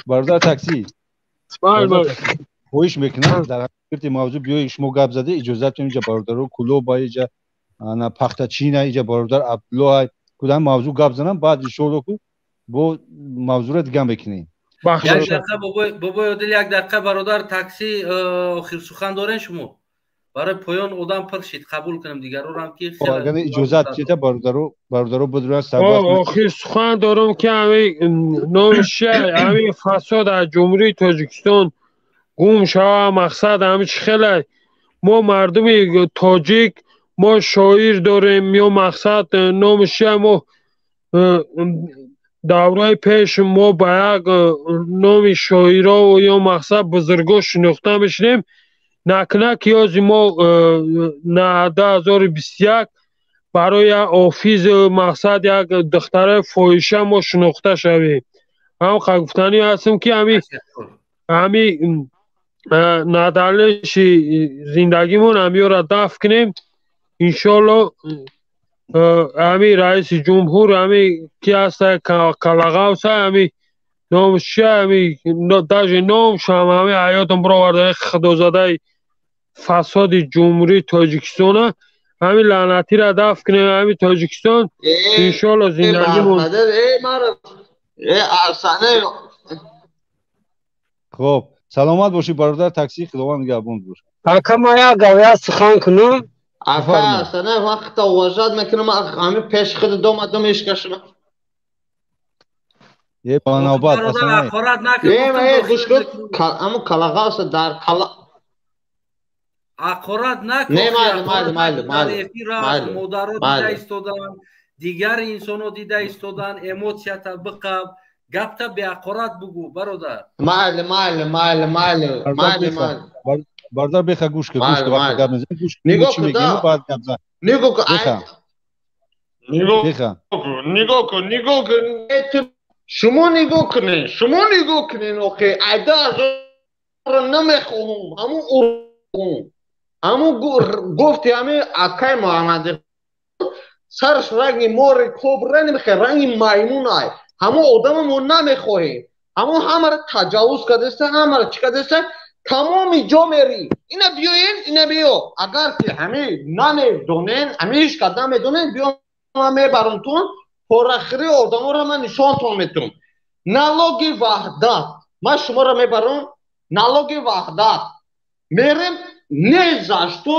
Speaker 4: Бародар такси. Хоҳиш мекунам дар ҳақиқати мавзӯъ биёи шумо гап зада иҷозат диҳем иҷа бародаро Кулоба иҷа ана Пахтачина иҷа бародар Абдуллоҳ кудам мавзӯъ гап занам, баъд иншоалло ку бо мавзӯъро дига мекунем.
Speaker 1: Як дақиқа бобои Одил, як дақиқа бародар такси охир сухан дорен шумо? Барои поён одам пур шид, қабул кунем дигарорам ки
Speaker 4: агар иҷозат диҳед бародаро бидуранд сабаб.
Speaker 3: Охир сухан дорам ки ҳамин номиша ҳамин фасод аз Ҷумҳурии Тоҷикистон гум шава. Мақсад ҳамин чӣ хеле мо мардуми тоҷик мо шоир дорем ё мақсад номиша мо давраи пеш мо ба як номи шоиро ё мақсад бузурго шинохта мешудем. Накна ки ози мо на 2021 барои як офиз мақсад як духтараи фоҳиша мо шинохта шавем. Ҳам гуфтанӣ ҳастем ки ҳами надалиши зиндагимон ҳамиёра дафт кунем. Иншоалло ҳами раиси ҷумҳур ҳами ки ҳаста Калағавса ҳами номш чи ҳами даже номшам ҳами ҳаётам бироварда худозадаи фасоди Ҷумҳурии Тоҷикистона ҳамин лаънатиро дафт кунем. Ҳамин Тоҷикистон иншоалло зиндагимон.
Speaker 4: Хоб саломат бошӣ бародар такси, Худованд нигаҳбон бошад.
Speaker 5: Ака ма як гавя сухан кунам.
Speaker 9: Ака Асана вақта уважат мекунам, ҳамин пеш худ домадам ишкашна.
Speaker 4: Е ба навбат Асана.
Speaker 9: Е гӯш кун, ҳамун Калағавса дар кала
Speaker 1: ақорат накун.
Speaker 9: Не майли майли майли майли.
Speaker 1: Модаро дида истодан, дигар инсоно дида истодан, эмоцията биқаб, гапта беақорат бугӯ бародар.
Speaker 9: Майли майли майли майли майли майли.
Speaker 4: Бародар беха гӯш кун, гӯш кун вақте гап мезанӣ гӯш кун чӣ мегӯӣ баъд гап зан.
Speaker 9: Нигоҳ кун, нигоҳ кун, нигоҳ кун, шумо нигоҳ кунед, шумо нигоҳ кунед охе айда азора намехоҳам, ҳамун ҳамун гуфти ҳамин акай Муҳаммади сараш ранги мори кобра намехоҳ, ранги маймун ай. Ҳамун одамо мо намехоҳем. Ҳамун ҳамаро таҷаввуз кардаста, ҳамаро чӣ кардаста, тамоми ҷо мери. Ина биёен, ина биё. Агар ки ҳамин намедонен, ҳамин ҳеҷ кас намедонен, биё ман мебарам тун, порахири одаморо ман нишонтон метум. Налоги ваҳдат. Ман шуморо мебарам налоги ваҳдат. Мерем не за что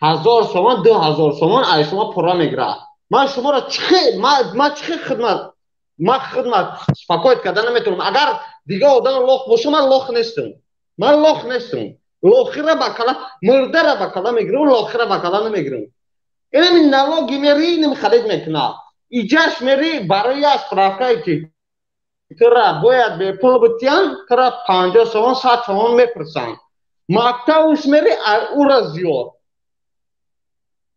Speaker 9: 1000 сомон, 2000 сомон аз шумо пурра мегирад. Ман шуморо чӣ ман чӣ хидмат ман хидмат спокойт карда наметавонам. Агар дигар одам лох боша, ман лох нестам. Ман лох нестам. Лохира ба кала, мурдара ба кала мегирам, лохира ба кала намегирам. Инами налоги мери, инам харид мекунад. Иҷаш мери барои як справкае ки тура бояд бепул битиям, тура 50 сомон, 100 сомон мепурсанд. Мактабуш мери ура зиёд.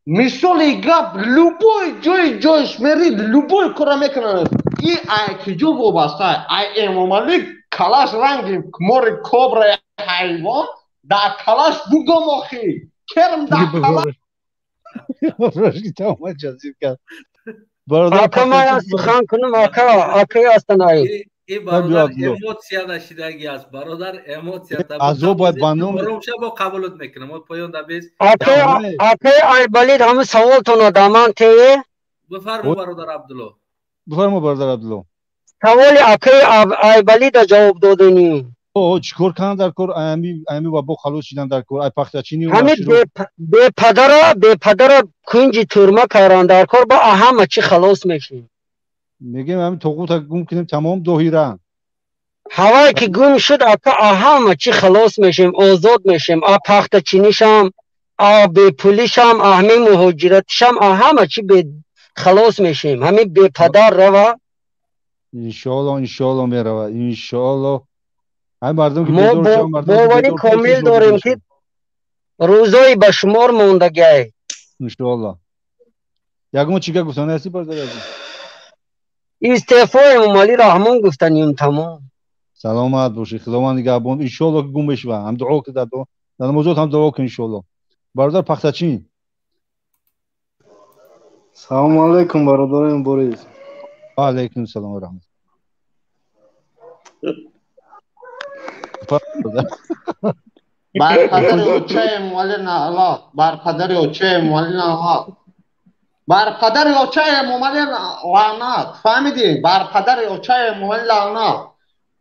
Speaker 9: Мисоли гап любой ҷои ҷоиш мери, любой кора мекунанд. И ай киҷо вобаста, ай Эмомалӣ калаш ранги мори кобраи ҳайвон дар калаш бугом охи. Керм дар калаш.
Speaker 5: Ака ман як сухан кунам, ака, акаи Астанаев.
Speaker 1: Ин бародар эмоция нашидаги аст. Бародар эмоция.
Speaker 4: Азоб бояд ба ном
Speaker 1: Ромша бо қабулот мекунам. Мо поён да бес.
Speaker 5: Акаи Айбалид ҳамин саволтонро да ман тее.
Speaker 1: Бифармо, бародар Абдулло.
Speaker 4: Бифармо, бародар Абдулло.
Speaker 5: Саволи акаи Айбалида ҷавоб додани.
Speaker 4: О, чикор кардам дар кор? Ами вабо халос шидан дар кор. Ай пахтачини.
Speaker 5: Ҳами бепадара кунҷи тюрма кардан дар кор, ба ҳама чӣ халос мешем.
Speaker 4: Мегем, ҳами тоғута гум кунем, тамом доҳира.
Speaker 5: Ҳавае ки гум шуд, ака, ҳама чӣ халос мешем, озод мешем. А пахтачинишам, а бепулишам, а ҳами муҳоҷиратишам, а ҳама чӣ халос мешем. Ҳами бепадар рава.
Speaker 4: Иншоалло, иншоалло мерава. Иншоалло. Ҳами мардум ки
Speaker 5: мо боварӣ комил дорем, ки рӯзои ба шумор мондагиай.
Speaker 4: Иншоалло. Ягон чига гуфтани ҳастӣ, бародари азиз?
Speaker 5: Истеъфои Эмомалӣ Раҳмон гуфтаним, тамом.
Speaker 4: Саломат бошӣ, Худованд нигаҳбон. Иншоалло ки гум мешава. Ҳам дуо ки дар намозот ҳам дуо кун, иншоалло. Бародар Пахтачин.
Speaker 11: Салому алайкум, бародарони Борис.
Speaker 4: Ва алайкум салом ва раҳмат.
Speaker 9: Бар падари очаи Эмомалӣ лаънат, бар падари очаи Эмомалӣ лаънат, бар падари очаи Эмомалӣ лаънат. Фаҳмидӣ? Бар падари очаи Эмомалӣ лаънат.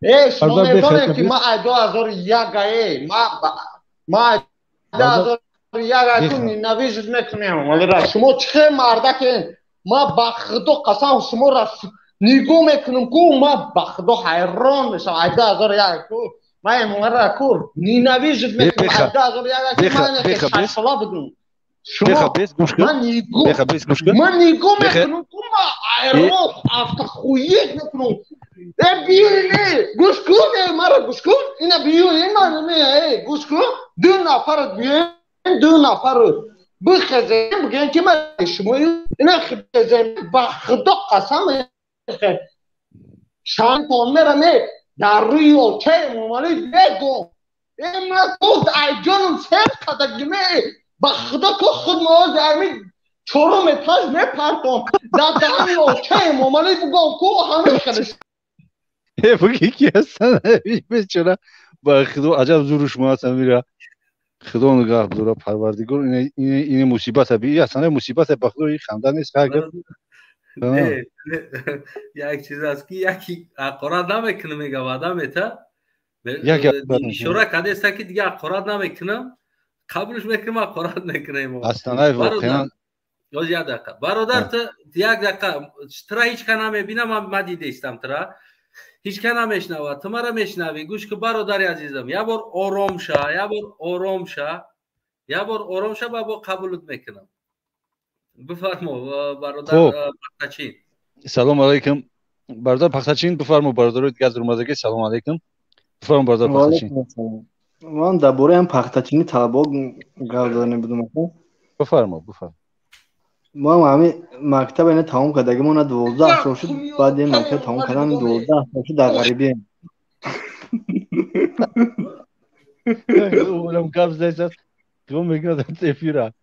Speaker 9: Э, шумо медонед, ки ма ай 2001 ае, ма ай 2001 ай ку ненавижд мекунем Эмомалиро. Шумо чӣ хел мардакен? Ма ба Худо қасам, шуморо нигоҳ мекунам ку, ма ба Худо ҳайрон мешавам. Ай 2001 ку ма Эмомалиро ку ненавижд мекунам. Ай 2001 ку ман 6 сола будум. Шумо ман нигоҳ мекунам ку, ма айрон автохует мекунам. Э, биёи, не, гӯш кун, э, мара гӯш кун, ина биёи, ман не, э, гӯш кун, ду нафар биёем, ду нафар бихезем, бигӯем, ки ма шумо ина хезем, ба Худо қасам, шантон мера, не, дар рӯи очаи Эмомалӣ бегом. Э, ман гуфт, ай ҷонум сер кадагиме, ба Худо ку худ мози ами чорум этаж мепартом, дар даҳани очаи Эмомалӣ бугом ку, ҳамин хелеш.
Speaker 4: Буги ки ҳастан, бечора, ба Худо, аҷаб зуру шумо ҳастан, мира. Худо нигаҳ дора, Парвардигор, ин мусибата би, ҳастан мусибата, ба Худо, ин ханда нест.
Speaker 1: Як чиз аст, ки яки ҳақорат намекунам, мега, ваъда мета, ишора кардеста, ки дига ҳақорат намекунам, қабулш мекунам, ҳақорат мекунем. Як дақиқа, бародар, ту як дақиқа, тра ҳеч ка намебинам, ма дидаистам, тра ҳеч ка намешнавад, ту мара мешнавӣ. Гӯш ку, бародари азизам, як бор ором ша, як бор ором ша, як бор ором ша, ба бо қабулут мекунам. Бифармо, бародар Пахтачин.
Speaker 4: Салом алайкум, бародар Пахтачин, бифармо. Бародарои дигар зурмадагӣ, салом алайкум. Бифармо, бародар Пахтачин.
Speaker 11: Ман дар бораи ҳам пахтачини талабо гап задане будум.
Speaker 4: Бифармо, бифармо.
Speaker 11: Мо ҳам ҳамин мактаба ина тамом кардаги, мо на 12 сол шуд, баъди ин мактаб тамом кардан 12 сол шуд, дар ғарибием.
Speaker 4: Гап зайсад мекунад эфира.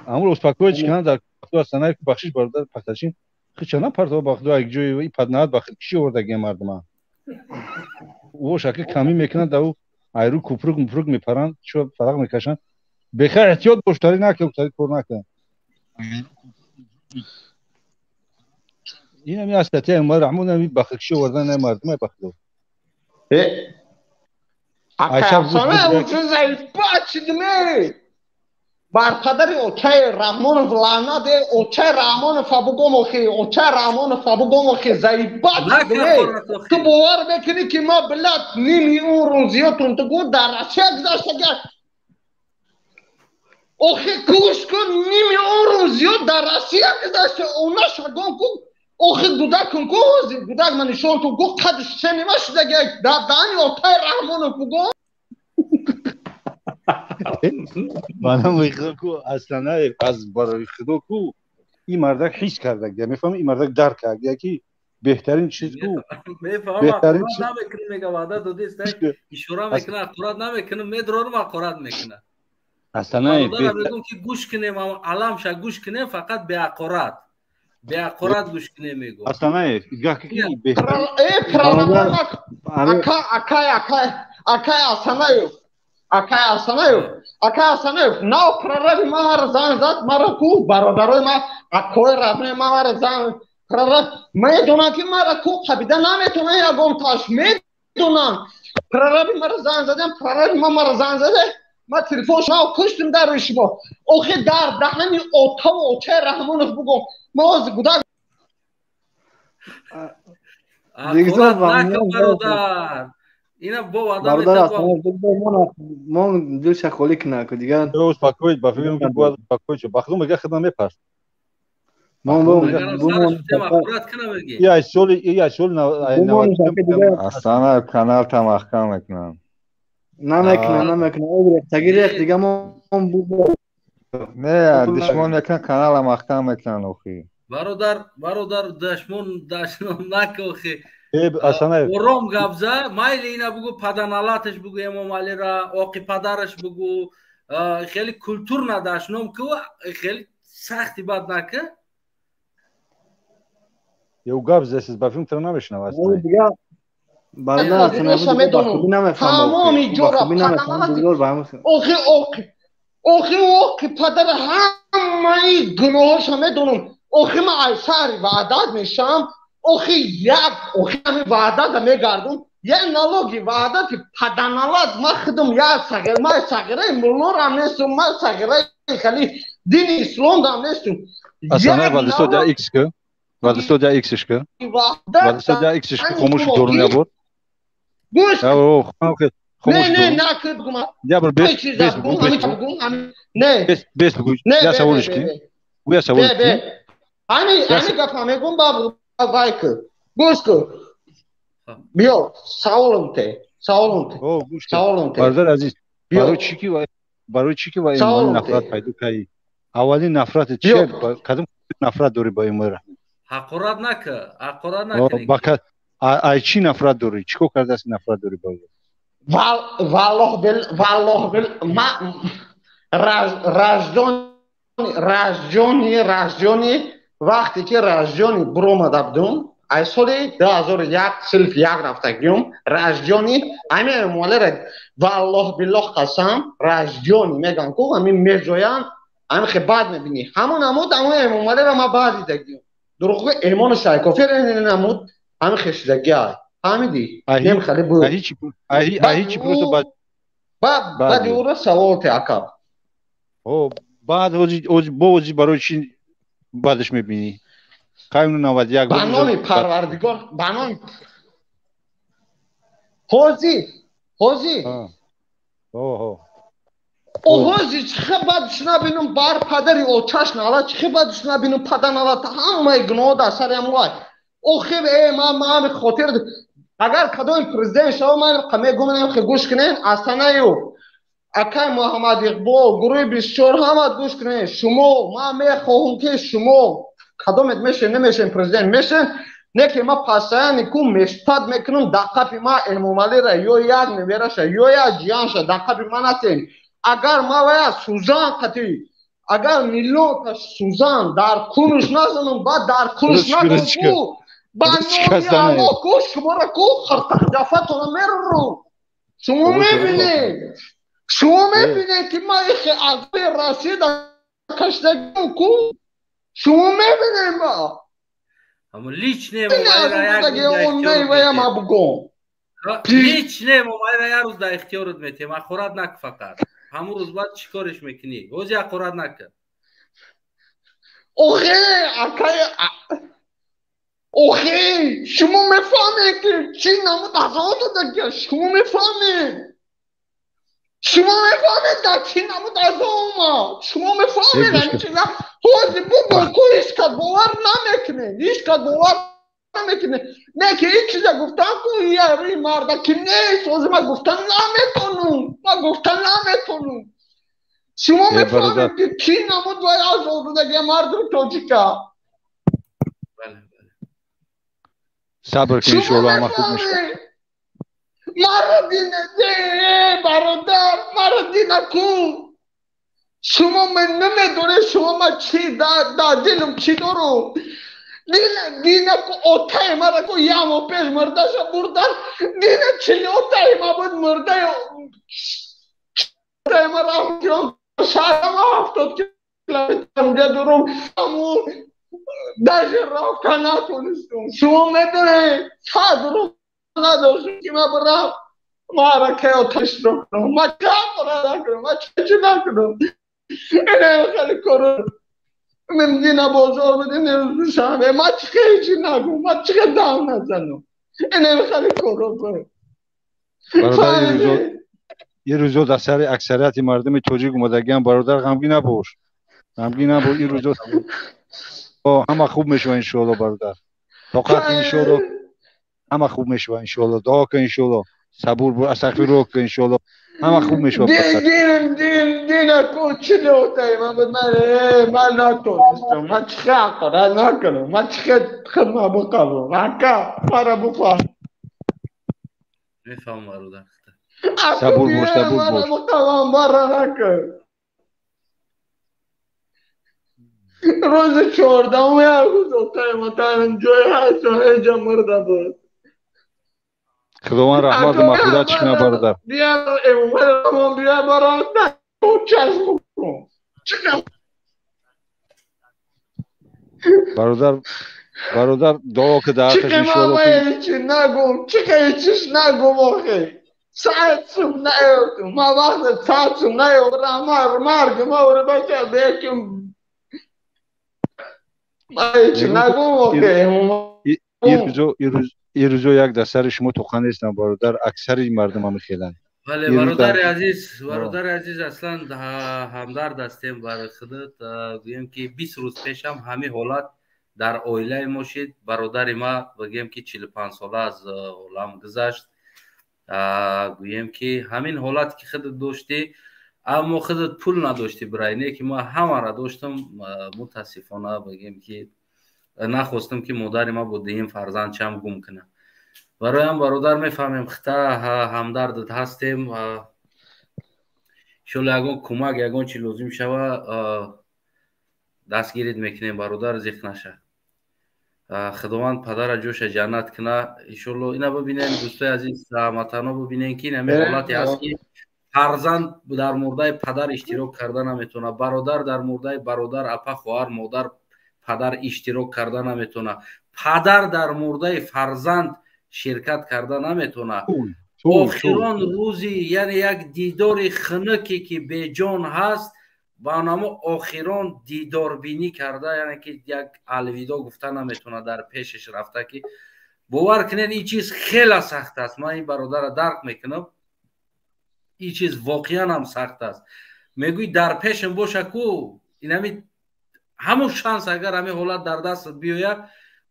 Speaker 4: Амр успокоить кунад дар Астанаев. Бахшиш, бародар Пахтачин, хича напартова, ба Худо, як ҷои паднаат, ба киши овардаги мардума. О, шакли камӣ мекунад, да ӯ айру купрук мупрук мепаранд, чо фарақ мекашанд. Бехайр, эҳтиёт бош, тари накун, тари кор накун. Ин ҳами астатия Раҳмон, ҳами ба киши овардан мардума, ба Худо.
Speaker 9: Акасона бар падари очаи Раҳмонов лаънат, э, очаи Раҳмонов бугом охи, очаи Раҳмонов бугом охи, заебать. Ту бовар мекунӣ, ки ма, блядь, ними умрум зиёдтун ту гу дар Россия гузаштага? Охи, гӯш кун, ними умрум зиёд дар Россия гузашта, она шагон ку, охи, гудакун ку, гудак ма нишонтун ку, қадш ченима шудага, дар даҳани очаи Раҳмонов бугом.
Speaker 4: Манам ку Асланаев, аз барои Худо ку, ин мардак ҳис карда, мефаҳми, ин мардак дарк карда, ки беҳтарин чиз ку.
Speaker 1: Беҳтарин чиз намекунам, мега, ваъда додест, ишора мекунам, ҳақорат намекунам, медрорам, ҳақорат мекунам.
Speaker 4: Асланаев,
Speaker 1: мегӯм, ки гӯш кунем, аламша гӯш кунем, фақат беҳақорат, беҳақорат гӯш кунем, мегӯм.
Speaker 4: Асланаев,
Speaker 9: э, акай, акай, акай Асанаев. Акай Асанаев, акай Асанаев, нав прораби ма мара занг зад, мара ку бародарои ма, акои роднои ма мара занг прораб медонанд, ки мара ку қабида наметонанд ягон таш, медонанд. Прораби мара занг задем, прораби ма мара занг заде, ма телефон нав куштим дар рӯи шумо. Охи дар даҳани отаву очаи Раҳмонов бугом, ма ҳозир гудак.
Speaker 1: Ҳақорат накун, бародар. Ина бо ваъда.
Speaker 11: Бародар, мо дилша холӣ кунаку дигар.
Speaker 4: Успокоить, ба фикрам ки бояд успокоить шуд. Ба худо мега худам мепарст.
Speaker 12: Астана канал та маҳкам мекунам.
Speaker 11: Намекунам, намекунам. Таги рех дига мо.
Speaker 12: Не, душмон мекунан, канала маҳкам мекунан охи.
Speaker 1: Бародар, бародар, дашмон дашном нака охи. Ором гап за, майли ина бугу, паданалаташ бугу, Эмомалира, оқи падараш бугу, хеле культурно дашном ку, хеле сахти бад нака.
Speaker 4: Ё гап зесиз, ба филм тра намешнавад.
Speaker 9: Тамоми ҷора охи оқи охи оқи падара ҳамаи гуноҳоша медонам. Охи ма ай сари ваъдат мешавам, охи як охи ҳами ваъдата мегардум, як налоги ваъдати паданалат ма худам як сағир, ма сағираи муллорам нестум, ма сағираи хали дини исломдам нестум.
Speaker 4: Асана валдисо я икс ки, валдисо я иксиш ки, валдисо я иксиш ки, хомӯши дорун я бор.
Speaker 9: Гӯш.
Speaker 4: Хомӯш.
Speaker 9: Не, не, накид гума.
Speaker 4: Я бор бес бес бугу,
Speaker 9: не
Speaker 4: бес бес бугу, я саволиш ки, я саволиш ки.
Speaker 9: Ами гапа мегум, ба вай ки. Гӯш ку. Биё, саволам те, саволам те. Саволам те.
Speaker 4: Бародар азиз, барои чӣ ки барои чӣ ки ва Эмомалӣ нафрат пайдо кардӣ? Аввалин нафрат чи? Кадом нафрат дорӣ ба Эмомалӣ Раҳмон?
Speaker 1: Ҳақорат нака, ҳақорат накунӣ.
Speaker 4: Ай чӣ нафрат дорӣ? Чӣ кор кардааст нафрат дорӣ ба ӯ?
Speaker 9: Валлоҳ бил, валлоҳ бил, ма рождённый, рождённый, вақте ки рождённый буромада будум, ай соли 2001 силф як рафтагиюм, рождённый ами Эмомалиро, валлоҳ биллоҳ қасам, рождённый меган ку, ами меҷоянд, ами хе бад мебинӣ, ҳамон намуд ҳамон Эмомалиро ма бад дидагиюм. Дурӯғгӯ Эмону Шайкофер намуд ҳами хешидагиа, фаҳмидӣ? Нем хали буд.
Speaker 4: Ҳичи просто
Speaker 9: баъди ӯро савол те, ака.
Speaker 4: Баъд бо ҳози барои чӣ баъдаш мебинӣ? Қайну 91.
Speaker 9: Ба номи Парвардигор, ба номи ҳози ҳози ҳози чихе бадш набинум, бар падари оташ нала, чихе бадш набинум, паданалата ҳамаи гуноҳ дар сари ҳамвай. Охи э ма ами хотир, агар кадоми президент шава, ман мегуминам, хе гӯш кунен, Асанаю, акай Муҳаммад Иқбол, гурӯҳи 24, ҳамат гӯш кунен. Шумо, ман мехоҳам, ки шумо кадомет мешен, намешен, президент мешен, не ки ма пасаяни ку мештад мекунам, дар қафи ма Эмомалира ё як невераша, ё як ҷиянша дар қафи ма натен. Агар ма вая сӯзан қатӣ, агар миллионта сӯзан дар кунуш назанам, баъд дар кунуш назанам ку, ба номи Аллоҳ ку, шуморо ку хиртаҷафатона мерурум. Шумо мебинед, шумо мебинед, ки ма ихе азоби Россия кашидагиам ку, шумо мебинед ма.
Speaker 1: Ама лично
Speaker 9: Эмомалиро бугом.
Speaker 1: Лично Эмомалиро як рӯз дар ихтиёрат метиҳем, ҳақорат наку фақат. Ҳамун рӯз баъд чӣ кореш мекунӣ? Ҳози ҳақорат нака.
Speaker 9: Охе, акай, охе, шумо мефаҳмед, ки чӣ намуд азоб додагия? Шумо мефаҳмед? Шумо мефаҳмед, дар чӣ намуд азоб омад? Шумо мефаҳмед ҳамин чиза? Ҳозир бугум ку, ҳеҷ кас бовар намекунед, ҳеҷ кас бовар намекунед. Не ки ҳеҷ чиза гуфтан ку, яри мардаки нест, ҳозир ман гуфтан наметонам, ман гуфтан наметонам. Шумо мефаҳмед, ки чӣ намуд вай азоб додагия мардуми тоҷика?
Speaker 4: Сабр кун, иншоалло ҳама хуб мешавад.
Speaker 9: Маро дина, бародар, маро дина ку. Шумо ман намедонед, шумо ма чӣ дар дилам чӣ дорам. Дина, дина ку, отаи мара ку як моҳ пеш мурдаша бурдан, дина чили отаи ма буд мурдаи. Ман шаҳрам 70 километр унҷа дурум, даже рафта натонистум. Шумо медонед, 100 рӯз надоштум, ки ман бирам маъракаи оташро кунам. Ман чанд накунам, ман чӣ накунам? Ина хеле коро дина бозор будем, душанбе. Ман чӣ хел чӣ нагум, ман чӣ хел дам назанам? Ина хеле коро.
Speaker 4: Бародар, ин рӯзо дар сари аксарияти мардуми тоҷик омадагиам. Бародар, ғамгин набош, ғамгин набош. Ин рӯзо ҳама хуб мешава, иншоалло. Бародар, тоқат, иншоалло, ҳама хуб мешава, иншоалло. Дуо кун, иншоалло, сабур, астағфирулло кун, иншоалло, ҳама хуб мешава.
Speaker 9: Дин дин дина ку чӣ лотаи ман буд. Ман натонистам, ман чӣ хел накунам, ман чӣ хел хидмат бикунам? Ака, мара бифаҳм.
Speaker 1: Мефаҳмам, бародар.
Speaker 4: Сабур бош, сабур бош.
Speaker 9: Мара накун. Рӯзи 14-ум як рӯз отаи ман ҷои ҳаст, ҳеҷа мурда буд.
Speaker 4: Худованд раҳмату мағфират кунад, бародар.
Speaker 9: Бия, Эмомалӣ, бия, бародар, чашм кун.
Speaker 4: Бародар, бародар, дуо ки дар ҳаққаш, иншоалло.
Speaker 9: Чӣ нагум, чӣ чиш нагум? Охе, 100 сум наёфтум ман, вақте 100 сум наёфтам, марг ма ора бача беким. Чӣ нагум, охе?
Speaker 4: Ин рӯзо як дар сари шумо тоқа нестам, бародар, аксари мардум ҳами хеланд.
Speaker 1: Бале, бародари азиз, бародари азиз, аслан ҳамдард ҳастем барои худат. Гӯем ки 20 рӯз пешам ҳамин ҳолат дар оилаи мо шид. Бародари ма, бигӯем ки 45 сола, аз олам гузашт. Гӯем ки ҳамин ҳолат ки худат доштӣ, аммо худат пул надоштӣ бирай, не ки ман ҳамаро доштам. Мутаассифона, бигӯем ки нахостам ки модари ма бо дуюм фарзандчам гум кунам. Бароям, бародар, мефаҳмем, хита ҳамдардат ҳастем. Иншолло, ягон кӯмак, ягон чи лозим шава, дастгирит мекунем, бародар, зиқ наша. Худованд падара ҷоша ҷаннат куна, иншолло. Ина бибинем, дӯстои азиз, ҳамватано, бибинем ки ин ҳамин ҳолате ҳаст, ки фарзанд дар мурдаи падар иштирок карда наметавонад, бародар дар мурдаи бародар, апа, хоҳар, модар, падар иштирок карда наметавонад, падар дар мурдаи фарзанд ширкат карда наметавонад. Охирон рӯзи, яъне як дидори хунуке ки беҷон ҳаст, ба намо охирон дидорбинӣ карда, яъне ки як алвидо гуфта наметавонад дар пешаш рафта. Ки бовар кунед, ин чиз хеле сахт аст. Ман ин бародарро дарк мекунам, ин чиз воқеан ҳам сахт аст. Мегӯй, дар пешам боша ку, инами ҳамун шанс, агар ҳамин ҳолат дар дастат биёяд,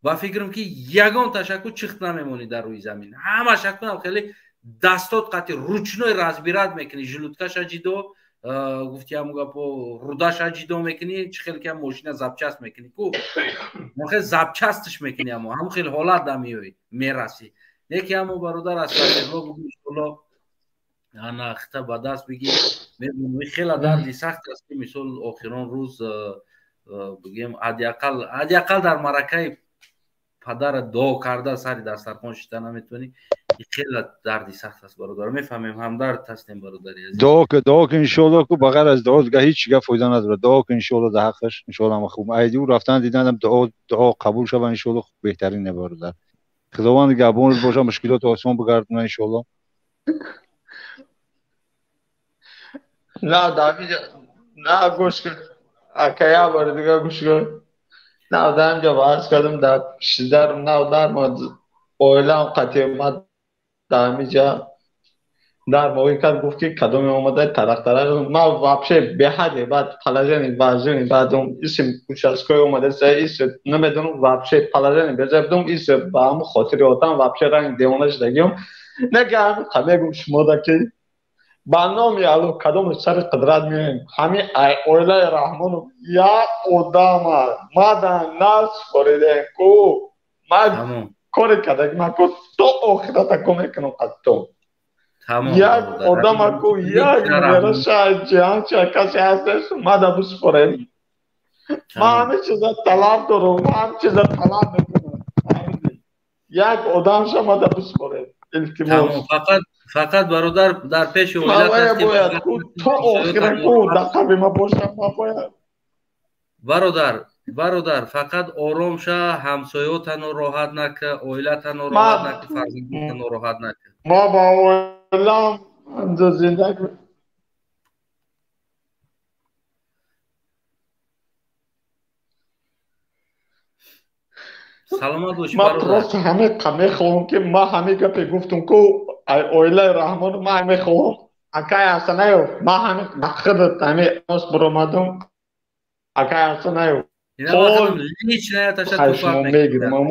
Speaker 1: ба фикрам ки ягон ташаккур чихт намемонӣ дар рӯи замин. Ҳамашакунам хеле дастот қати ручной разбирать мекунӣ, желудка ша ҷидо, гуфти ҳамун гапо, рудаша ҷидо мекунӣ, чӣ хеле ки мошина запчасть мекунӣ ку, хел запчасть ш мекунӣ, амо ҳамун хел ҳолат да меоӣ, мерасӣ. Не ки ҳамо, бародар, астағфирулло бугӯ, иншолло, ана хита ба даст бигир. Мебинӣ, хела дарди сахт аст, ки мисол охирон рӯз, бигем, ҳадди ақал дар маъракаи падара дуо карда сари дастархон шита наметавонӣ. Хела дарди сахт аст, бародар, мефаҳмем, ҳамдард ҳастем, бародари азиз.
Speaker 4: Дуо ку, дуо ку, иншоалло. Ку ба ғайр аз дуо дига ҳеҷ гап фоида надорад. Дуо ку, иншоалло, дар ҳаққаш, иншоалло, ҳама хуб. Айди ӯ рафтан диданам, дуо, дуо қабул шава, иншоалло, беҳтарин, бародар. Худованд нигаҳбонат боша, мушкилоту осон бигардона, иншоалло.
Speaker 9: На, давиҷа на, гӯш кун, ака, як бори дига гӯш кун. На, дар инҷа баҳс кардам, дар шидарм, на, дар оилаам қатъи омад, дар ҳамиҷа дар моҳи кард, гуфт ки кадоме омада тарақ-тарақ. Ман вообще беҳаде баъд положение важни, баъдум исм участковый омада, ис намедонам, вообще положение безабдум, ис ба ҳамун хотири одам вообще ранг девона шудагиам. Нега мегум шумода ки ба номи Аллоҳ, кадоме сари қудрат меоем, ҳамин оилаи Раҳмонов як одама мада насупоридем ку. Ман коре кардаги, ман ку то охирата ку мекунам қатто. Як одама ку, як мераша ҷиҳанча касе ҳасташ, мада бисупоред. Ман ҳамин чиза талаб дорам, ман ҳамин чиза талаб мекунам, як одамша мада бисупоред. Илтимос.
Speaker 1: Фақат бародар дар пеши оилат
Speaker 9: ҳасти. Бояд то охира ку дақаби ма бошам, ма бояд.
Speaker 1: Бародар, фақат ором ша, ҳамсоёта нороҳат нака, оилата нороҳат нака, фарзандата нороҳат нака.
Speaker 9: Ма ба оилам анҷо зиндагӣ.
Speaker 1: Саломат бошӣ.
Speaker 9: Ман просто ҳамин мехоҳам ки ман ҳамин гапе гуфтум ку ай оилаи Раҳмон, ман мехоҳам акай Ҳасанаев, ман ҳамин худат ҳамин ос баромадум, акай Ҳасанаев мегирам,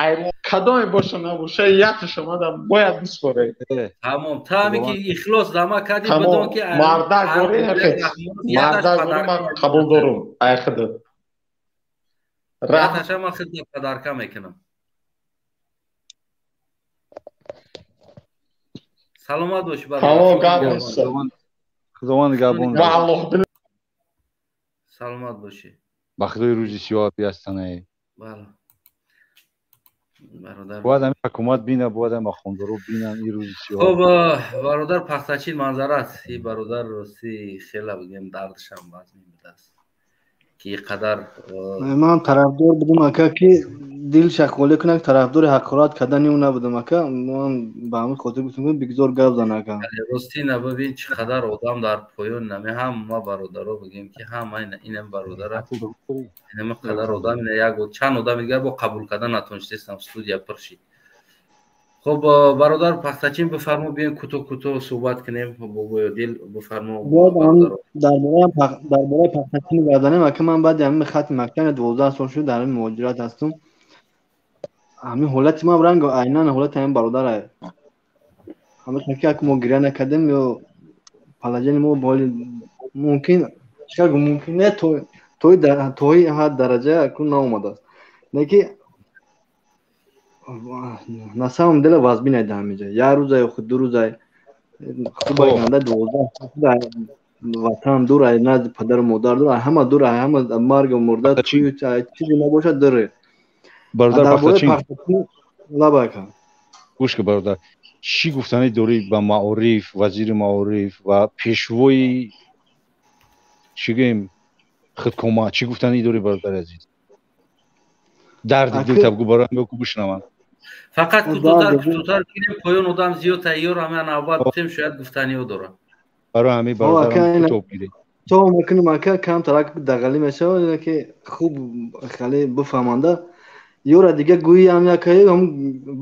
Speaker 9: ай кадоме боша набоша яке шумада бояд биспоред.
Speaker 1: Тамом, та ҳаме ки ихлос дама кардӣ, бидон ки
Speaker 9: мардак горӣ, мардак горӣ, ман қабул дорум ай худат.
Speaker 1: Раташа ман хидмат падарка мекунам. Саломат бошӣ бародар.
Speaker 9: Тамом, гап нест.
Speaker 4: Худованд нигаҳбон.
Speaker 9: Ва Аллоҳ.
Speaker 1: Саломат бошӣ.
Speaker 4: Ба худои рӯзи сиёҳ биастанае.
Speaker 1: Бале. Бародар.
Speaker 4: Бояд ҳамин ҳукумат бина, бояд ҳам ахондоро бинан ин рӯзи сиёҳ.
Speaker 1: Хуб, бародар Пахтачин манзарат, ин бародар рости хела бигем дардшам вазмин будааст. Ки қадар
Speaker 11: ман тарафдор будам ака ки дилша холӣ кунак, тарафдори ҳақорат кардани ӯ набудам ака. Ман ба ҳамин хотир гуфтам ки бигзор гап зан ака.
Speaker 1: Рости на, бибин чӣ қадар одам дар поён нами ҳама бародаро бигем ки ҳама инам бародара инам қадар одам ина як чанд одам дигар бо қабул кардан натонистестам, студия пур шид. Хуб, бародар Пахтачин бифармо, биёем кӯтоҳ кӯтоҳ суҳбат кунем. Бобои Одил бифармо.
Speaker 11: Дар бораи Пахтачин гап занем ака. Ман баъди ҳамин хатми мактаб 12 сол шуд дар ҳамин муҳоҷират ҳастум. Ҳамин ҳолати ман ранг айнан ҳолати ҳамин бародарае. Ҳамин ки мо гиря накардем ё палаҷани мо боли мумкин чикар мумкин не тои ҳад дараҷа кун наомадааст. Леки на самом деле вазбин айда ҳамиҷа. Як рӯза ё худ ду рӯза хуба ганда 12 ватан дур, ай назди падару модар дур, ай ҳама дур, ай ҳама маргу мурда чизе набошад дуре.
Speaker 4: Бародар Пахтачин,
Speaker 11: лабака.
Speaker 4: Гӯш ки бародар, чӣ гуфтанӣ дорӣ ба маориф, вазири маориф ва пешвои чӣ гӯем худкома, чӣ гуфтанӣ дорӣ бародари азиз? Дарди дилта бигӯ бароям, ё бишнавам.
Speaker 1: Фақат кӯтоҳтар кӯтоҳтар кунем, поён одам зиёд тайёр, ҳама навбат тем шояд гуфтаниҳо дорад.
Speaker 4: Барои ҳамин бародарам кӯтоҳ гиред.
Speaker 11: То мекунем ака, камтарак дағалӣ мешавад, ки хуб хеле бифаҳманда. Ёра дига гӯиам якае, ҳам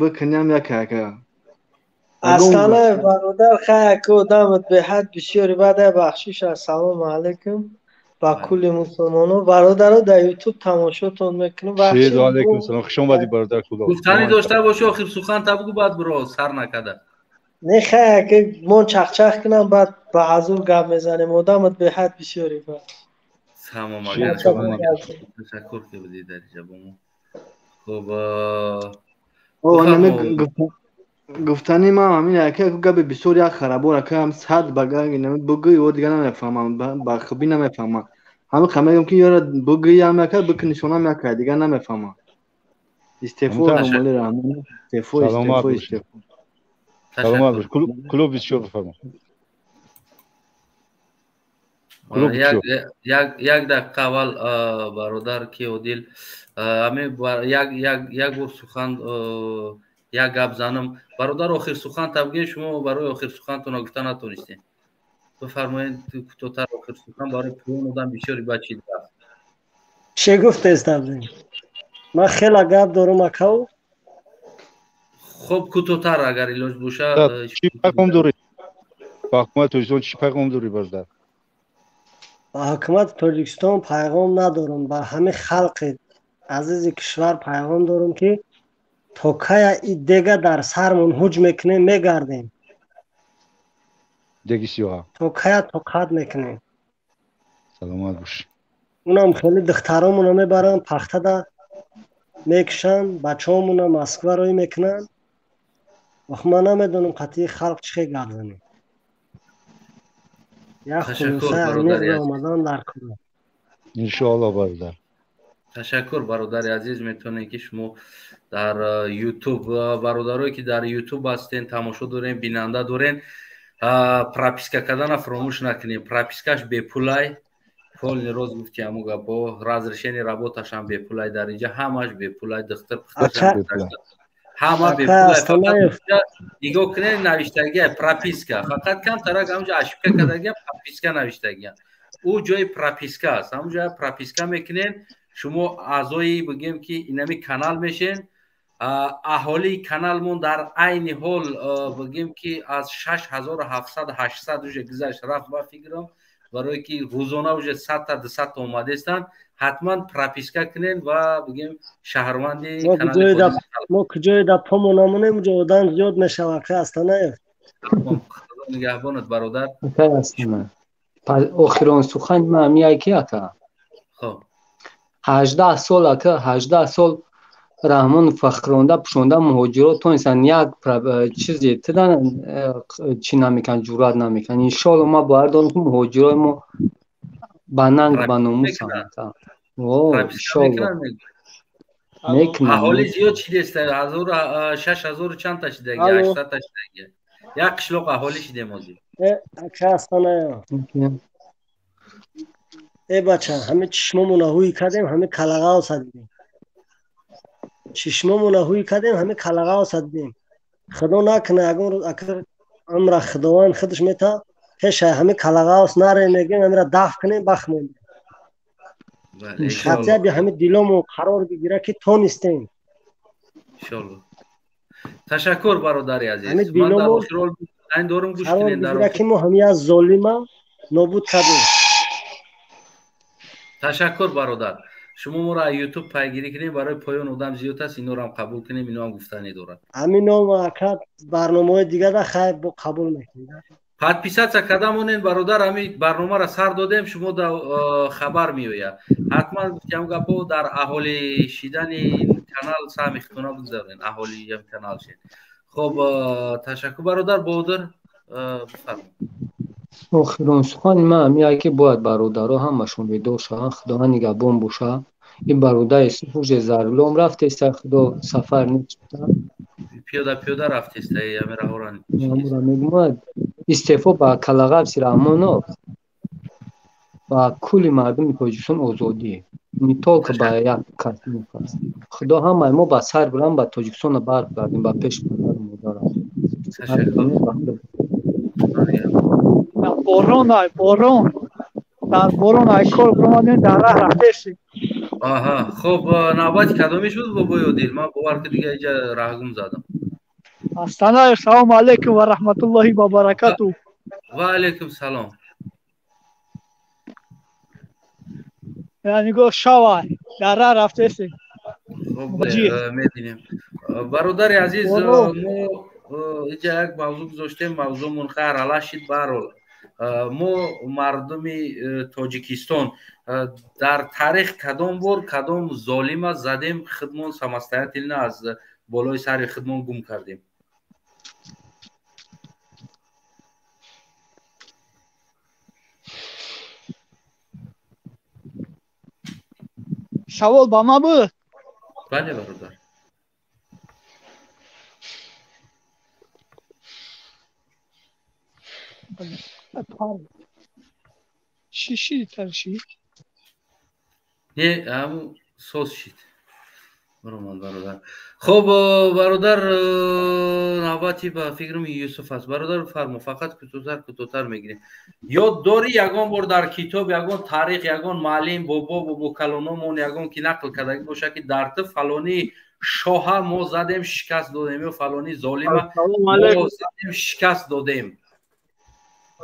Speaker 11: бикуням яка ака.
Speaker 6: Астанаев бародар, хай ака одамат беҳад бисёри баъд бахшиш. Ассалому алайкум ба кулли мусулмонон. Бародаро дар ютуб тамошотон мекунам.
Speaker 4: Шеду алайкум салом, хуш омадӣ бародар. Худо
Speaker 1: гуфтанӣ дошта бошӣ, охир сухан та бигӯ, баъд биро сар накарда.
Speaker 6: Не, хай ака мон чахчах кунам, баъд ба ҳазур гап мезанем. Одамат беҳад бисёри баъд.
Speaker 1: Тамом, ташаккур ки будӣ дар инҷа бо мо. Хуб,
Speaker 11: гуфтани ман ҳамин ака, гапи бисёр як харабор ака, ҳам сад ба бугӯй ё дига намефаҳмам, ба хубӣ намефаҳмам. Ҳамин қа мегӯям ки ёра бугӯям яка, бикунишонам яка, дига намефаҳмам. Истеъфо Эмомалӣ Раҳмон, истеъфо, истеъфо, истеъфо.
Speaker 4: Саломат бош. Клуб бисёр бифармо.
Speaker 1: Як дақиқа аввал бародар ки Одил ҳамин як бор сухан як гап занам. Бародар, охир сухан табгин, шумо барои охир сухантона гуфта натонистем. Бифармоед кӯтоҳтар охир сухан барои поён одам бисёри бад чиз рафт.
Speaker 6: Чӣ гуфтест абдин? Ман хела гап дорум акав.
Speaker 1: Хуб, кӯтоҳтар агар илоҷ боша.
Speaker 4: Чӣ пайғом дорӣ ба ҳукумати Тоҷикистон, чӣ пайғом дорӣ бародар?
Speaker 6: Ба ҳукумати Тоҷикистон пайғом надорам, ба ҳамин халқи азизи кишвар пайғом дорам ки то кая и дега дар сармон ҳуҷ мекунем, мегардем.
Speaker 4: Деги сиёҳа.
Speaker 6: То кая тоқат мекунем.
Speaker 4: Саломат бош.
Speaker 6: Унам хеле духтаромонро мебаранд, пахтада мекушанд, бачаҳомонро Москва рӯй мекунанд. Ох, ман намедонам қатъии халқ чӣ хел гап занем. Як хулосаи амиқ омадан дар кор.
Speaker 4: Иншоалло бародар.
Speaker 1: Ташаккур, бародари азиз. Метавонед ки шумо дар YouTube, бародарое ки дар YouTube ҳастен, тамошо дорен, бинанда дорен, прописка кардана фаромӯш накунед. Пропискаш бепулай, полный роз гуфти ҳаму гапо, разрешение работашам бепулай, дар инҷа ҳамаш бепулай, духтар ҳама бепулай. Фақат нигоҳ кунед, навиштагия прописка, фақат камтарак ҳамҷа ошибка кардагия, прописка навиштагия. Ӯ ҷои прописка аст, ҳамун ҷоя прописка мекунед, шумо аъзои бигем ки инами канал мешен. Аҳолии каналмон дар айни ҳол бигем ки аз 6700-800 уже гузашт рафт, ба фикрам, барое ки рӯзона уже 100-та 200-та омадестанд. Ҳатман прописка кунед ва бигем шаҳрванди
Speaker 6: канали. Мо куҷое да помо намонем, уҷо одам зиёд мешавад. Астанаев,
Speaker 1: Худо нигаҳбонат, бародар.
Speaker 5: Охирон сухани ман ҳамияе ки ака 18 сол, ака, 18 сол Раҳмонов фахронда пӯшонда муҳоҷирот тонистанд як чизе тидан чӣ намекунанд, ҷуръат намекунанд. Иншоалло ман бовар дорам ки муҳоҷирои мо ба нанг, ба номусанд. Иншоалло мекунанд.
Speaker 1: Аҳолӣ зиёд шидест, 6000 чандта шидаги, 800-та шидаги. Як қишлоқ аҳолӣ шидем ҳозир.
Speaker 6: Ака Астанаев, э бача, ҳаме чишмомона ҳуй кардем, ҳаме калағаоса дидем. Чишмомона ҳуй кардем, ҳаме калағаоса дидем. Худо накуна ягон рӯз ака амра Худованд худаш мета пеша ҳаме калағаос наре мегем, ҳамира даф кунем, бахт монем. Хотя би ҳаме диломон қарор бигира ки тонистем.
Speaker 1: Иншоалло. Ташаккур, бародари азиз. Ман дар охирол айн дорум, гӯш кунед, дар
Speaker 6: ки мо ҳами аз золима нобуд кардем.
Speaker 1: Ташаккур, бародар. Шумо моро аз YouTube пайгирӣ кунед, барои поён одам зиёд аст, инорам қабул кунем, иноам гуфтанӣ дорад.
Speaker 6: Ҳамино ака барномаҳои дигара хайр бо қабул мекунем.
Speaker 1: Подписаться карда монед, бародар, ҳамин барномаро сар додем, шумо да хабар меояд. Ҳатман гуфтиам гапо, дар аҳолӣ шидани канал саҳми худтона бигзаред, аҳолии канал шед. Хоб, ташаккур, бародар Баҳодур, бифармоед.
Speaker 5: Охирон сухани ман ҳамияе ки бояд бародаро ҳамашон бедор шаванд, Худованд нигаҳбон бошад. Ин бародари Юсуф уже зарулом рафтеста, Худо сафар нечита.
Speaker 1: Пиёда пиёда рафтеста, амираҳоран.
Speaker 5: Мегӯяд истеъфо ба Калағабси Раҳмонов ба кулли мардуми Тоҷикистон озодӣ, не только ба як кас. Худо ҳамаи мо ба сар бурам, ба Тоҷикистона барқ кардем, ба пеши падару модарам.
Speaker 13: Борон ай, борон. Дар борон ай кор биромадем, дар раҳ рафтесем.
Speaker 1: Аҳа, хоб, навбати кадоме шуд, бобои Одил? Ман бовар ки дига иҷа раҳгум задам.
Speaker 13: Астанаев, салому алайкум ва раҳматуллоҳи ва баракату.
Speaker 1: Ва алайкум салом.
Speaker 13: Нигоҳ шавай, дар раҳ рафтесем.
Speaker 1: Хоб, мебинем. Бародари азиз, мо иҷа як мавзӯъ гузоштем, мавзӯъмон хайр ала шид. Баҳрҳол, мо мардуми Тоҷикистон дар таърих кадом бор кадом золима задем, худмон самостоятельно аз болои сари худмон гум кардем?
Speaker 13: Савол ба ман буд?
Speaker 1: Бале, бародар.
Speaker 13: Чӣ шид, тарши?
Speaker 1: Не, ҳамун соз шид. Баромад, бародар. Хоб, бародар, навбати ба фикрам Юсуф аст. Бародар, фармо, фақат кӯтоҳтар кӯтоҳтар мегирем. Ёд дорӣ ягон бор дар китоб, ягон таърих, ягон муаллим, бобо, бобокалономон ягон ки нақл кардагӣ бошад, ки дар ту фалонӣ шоҳа мо задем, шикаст додем, ё фалонӣ золима мо задем, шикаст додем?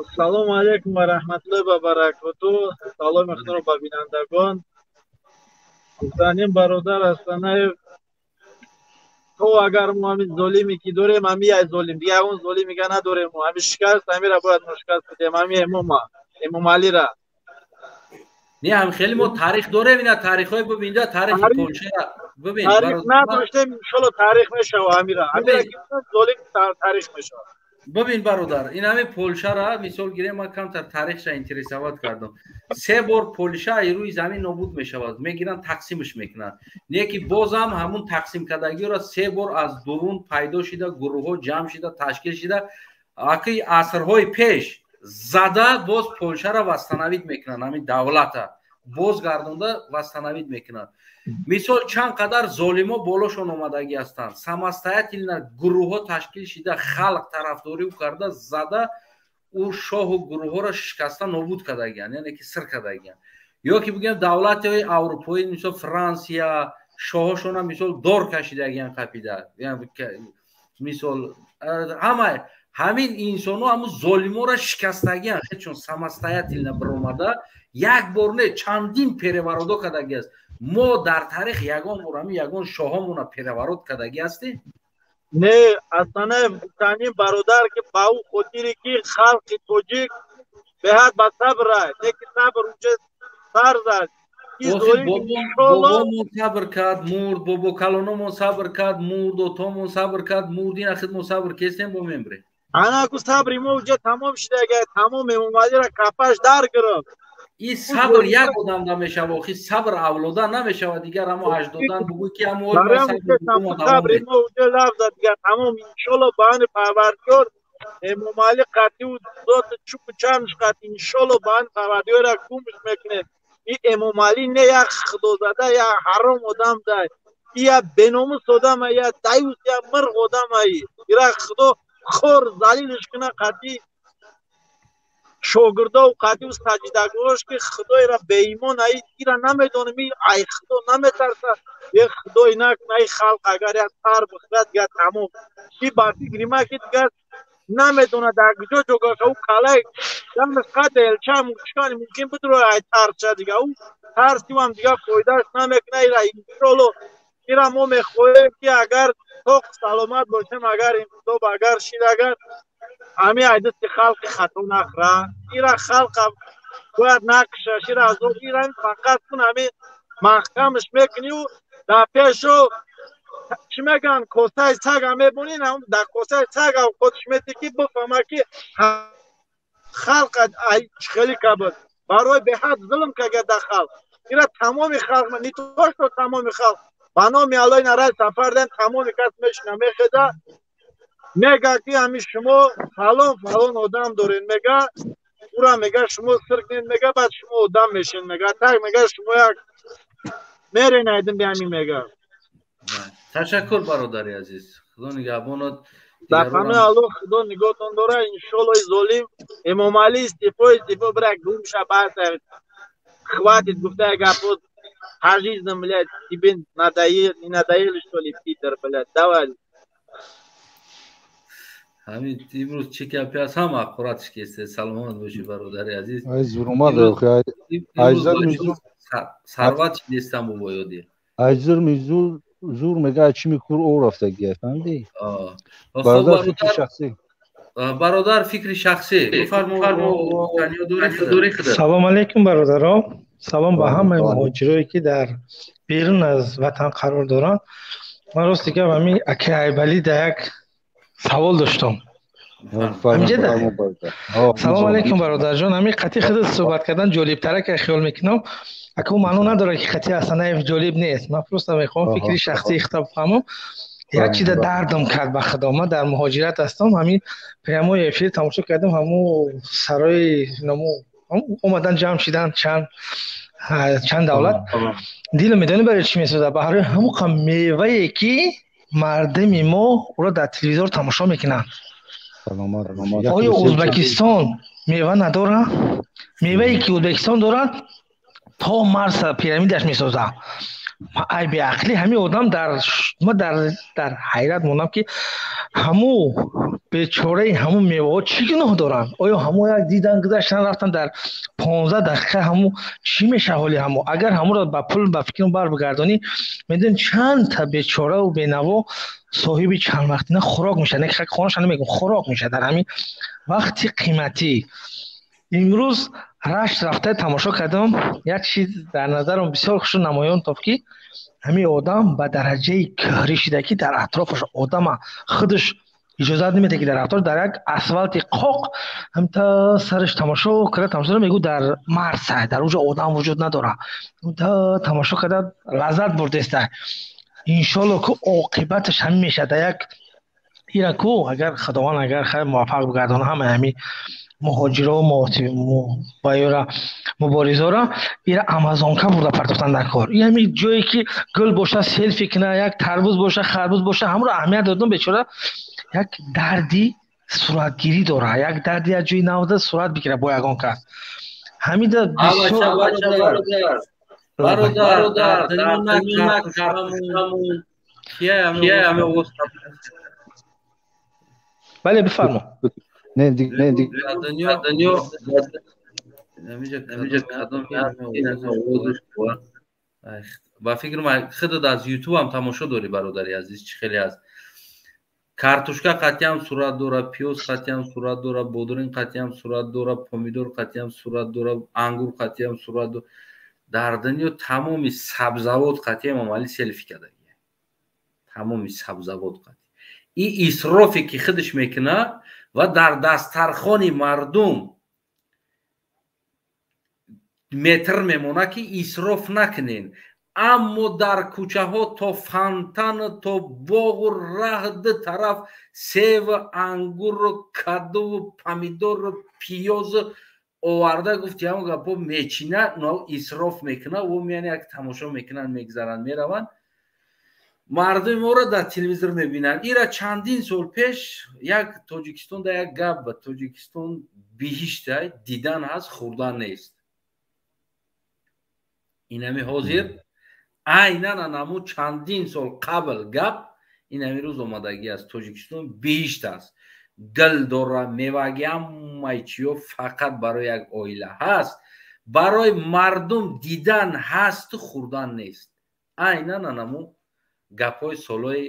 Speaker 14: Ассалому алайкум ва раҳматуллоҳи ва баракоту. Саломи худро ба бинандагон. Гуфтанем, бародар Астанаев, то агар мо ҳамин золиме ки дорем, ҳами як золим, дигар ягон золимига надорем, мо ҳами шикаст, ҳамира бояд мо шикаст бидем, ҳами эмома, Эмомалира.
Speaker 1: Не, ҳам хеле мо таърих дорем, ина таърихҳои бибин, да таърихи Полшара бибин.
Speaker 14: Таърих надоштем, иншолло таърих мешава ҳамира. Ҳамира ки золим таърих мешава.
Speaker 1: Бибин, бародар, ин ҳами Полшара мисол гирем, ман камтар таърихша интересовать кардам. Се бор Полша рӯи замин нобуд мешавад, мегиранд, тақсимш мекунанд. Не ки бозам ҳамун тақсимкардагиро се бор аз дурун пайдо шида, гурӯҳҳо ҷамъ шида, ташкил шида, аки асрҳои пеш зада, боз Полшара восстановить мекунанд, ҳамин давлата боз гардонда восстановить мекунанд. Мисол, чанд қадар золимо болошон омадагӣ ҳастанд, самостоятельно гурӯҳҳо ташкил шида, халқ тарафдорӣ карда, зада, ӯ шоҳу гурӯҳҳоро шикаста нобуд кардагиянд, яъне ки сир кардагиянд. Ё ки бигӯем, давлатҳои аврупоӣ, мисол Франсия, шоҳошона мисол дор кашидагиян, қапида. Мисол, ҳама ҳамин инсонҳо ҳамун золиморо шикастагиян, чун самостоятельно биромада, як бор не, чандин переворот о кардагӣ аст. Мо дар таърих ягон бор ҳамин ягон шоҳомона переворот кардагӣ ҳастем?
Speaker 14: Не, Асанаев, гуфтанин бародар, ки ба ӯ хотире ки халқи тоҷик беҳад ба сабр аст, не ки сабр уҷа сар зад.
Speaker 1: Бобомон сабр кард, мурд, бобо калономон сабр кард, мурд, отомон сабр кард, мурд, ина хидмон сабр кестем, бо мембре.
Speaker 14: Анаку сабри мо уҷа тамом шуда, тамом, Эмомалиро капаш дар гирифт.
Speaker 1: И сабр як одам намешава, охи сабр авлода намешава, дигар ҳамо аҷдодан бугӯй ки ҳамо.
Speaker 14: Сабри мо уҷа лаф зад, дигар тамом. Иншолло, ба ани Парвардигор, Эмомалӣ қатъи зоти чупу чандш қатъи, иншолло, ба ани Парвардигора гумш мекунем. И Эмомалӣ не як худозада, як ҳаром одам дай, и як беномус одам, як даюс, як мирғ одам ай. Ира Худо хор залилш куна қатъи шогирдову қатъиу саҷидагоҳош, ки Худоира беимон ай, ира намедонем, и ай Худо наметарса. Е, Худой накуна, ай халқ агар як сар бихӯрад, дигар тамом. И ба фикри ман, ки дигар намедонад дар куҷо ҷогаша. Ӯ калай дамаш қад элча мучкани мумкин бидро ай тарча, дигар ӯ тарсивам дигар фоидааш намекуна. Ира иншолло, ира мо мехоҳем, ки агар тоқ саломат бошем, агар инқилоб агар шид, агар ҳами ай дасти халқи хато нахӯра, ира халқа бояд накушаш, ира азоб, ира фақат кун, ҳами маҳкамаш мекунию дар пешу чӣ мегӯянд, косаи сага мебонин, дар косаи сага худш метӣ, ки бифаҳма, ки халқ хеле кабуд барои беҳад зулм кага дар халқ. Ира тамоми халқ, не то что тамоми халқ, ба номи Аллои нарай сафар дем, тамоми кас мешина, мехеза, мега, ки ҳами шумо фалон фалон одам дорен, мега, ура, мега, шумо сир кунед, мега, баъд шумо одам мешен, мега, так, мега, шумо як мерен айдин биҳами, мега.
Speaker 1: Ташаккур, бародари азиз, Худо нигаҳбонат.
Speaker 14: Дар паноҳи Аллоҳ, Худо нигоҳтон дора. Иншолло, золим Эмомалӣ истеъфо, истеъфо, бира гум ша, бас, хватит, гуфта гапо пожизненно, блядь, тебе надоел, не надоели, что ли, пидор, блядь, давай.
Speaker 1: Ҳамин имрӯз чӣ гапи аст, ҳама ҳақоратш кесте. Саломат бошӣ, бародари азиз.
Speaker 4: Ай зур омад.
Speaker 1: Сарват нестам, бобоёди.
Speaker 4: Ай зурми зур зур мега, чӣ мекур, о рафтагия, фаҳмидӣ, бародар, фикри шахсӣ.
Speaker 1: Бародар, фикри шахсӣ.
Speaker 15: Салом алейкум, бародаро, салом ба ҳамаи муҳоҷирое, ки дар берун аз ватан қарор доранд. Ман рости гап, ҳамин аки Айбалӣ да як савол доштам. Салом алейкум, бародарҷон. Ҳамин қатъи худат суҳбат кардан ҷолибтара, ки хиёл мекунам. Ака, ӯ маъно надорад, ки қатъи Ҳасанаев ҷолиб нест. Ман просто мехоҳам фикри шахсии худам фаҳмам. Як чиза дардам кард, ба Худо. Ман дар муҳоҷират ҳастам, ҳамин прямой эфир тамошо кардам, ҳамун сарои намо омадан, ҷамъ шидан чанд давлат. Дило медонӣ барои чӣ месӯзад? Барои ҳамон мевае, ки мардуми мо ӯро дар телевизор тамошо мекунанд. Оё Ӯзбекистон мева надорад? Мевае, ки Ӯзбекистон дорад, то Марса пирамидаш месозад. Ай беақлӣ ҳамин одам, дар ма дар ҳайрат мондам, ки ҳамун бечораи ҳамун меваҳо чӣ гуноҳ доранд? Оё ҳамо як дидан, гузаштан, рафтан, дар 15 дақиқа ҳамун чӣ мешавад ҳоли ҳамо? Агар ҳамонро ба пул, ба фикрам, барбигардонӣ, медонӣ чандта бечораву бенаво соҳиби чандвақтина хӯрок мешавад? Не хонаша намегӯм, хӯрок мешавад. Дар ҳамин вақти қиматӣ имрӯз Рашт рафта тамошо кардам, як чиз дар назарам бисёр хушу намоён тофт, ки ҳамин одам ба дараҷаи кӯҳрӣ шида, ки дар атрофаш одама худаш Иҷозат намедиҳад, ки дар рафтор дар як асфалти қоқ ҳамта сараш тамошо карда, тамошо мегӯ дар Марса, дар онҷо одам вуҷуд надорад. Ҳамта тамошо карда лаззат бурдеста. Иншоалло ки оқибаташ ҳамин мешавад. Дар як ира ку агар Худованд агар хайр муваффақ бигардона ҳама ҳамин муҳоҷиро ва ёра муборизора ира амазонка бурда партофтан дар кор. Ин ҳамин ҷое ки гул боша селфи кина, як тарбуз боша, харбуз боша, ҳамро аҳамият додам. Бечора як дарди суратгирӣ дора, як дарди як ҷои навда сурат бигира бо ягон кас. Ҳамида бисёр
Speaker 1: бародар.
Speaker 15: Бале, бифармо.
Speaker 4: Не, не,
Speaker 1: дунё ба фикр худат аз ютубам тамошо дорӣ, бародари азиз, чӣ хеле аст. Картошка қатъиам сурат дора, пиёз қатъиам сурат дора, бодринг қатъиам сурат дора, помидор қатъиам сурат дора, ангур қатъиам сурат дора. Дар дунё тамоми сабзавот қатъиам амали селфи кардагия, тамоми сабзавот қатъи. И исрофе ки худаш мекунад ва дар дастархони мардум метр мемонад, ки исроф накунен, аммо дар кӯчаҳо то фонтан, то боғу раҳ ду тараф сев, ангуру, кадуву, помидору, пиёзу оварда, гуфти ҳамон гапо, мечина, исроф мекунад. О меян як тамошо мекунанд, мегзаранд, мераванд. Мардуми моро дар телевизор мебинанд. Ира чандин сол пеш як Тоҷикистон да як гап ба Тоҷикистон биҳишта дидан ҳаст, хӯрдан нест. Инами ҳозир айнан анаму чандин сол қабл гап инами рӯз омадагӣ аст. Тоҷикистон биҳишт аст, гул дора, меваги, ҳамаи чиё фақат барои як оила ҳаст, барои мардум дидан ҳасту хӯрдан нест. Айнан анаму гапҳои солҳои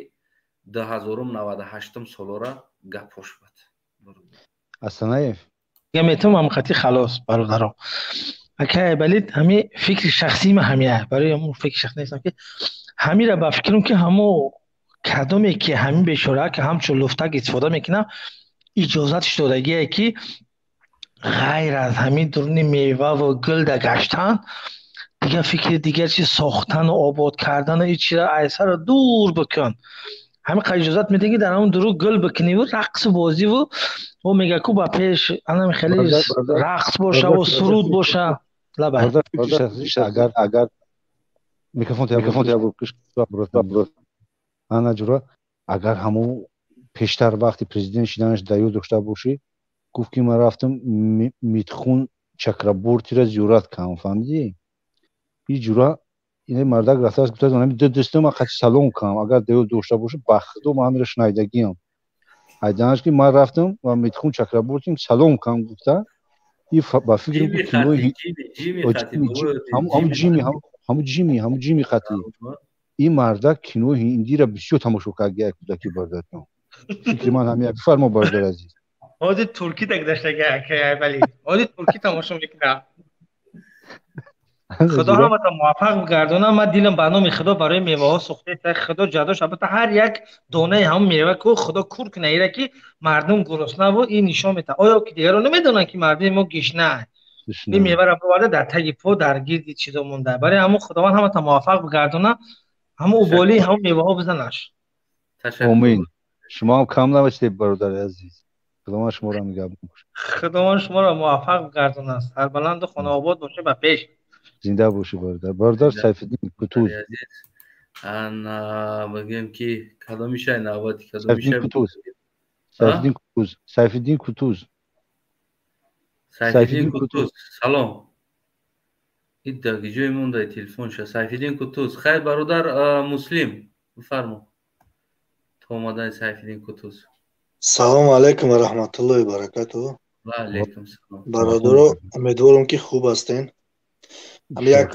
Speaker 1: 2098 солора гапҳош буд.
Speaker 4: Асанаев
Speaker 15: метавонам ҳамқати халос, бародаро. Акай балид, ҳами фикри шахсии ма ҳамия, барои ҳамун фикри шахсӣ нестам, ки ҳамира ба фикрам, ки ҳамо кадоме ки ҳамин бечора ки ҳамчун луфтак истифода мекунам, иҷозатш додагие, ки ғайр аз ҳамин дуруни меваву гул да гаштан дигар фикри дигар чи сохтану обод кардану ин чира айсаро дур бикун. Ҳамин қадр иҷозат медиҳем, ки дар ҳамон дуру гул бикуниву рақсу бозиву о мега ку ба пеш анам хеле рақс бошаву суруд боша. Лабай.
Speaker 4: Агар микрофон ана ҷура, агар ҳамон пештар вақти президент шиданаш дар ёд дошта бошӣ, гуфт ки ман рафтам Митхун Чакрабортиро зиёрат кардам, фаҳмидӣ? И ҷура ин мардак рафтааст, гуфтааст, ҳамин ду дӯстам ман қати салом кардам. Агар дар ёд дошта бошӣ, ба худо ман ҳаминро шунавидагиам. Айданаш ки ман рафтам ва Митхун Чакрабортим салом кардам, гуфта. И ба фикри ҳамун Ҷими хати ин мардак кинои ҳиндиро бисёр тамошо кард, як кӯдаки бародарҷон. Фикри ман ҳамин. Бифармо, бародар азиз.
Speaker 15: Ҳозир туркӣ дагаштага, акай валид, ҳозир туркӣ тамошо мекунам. Худо ҳамата муваффақ бигардонад. Ман дилам ба номи Худо барои меваҳо сӯхта. Худо ҷадош албатта ҳар як донаи ҳамон мева ку Худо кур куна ира, ки мардум гурусна буд. Ин нишон медиҳад, оё ки дигарон намедонанд, ки мардуми мо гишна, ин меваро боварда дар таги по дар гирди чизо монда. Барои ҳамон Худованд ҳамата муваффақ бигардонад, ҳамон уболии ҳамон меваҳо бизанаш.
Speaker 4: Омин. Шумо ҳам кам набошед, бародари азиз. Худованд шуморо нигаҳбон бошад.
Speaker 15: Худованд шуморо муваффақ бигардонад, сарбаланду хонаобод бошед. Ба пеш.
Speaker 4: Зинда бошӣ, бародар. Бародар Сайфиддин Кутуз.
Speaker 1: Ана бигем ки кадомишай навбати кадомишай?
Speaker 4: Сайфиддин Кутуз. Сайфиддин Кутуз.
Speaker 1: Сайфиддин Кутуз. Салом. Идда ҷой мондай телефонша. Сайфиддин Кутуз. Хайр, бародар Муслим, бифармо. То омадани Сайфиддин Кутуз.
Speaker 16: Салому алайкум ва раҳматуллоҳи ва баракатуҳ.
Speaker 1: Ва алайкум салом.
Speaker 16: Бародаро, умедворам, ки хуб ҳастен. Ҳам як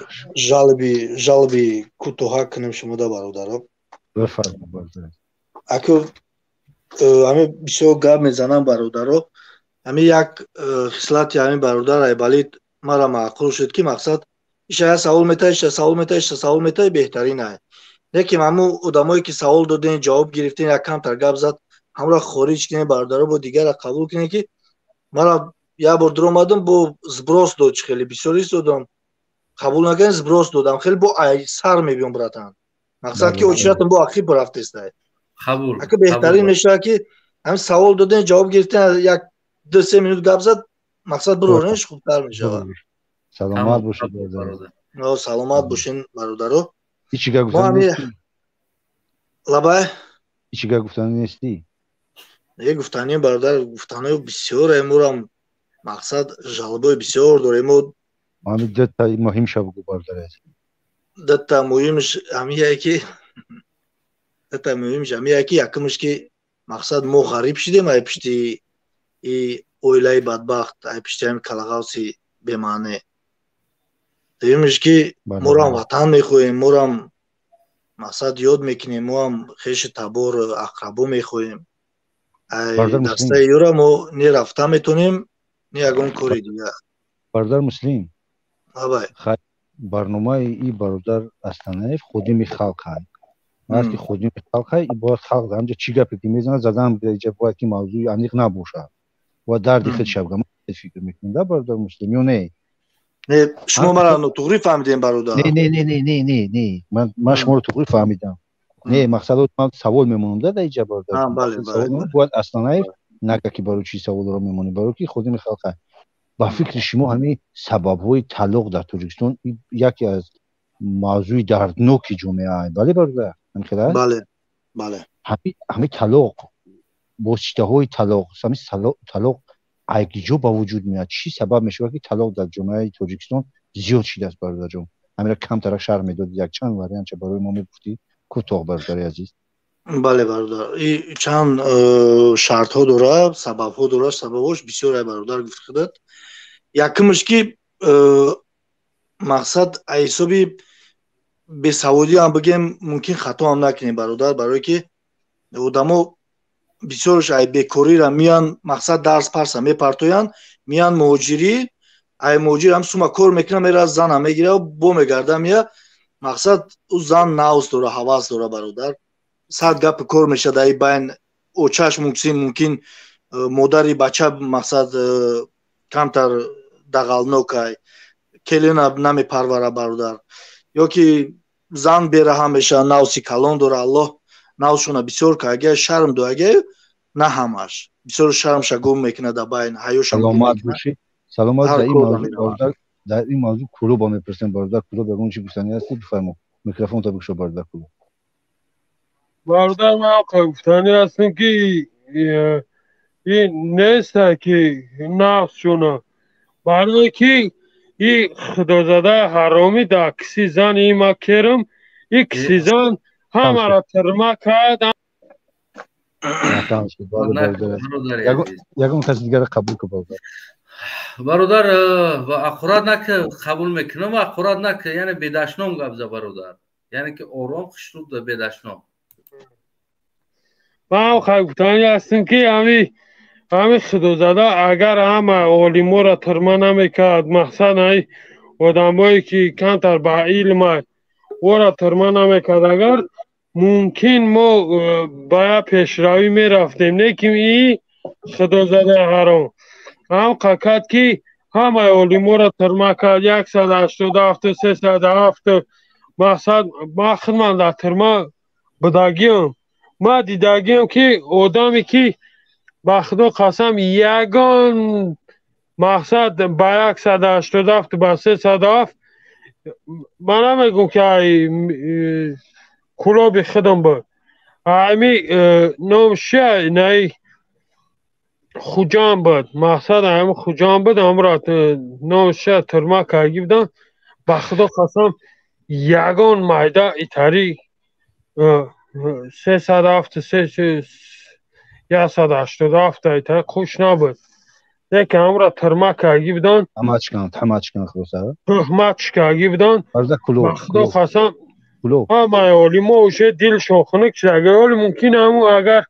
Speaker 16: жалоби кӯтоҳа кунем шумода, бародаро.
Speaker 4: Бифармо, бародар.
Speaker 16: Аку ҳамин бисёр гап мезанам, бародаро. Ҳамин як хислати ҳамин бародар Айбалид мара маъқул шуд, ки мақсад иша я савол метаҳ, иша савол метаҳ, иша савол метаҳ, беҳтарин ай. Лекин ҳамун одамое ки савол доден, ҷавоб гирифтен, як камтар гап зад. Ҳамро хориҷ кунем бародаро, бо дигара қабул кунем, ки мара як бор дуромадам, бо сброс дод, чи хеле бисёр истодам, қабул накардем, сброс додам, хеле бо ай сар мебиём, братан. Мақсад ки очиратам бо ақиб рафтестай.
Speaker 1: Қабул.
Speaker 16: Ака, беҳтарин мешавад, ки ҳамин савол додем, ҷавоб гирифтем, як 2-3 минут гап зад, мақсад бироренш хубтар мешавад.
Speaker 4: Саломат бошед, бародар.
Speaker 16: Саломат бошен, бародаро.
Speaker 4: Ҳеҷ гап гуфтан нестӣ?
Speaker 16: Лабай?
Speaker 4: Ҳеҷ гап гуфтан нестӣ?
Speaker 16: Не, гуфтанӣ, бародар, гуфтанои бисёр эмурам, мақсад жалобои бисёр дорем.
Speaker 4: Ҳамин дута муҳимша бугӯ, бародар.
Speaker 16: Дута муҳимш ҳамияе ки, дута муҳимш ҳамияе ки, якумш ки мақсад мо ғариб шидем ай пишти и оилаи бадбахт, ай пишти ҳами калағавси бемаъне. Дуюмш ки морам ватан мехоҳем, морам мақсад ёд мекунем, моам хеши табор, ақрабо мехоҳем. Ай дастаи юра мо не рафта метонем, не ягон кори дигар.
Speaker 4: Бародар Муслим.
Speaker 16: Абай.
Speaker 4: Барномаи и бародар Астанаев ходими халқ ай. Мард ки ходими халқ ай, бояд халқ дар ҳамҷа чӣ гапе ки мезанад, задан иҷа, бояд ки мавзӯи аниқ набошад, бояд дарди худ шавга. Фикр мекунем да, бародар Муслим, ё не?
Speaker 16: Не, шумо мара нотуғрӣ фаҳмидем, бародар.
Speaker 4: Не, не, не, не, не, не, не, ман шуморо туғрӣ фаҳмидам. Не, мақсад ман савол мемонам да дар иҷа, бародар. Бояд Астанаев нага ки барои чӣ саволро мемонӣ, барои ки ходими халқ ай. Ба фикри шумо, ҳамин сабабҳои талоқ дар Тоҷикистон яке аз мавзӯи дардноки ҷомеа, бале, бародар?
Speaker 16: Бале, бале.
Speaker 4: Ҳамин талоқ, воситаҳои талоқ, ҳамин талоқ айгиҷо ба вуҷуд меояд? Чӣ сабаб мешавад, ки талоқ дар ҷомеаи Тоҷикистон зиёд шидааст, бародарҷон? Ҳаминро камтарак шарҳ медодӣ, якчанд вариантча барои мо мегуфтӣ кӯтоҳ, бародари азиз.
Speaker 16: Бале, бародар, чанд шартҳо дора, сабабҳо дора, сабабҳош бисёр ай, бародар, гуфти худат. Якумш ки мақсад ай ҳисоби бесаводӣ ҳам бигем, мумкин хато ҳам накунем, бародар, барое ки одамо бисёрш ай бекориро меян, мақсад дарс парса мепартоянд, меян муҳоҷирӣ, ай муҳоҷир ҳам сума кор мекунад, мера зана мегира, бо мегарда мея, мақсад ӯ зан навс дора, ҳавас дора, бародар, сад гапи кор мешад ай байн, очаш мумкин модари бача мақсад камтар дағалнокай, келина намепарвара, бародар, ё ки зан бераҳам мешавад, навси калон дора, аллоҳ навсшона бисёр кагия, шарм доагия, на ҳамаш, бисёр шармша гум мекунад дар байн, ҳаёша.
Speaker 4: Саломат бошӣ, саломат. Дар ин мавзӯъ Кулуба мепурсем. Бародар Кулуб, ягон чӣ гуфтанӣ ҳастӣ? Бифармо, микрофонта бикушо, бародар Кулуб.
Speaker 3: Бародар, ман гуфтанӣ ҳастам, ки ин неста ки нафсшона, барое ки и худозада ҳаромӣ да киси зан има керам, и киси зан ҳамаро тирма кард.
Speaker 4: Ягон каси дигарро қабул кун, бародар.
Speaker 1: Бародар, ақурат нак, қабул мекунам, ақурат нак, яъне бедашном гап за, бародар, яъне ки ором, хушнуд, бедашном.
Speaker 3: Ман гуфтанӣ ҳастам, ки ҳами худозада агар ҳама олиморо тирма намекард, мақсад ай одамое ки камтар ба илма ора тирма намекард, агар мумкин мо ба як пешравӣ мерафтем. Лекин и худозада ҳаром ҳам қакад, ки ҳамаи олиморо тирма кард, 187, 307. Мақсад ман худман дар тирма будагиам, ман дидагиам, ки одаме ки ба худо қасам, ягон мақсад ба 187, ба 307, ман намегӯм, ки ай кулоби худам буд, ами ном ши най Хуҷанд буд, мақсад ами Хуҷанд буд, амро ном ша тирма карги будам, ба худо қасам, ягон майда итари 307, 187 итари хуш набуд, лекин амро тирма карги будан, туҳматш карги будан, ба худо қасам, ҳамаи олимо уже дилшон хунук шуд. Агар оли мумкин ҳаму агар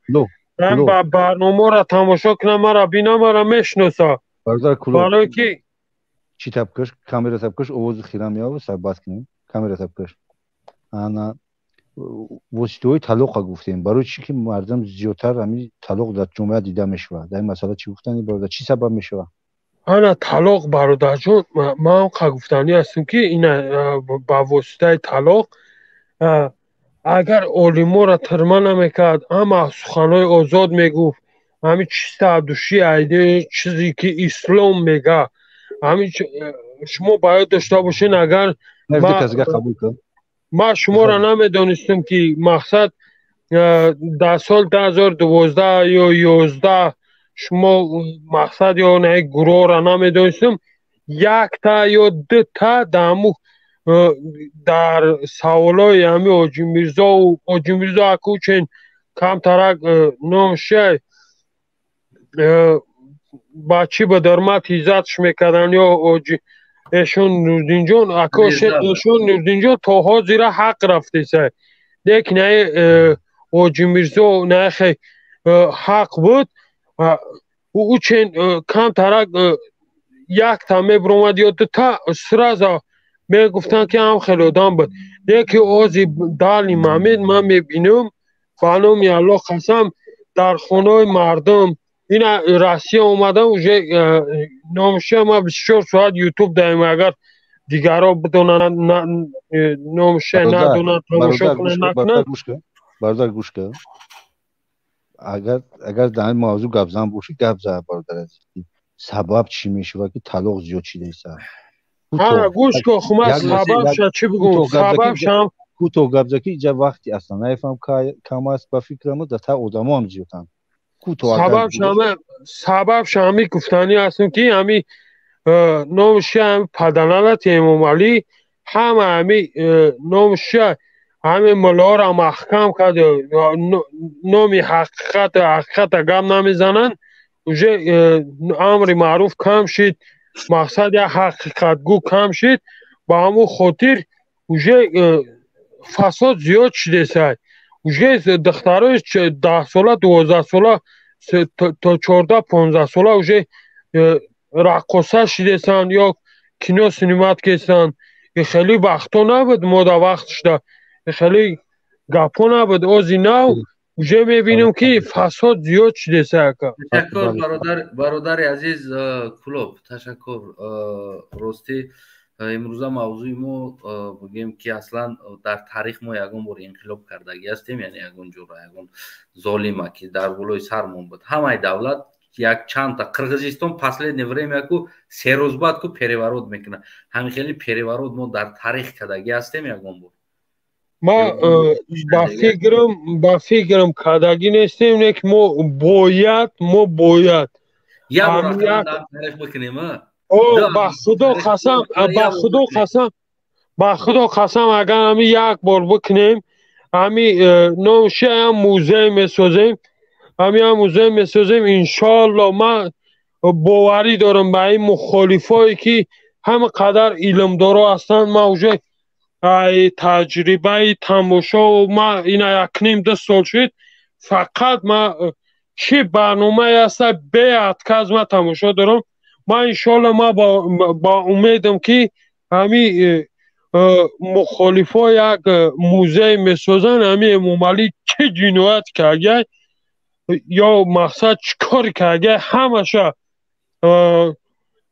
Speaker 3: ба барномаро тамошо кунам, мара бинам, мара мешиноса, барое ки
Speaker 4: чӣ табкаш, камера табкаш, овози хира меяв, сабат кунем, камера табкаш. Ана, Воситаҳои талоқа гуфтем, барои чӣ ки мардум зиёдтар ҳамин талоқ дар ҷомеа дида мешавад? Дар ин масъала чӣ гуфтани, бародар, чӣ сабаб мешавад?
Speaker 3: Ана талоқ, бародарҷон, ман қа гуфтанӣ ҳастам, ки ина ба воситаи талоқ, агар олиморо тирма намекард, ҳама суханҳои озод мегуфт, ҳамин чиста души айди чизе ки ислом мега, ҳамин шумо ба ёд дошта бошен, агар ман шуморо намедонистам, ки мақсад дар соли 2012 ё 11 шумо мақсад ё на гурӯҳро намедонистам, якта ё дута дар дар саволҳои ҳами Ҳоҷимирзову Ҳоҷимирзо акучен камтарак номшай ба чӣ ба дармат иззатш мекарданд, ё эшон Нурдинҷон, эшон Нурдинҷон то ҳозира ҳақ рафтеса, лекин ай Ҳоҷимирзо наихе ҳақ буд, учен камтарак якта мебиромад ё дута, сразу мегуфтанд, ки ҳам хеле одам буд. Лекин ози дали мамед ман мебинам, ба номи Аллоҳ қасам, дар хонаҳои мардум ина Россия омадам, уже номша ма 24 соат Ютуб даем, агар дигарро бидонанд, номша надонанд, тамошо кунанд, накунанд.
Speaker 4: Бародар, гӯш кун, агар дар ин мавзӯъ гап зан бошӣ, гап зан, бародар азиз, сабаб чӣ мешавад, ки талоқ зиёд шидаиста?
Speaker 3: Ҳа, гӯш кун, хума сабабша чӣ бигӯм, сабабшам
Speaker 4: кӯтоҳ гап за, ки иҷа вақти Астанаевам кам аст, ба фикрамо дар та одамо ҳам зиёданд.
Speaker 3: Сабабша ҳами гуфтанӣ ҳастем, ки ҳами номша ҳами паданалати Эмомалӣ ҳама ҳами номша ҳами муллоро маҳкам кард, номи ҳақиқат ҳақиқата гап намезананд, уже амри маъруф кам шид, мақсад як ҳақиқатгӯ кам шид, ба ҳамун хотир уже фасод зиёд шидесай. Уже духтарои 10-сола, 12-сола то 14-15 сола уже раққоса шидесанд ё кино снимать кесанд. Хеле вақтҳо набуд, мо дар вақт шуда хеле гапҳо набуд, ози нав уже мебинем, ки фасод зиёд шидеса, ака.
Speaker 1: Ташаккур, бародари азиз Кулоб, ташаккур. Ростӣ, имрӯза мавзӯи мо бигем, ки аслан дар таърих мо ягон бор инқилоб кардагӣ ҳастем, яъне ягон ҷура ягон золима, ки дар болои сармон буд, ҳамаи давлат як чандта Қирғизистон последнее время ку 3 рӯз баъд ку переворот мекунад, ҳамин хели переворот мо дар таърих кардагӣ ҳастем ягон бор?
Speaker 3: Ма ба фикрам кардагӣ нестем, не ки мо бояд
Speaker 1: Як бор тарих бикунем.
Speaker 3: Ба Худо қасам, ба Худо қасам, ба Худо қасам, агар ҳами як бор бикунем, ҳами номшаям музей месозем, ҳами музей месозем, иншоалло. Ман боварӣ дорам ба ин мухолифое, ки ҳама қадар илмдоро ҳастанд. Ман уже таҷрибаи тамошо, ма ина якним ду сол шуд, фақат ма чӣ барномае ҳаста, беатказ ма тамошо дорам. Ман иншоалло ма ба умедам, ки ҳами мухолифо як музей месозанд, ҳами Эмомалӣ чӣ ҷиноят кардяй ё мақсад чӣ кор кардяй, ҳамаша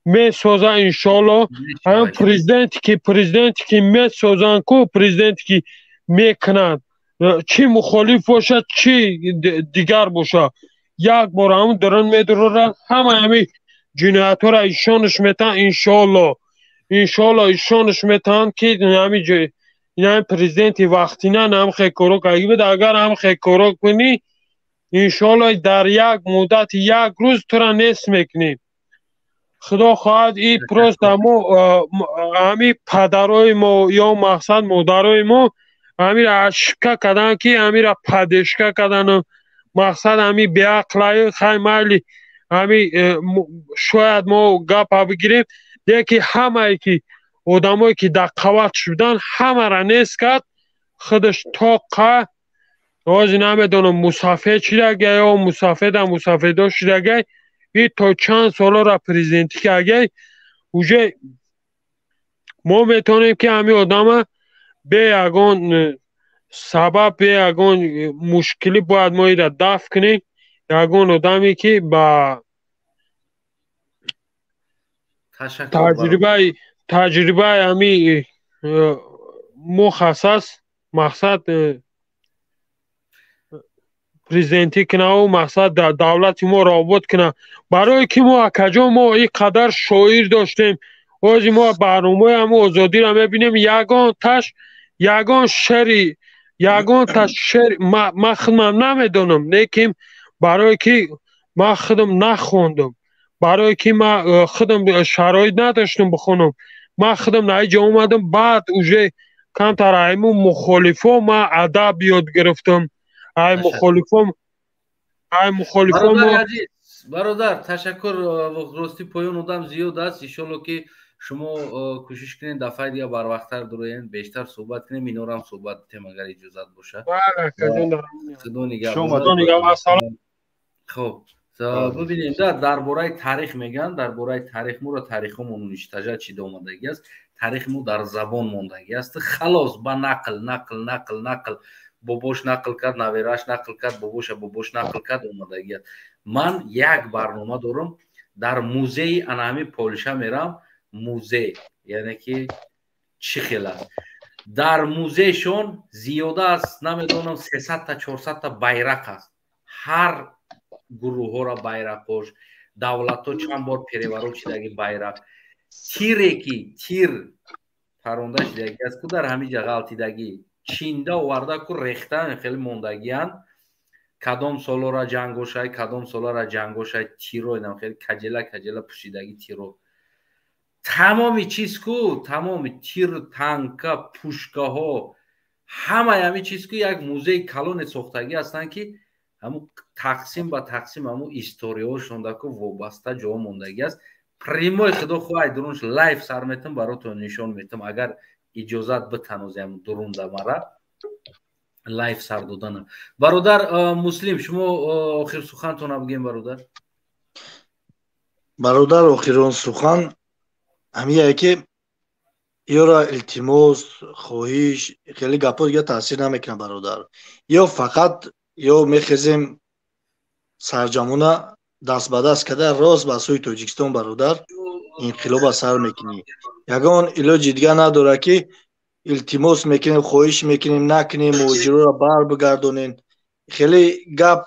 Speaker 3: месоза иншоалло. Ҳам президенте ки месозанд ку, президенте ки мекунанд, чӣ мухолиф бошад, чӣ дигар бошад, як бор ҳамн дурун медуроранд, ҳама ҳами ҷиноятҳоро ишонаш метаҳанд, иншоалло, иншоалло ишонаш метаҳанд, ки ҳами президенти вақтина ҳамхе коро карда буд. Агар ҳамхе коро кунӣ, иншоалло, дар як муддати як рӯз тура нест мекунем, худо хоҳад. И просто мо ҳами падарои мо ё мақсад модарои мо ҳамира ошибка карданд, ки ҳамира поддержка кардану мақсад ҳами беақлаю хай майли, ҳами шояд мо гапа бигирем, леки ҳамае ки одамое ки дар қават шуданд, ҳамара нест кард, худаш тоқа ҳозир намедонам мусафед шидагай ё мусафеда мусафедо шидагай, и то чанд солора президентӣ кардагай. Уже мо метавонем, ки ҳамин одама бе ягон Сабаб бе ягон мушкилӣ бояд мо ира дафт кунем. Ягон одаме ки ба таҷрибаи ҳами мухас аст, мақсад президентӣ кунаву мақсад давлати моро обод куна. Барое ки мо, акаҷон, мо ин қадар шоир доштем, ҳози мо барномаи ҳамо озодиро мебинем, ягон таш ягон шеъри, ягон таш шеър ман худмам намедонам, лекин барое ки ман худам нахондам, барое ки ман худам шароит надоштам бихонам, ман худам на иҷо омадам, баъд уже камтар айму мухолифо ман адаб ёд гирифтам, ай мухолифом, ай мухолифом.
Speaker 1: Бародар, ташаккур. Рости, поён одам зиёд аст. Иншолло, ки шумо кӯшиш кунед, дафъаи дига барвақттар дуроен, бештар суҳбат кунем, инорам суҳбат дитем, агар иҷозат боша. Худо нигаҳбон. Хоб, бибинем, да, дар бораи таърих мегӯянд, дар бораи таърих моро таърихҳомон уничтожать шида омадагӣ аст. Таърихи мо дар забон мондагӣ аст, халос, ба нақл, нақл, нақл, нақл, бобош нақл кард, наверааш нақл кард, бобоша бобош нақл кард, омадагӣ аст. Ман як барнома дорам, дар музеи ана ҳамин Полша мерам, музей, яъне ки чӣ хел аст. Дар музейшон зиёда аст, намедонам, 300-та, 400-та байрақ аст, ҳар гурӯҳҳоро байрақош, давлатҳо чанд бор переворот шидаги байрақ, тире ки тир паронда шидаги аст ку, дар ҳамин ҷа ғалтидагӣ, чинда оварда ку, рехтан, хеле мондагиянд, кадом солора ҷангошай, кадом солора ҷангошай, тиро инам хеле каҷела каҷела пӯшидагӣ, тиро, тамоми чиз ку, тамоми тир, танка, пушкаҳо, ҳамаи ҳамин чиз ку, як музеи калоне сохтагӣ ҳастанд, ки ҳамун тақсим ба тақсим ҳамун историяҳошонда ку вобаста ҷо мондагӣ аст. Прямой, худо хоҳад, дурунш лайв сар метам, баротон нишон метам, агар иҷозат битанози ҳамун дурунда мара лайв сар додана. Бародар Муслим, шумо охир сухантона бигем, бародар.
Speaker 16: Бародар, охирон сухан ҳамияе, ки ёра илтимос, хоҳиш, хеле гапҳо дига таъсир намекунад, бародар. Ё фақат ё мехезем сарҷамона, даст ба даст карда, рост ба сӯи Тоҷикистон, бародар, инқилоба сар мекунӣ. Ягон илоҷи дига надорад, ки илтимос мекунем, хоҳиш мекунем, накунем, муҳоҷироро бар бигардонем, хеле гап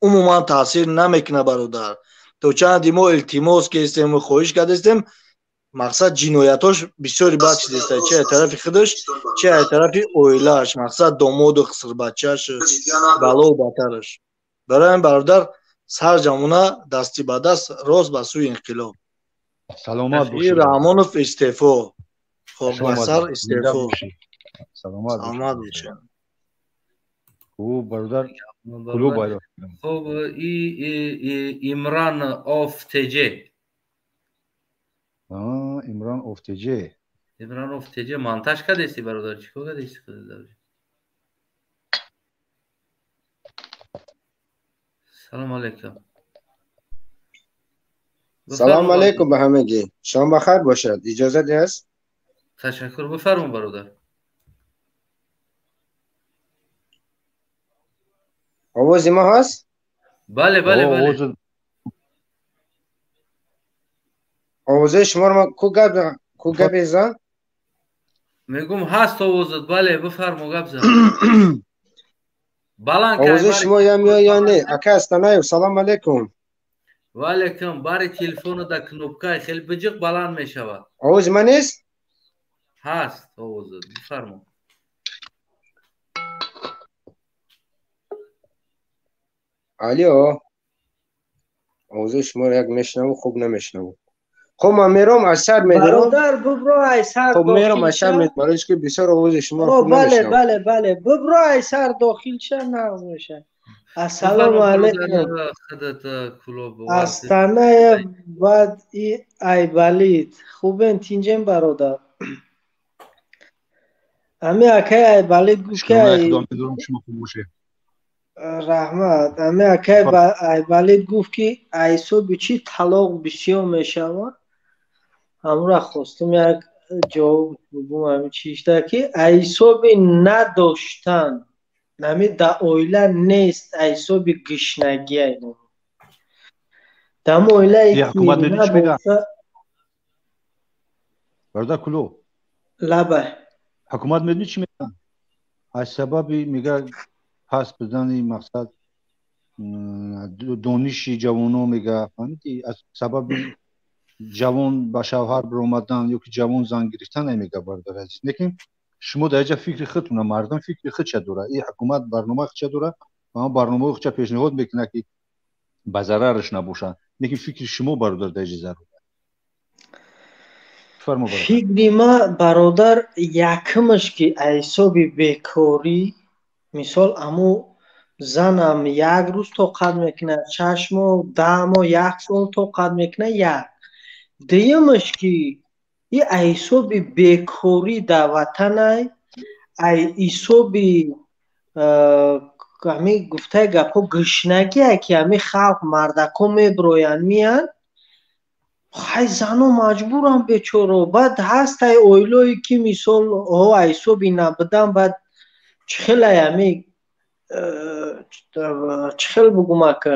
Speaker 16: умуман таъсир намекунад, бародар. То чанди мо илтимос кестем, хоҳиш кардастем, мақсад, ҷиноятҳош бисёри бад шудааст, чи аз тарафи худаш, чи аз тарафи оилааш, мақсад, домоду хисрбачааш, балову батараш. Барои ҳамин, бародар, сарҷамона дасти ба даст, рост ба сӯи инқилоб.
Speaker 4: Саломат бошед.
Speaker 16: Раҳмонов истеъфо, хокбасар истеъфо.
Speaker 4: Саломат.
Speaker 16: Саломат бошед.
Speaker 4: Хуб, бародар, клуб.
Speaker 1: Хуб, Имран оф теҷ.
Speaker 4: Имран оф теҷ.
Speaker 1: Имран оф теҷ, монтаж кардести, бародар, чӣ кор кардести? Салом алейкум.
Speaker 17: Салом алейкум ба ҳамагӣ, шом бахайр бошад. Иҷозат ҳаст?
Speaker 1: Ташаккур, бифармо, бародар.
Speaker 17: Овози мо ҳаст?
Speaker 1: Бале.
Speaker 17: Овозаи шуморо ма ку гап ку гапе зан.
Speaker 1: Мегум, ҳаст овозат, бале, бифармо, гап зан. Баланд.
Speaker 17: Овозаи шумо я меояд ё не? Ака Астанаев, салом алейкум.
Speaker 1: Ва алейкум. Бари телефона да кнопкаи хеле биҷиқ, баланд мешавад.
Speaker 17: Овози ман нест?
Speaker 1: Ҳаст овозат, бифармо.
Speaker 17: Алё, овозаи шуморо як мешунаву, хуб намешунаву. Хуб, ман мером, аз сар медорам.
Speaker 18: Бародар, бубро, ай сар.
Speaker 17: Хуб, мером, аз сар, барои ки бисёр овози шуморо хуб
Speaker 18: бале.
Speaker 17: Намешунавам.
Speaker 18: Бале, бубро, ай сар дохил ша, нағз меша. Ассалому алайкум.
Speaker 1: Худат клуб.
Speaker 18: Астанаев, баъд и Айбалид, хубен, тинҷен, бародар? Ами акай Айбалид гуфт ки
Speaker 4: Худо шумо хуб бошед.
Speaker 18: Раҳмат. Ами акай Айбалид гуфт, ки айсоби чӣ талоқ бисёр мешавад. Ҳамура хостум як ҷавоб бугум. Ами чишта, ки айсоби надоштан. Ҳами да оила нест, ҳисоби гишнагия. Дар оилае
Speaker 4: ҳукумат медонӣ чӣ мегӯяд? Бародар Кулоб.
Speaker 18: Лабай.
Speaker 4: Ҳукумат медонӣ чӣ мегӯяд? Аз сабаби мега пас будани мақсад дониши ҷавонон мега, фаҳмидӣ? Аз сабаби ҷавон ба шавҳар биромадан ё ки ҷавон зан гирифтан мега, бародар азиз. Лекин шумо дар инҷа фикри худтона, мардум фикри худша дорад. Ин ҳукумат барномаи худша дорад ва он барномаи худша пешниҳод мекунад, ки ба зарараш набошад. Лекин фикри шумо, бародар, дар инҷа зарур.
Speaker 18: Фикри ма, бародар, якумаш ки ҳисоби бекорӣ, мисол, аму занам як рӯз тоқат мекунад, 6 моҳ, 10 моҳ, як сол тоқат мекунад, як. Дуюмаш ки и ҳисоби бекорӣ дар ватанай, ай ҳисоби ҳами гуфтаи гапҳо гушнагие, ки ҳами халқ мардако меброянд, меянд, хай, зано маҷбурам бечоро. Баъд ҳастай оилое ки, мисол, ҳо, ҳисоби набудан, баъд чӣ хелай, ҳами чӣ хел бугум, ака,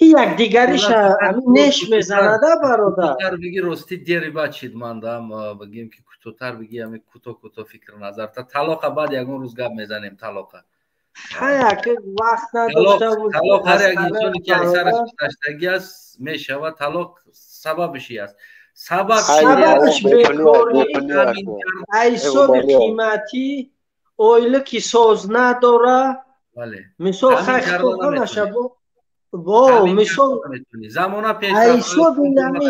Speaker 18: и якдигариша ҳами неш мезанада, бародар.
Speaker 1: Биги, рости дери бачид, мандам бигем ки кӯтоҳтар биги, ҳами кӯтоҳ кӯтоҳ фикр назарта. Талоқа баъд ягон рӯз гап мезанем, талоқа.
Speaker 18: Хай, ака, вақт надошта.
Speaker 1: Талоқ ҳар як инсоне ки сараш гузаштагӣ аст, мешавад. Талоқ сабабиш аст, сабаб
Speaker 18: сабабаш бекорӣ, ҳисоби қиматӣ, оила ки соз надора. Мисол, хай, ҳамаша бо мисол
Speaker 1: замона
Speaker 18: ҳисоби нами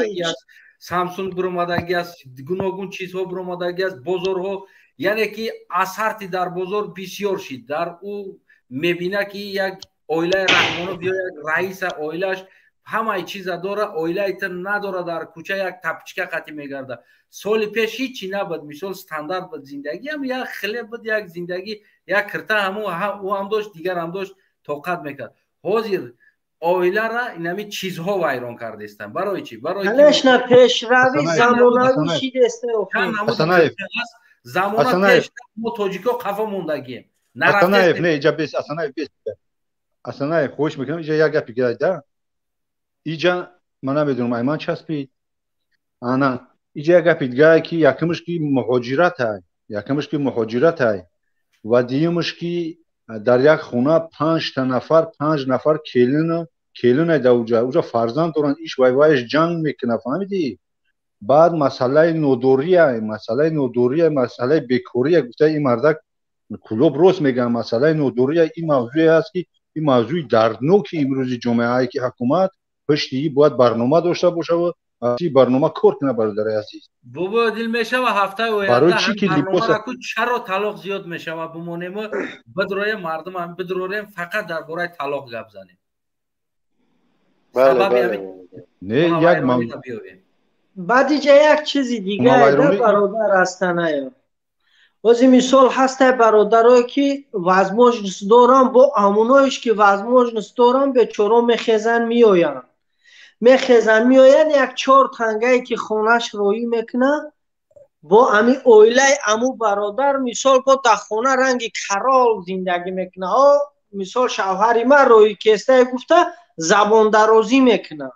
Speaker 1: Самсунг биромадагӣ аст, гуногун чизҳо биромадагӣ аст бозорҳо, яъне ки асарти дар бозор бисёр шид. Дар ӯ мебина, ки як оилаи Раҳмонов ё як раиса оилааш ҳамаи чиза дора, оилаи та надора, дар кӯча як тапочка қатӣ мегарда. Соли пеш ҳичи набуд, мисол, стандарт буд зиндагиам, як хлеб буд, як зиндагӣ, як кирта, ҳаму ӯ ҳам дошт, дигар ҳам дошт, тоқат мекард. Ҳозир оилара инами чизҳо вайрон кардестанд. Барои чӣ? Барои
Speaker 18: конечно, пешрави замонавӣ шидеста.
Speaker 1: Замона пеш, мо тоҷико қафо мондагием.
Speaker 4: Асанаев, не, иҷа бес, Асанаев, бес. Асанаев, хоҳиш мекунам, иҷа як гапи гирад да. Иҷа ман намедонам, ай ман часпид. Ана, иҷа як гапи дигае, ки якумаш ки муҳоҷиратай, якумаш ки муҳоҷиратай ва дуюмаш ки дар як хона панҷта нафар, панҷ нафар келина, келинай да уҷа, уҷа фарзанд доранд, иш вай вайш ҷанг мекунад, фаҳмидӣ? Баъд масъалаи нодория, масъалаи нодория, масъалаи бекория гуфта ин мардак Кулоб рост мегӯяд. Масъалаи нодория ин мавзӯе аст, ки ин мавзӯи дардноки имрӯзи ҷомеае, ки ҳукумат пушти ин бояд барнома дошта бошад ва барнома кор кунад, бародари азиз.
Speaker 1: Бобо дил мешава, ҳафтаи оянда
Speaker 4: Барои чӣ ки либоса
Speaker 1: чаро талоқ зиёд мешава, бимонему бидроем, мардум ҳам бидрорем, фақат дар бораи талоқ гап занем.
Speaker 4: Не, як
Speaker 18: Баъд иҷа як чизи дига, бародар Астанаев. Бози, мисол, ҳастай бародарое ки возможность дорам, бо амуноиш ки возможность дорам, бечоро мехезанд, меоянд, мехезанд, меоянд, як чор тангае ки хонаш роӣ мекунад, бо ами оилаи аму бародар, мисол, бо дар хона ранги король зиндагӣ мекунад. О, мисол, шавҳари ман роҳи кестае гуфта забондарозӣ мекунад.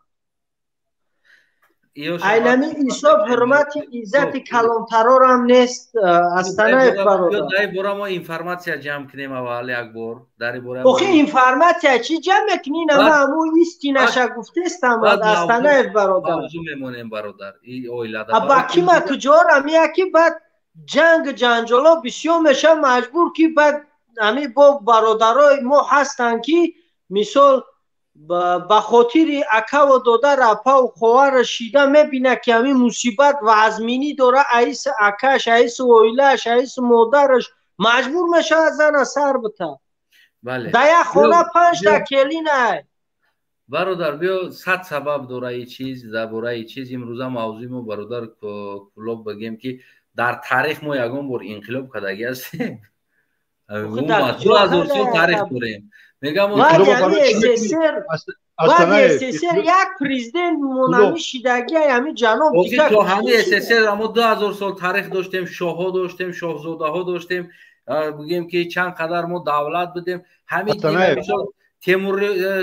Speaker 18: Айнами ҳисоб ҳурмати иззати калонтарорам нест, Астанаев бародар.
Speaker 1: Дар бора мо информация ҷамъ кунем аввал як бор дар бора.
Speaker 18: Охи, информация чӣ ҷамъ мекунӣ? Нама ҳамун истинаша гуфтестам, Астанаев бародар.
Speaker 1: Мавзӯ мемонем, бародар, и оилада.
Speaker 18: Ба кима куҷора меяки, баъд ҷанг ҷанҷоло бисёр мешавад, маҷбур ки баъд ҳами бо бародарои мо ҳастанд, ки мисол ба хотири акаву додар, апаву хоҳара шида мебинад, ки ҳамин мусибат вазминӣ дора, аиси акаш, аиси оилааш, аиси модараш, маҷбур мешавад зана сар бита. Дар як хона панҷта келинай.
Speaker 1: Бародар, биё, сад сабаб дора и чиз, дар бораи чиз имрӯза мавзӯи мо, бародар Кулоб, бигем, ки дар таърих мо ягон бор инқилоб кардагӣ ҳастем? 2000 сол таърих дорем. Мегам
Speaker 18: баъди СССР як президент монами шидагия ҳами ҷаноб.
Speaker 1: То ҳами СССР мо 2000 сол таърих доштем, шоҳҳо доштем, шоҳзодаҳо доштем. Бигем ки чанд қадар мо давлат будем. Ҳамин мисол Темур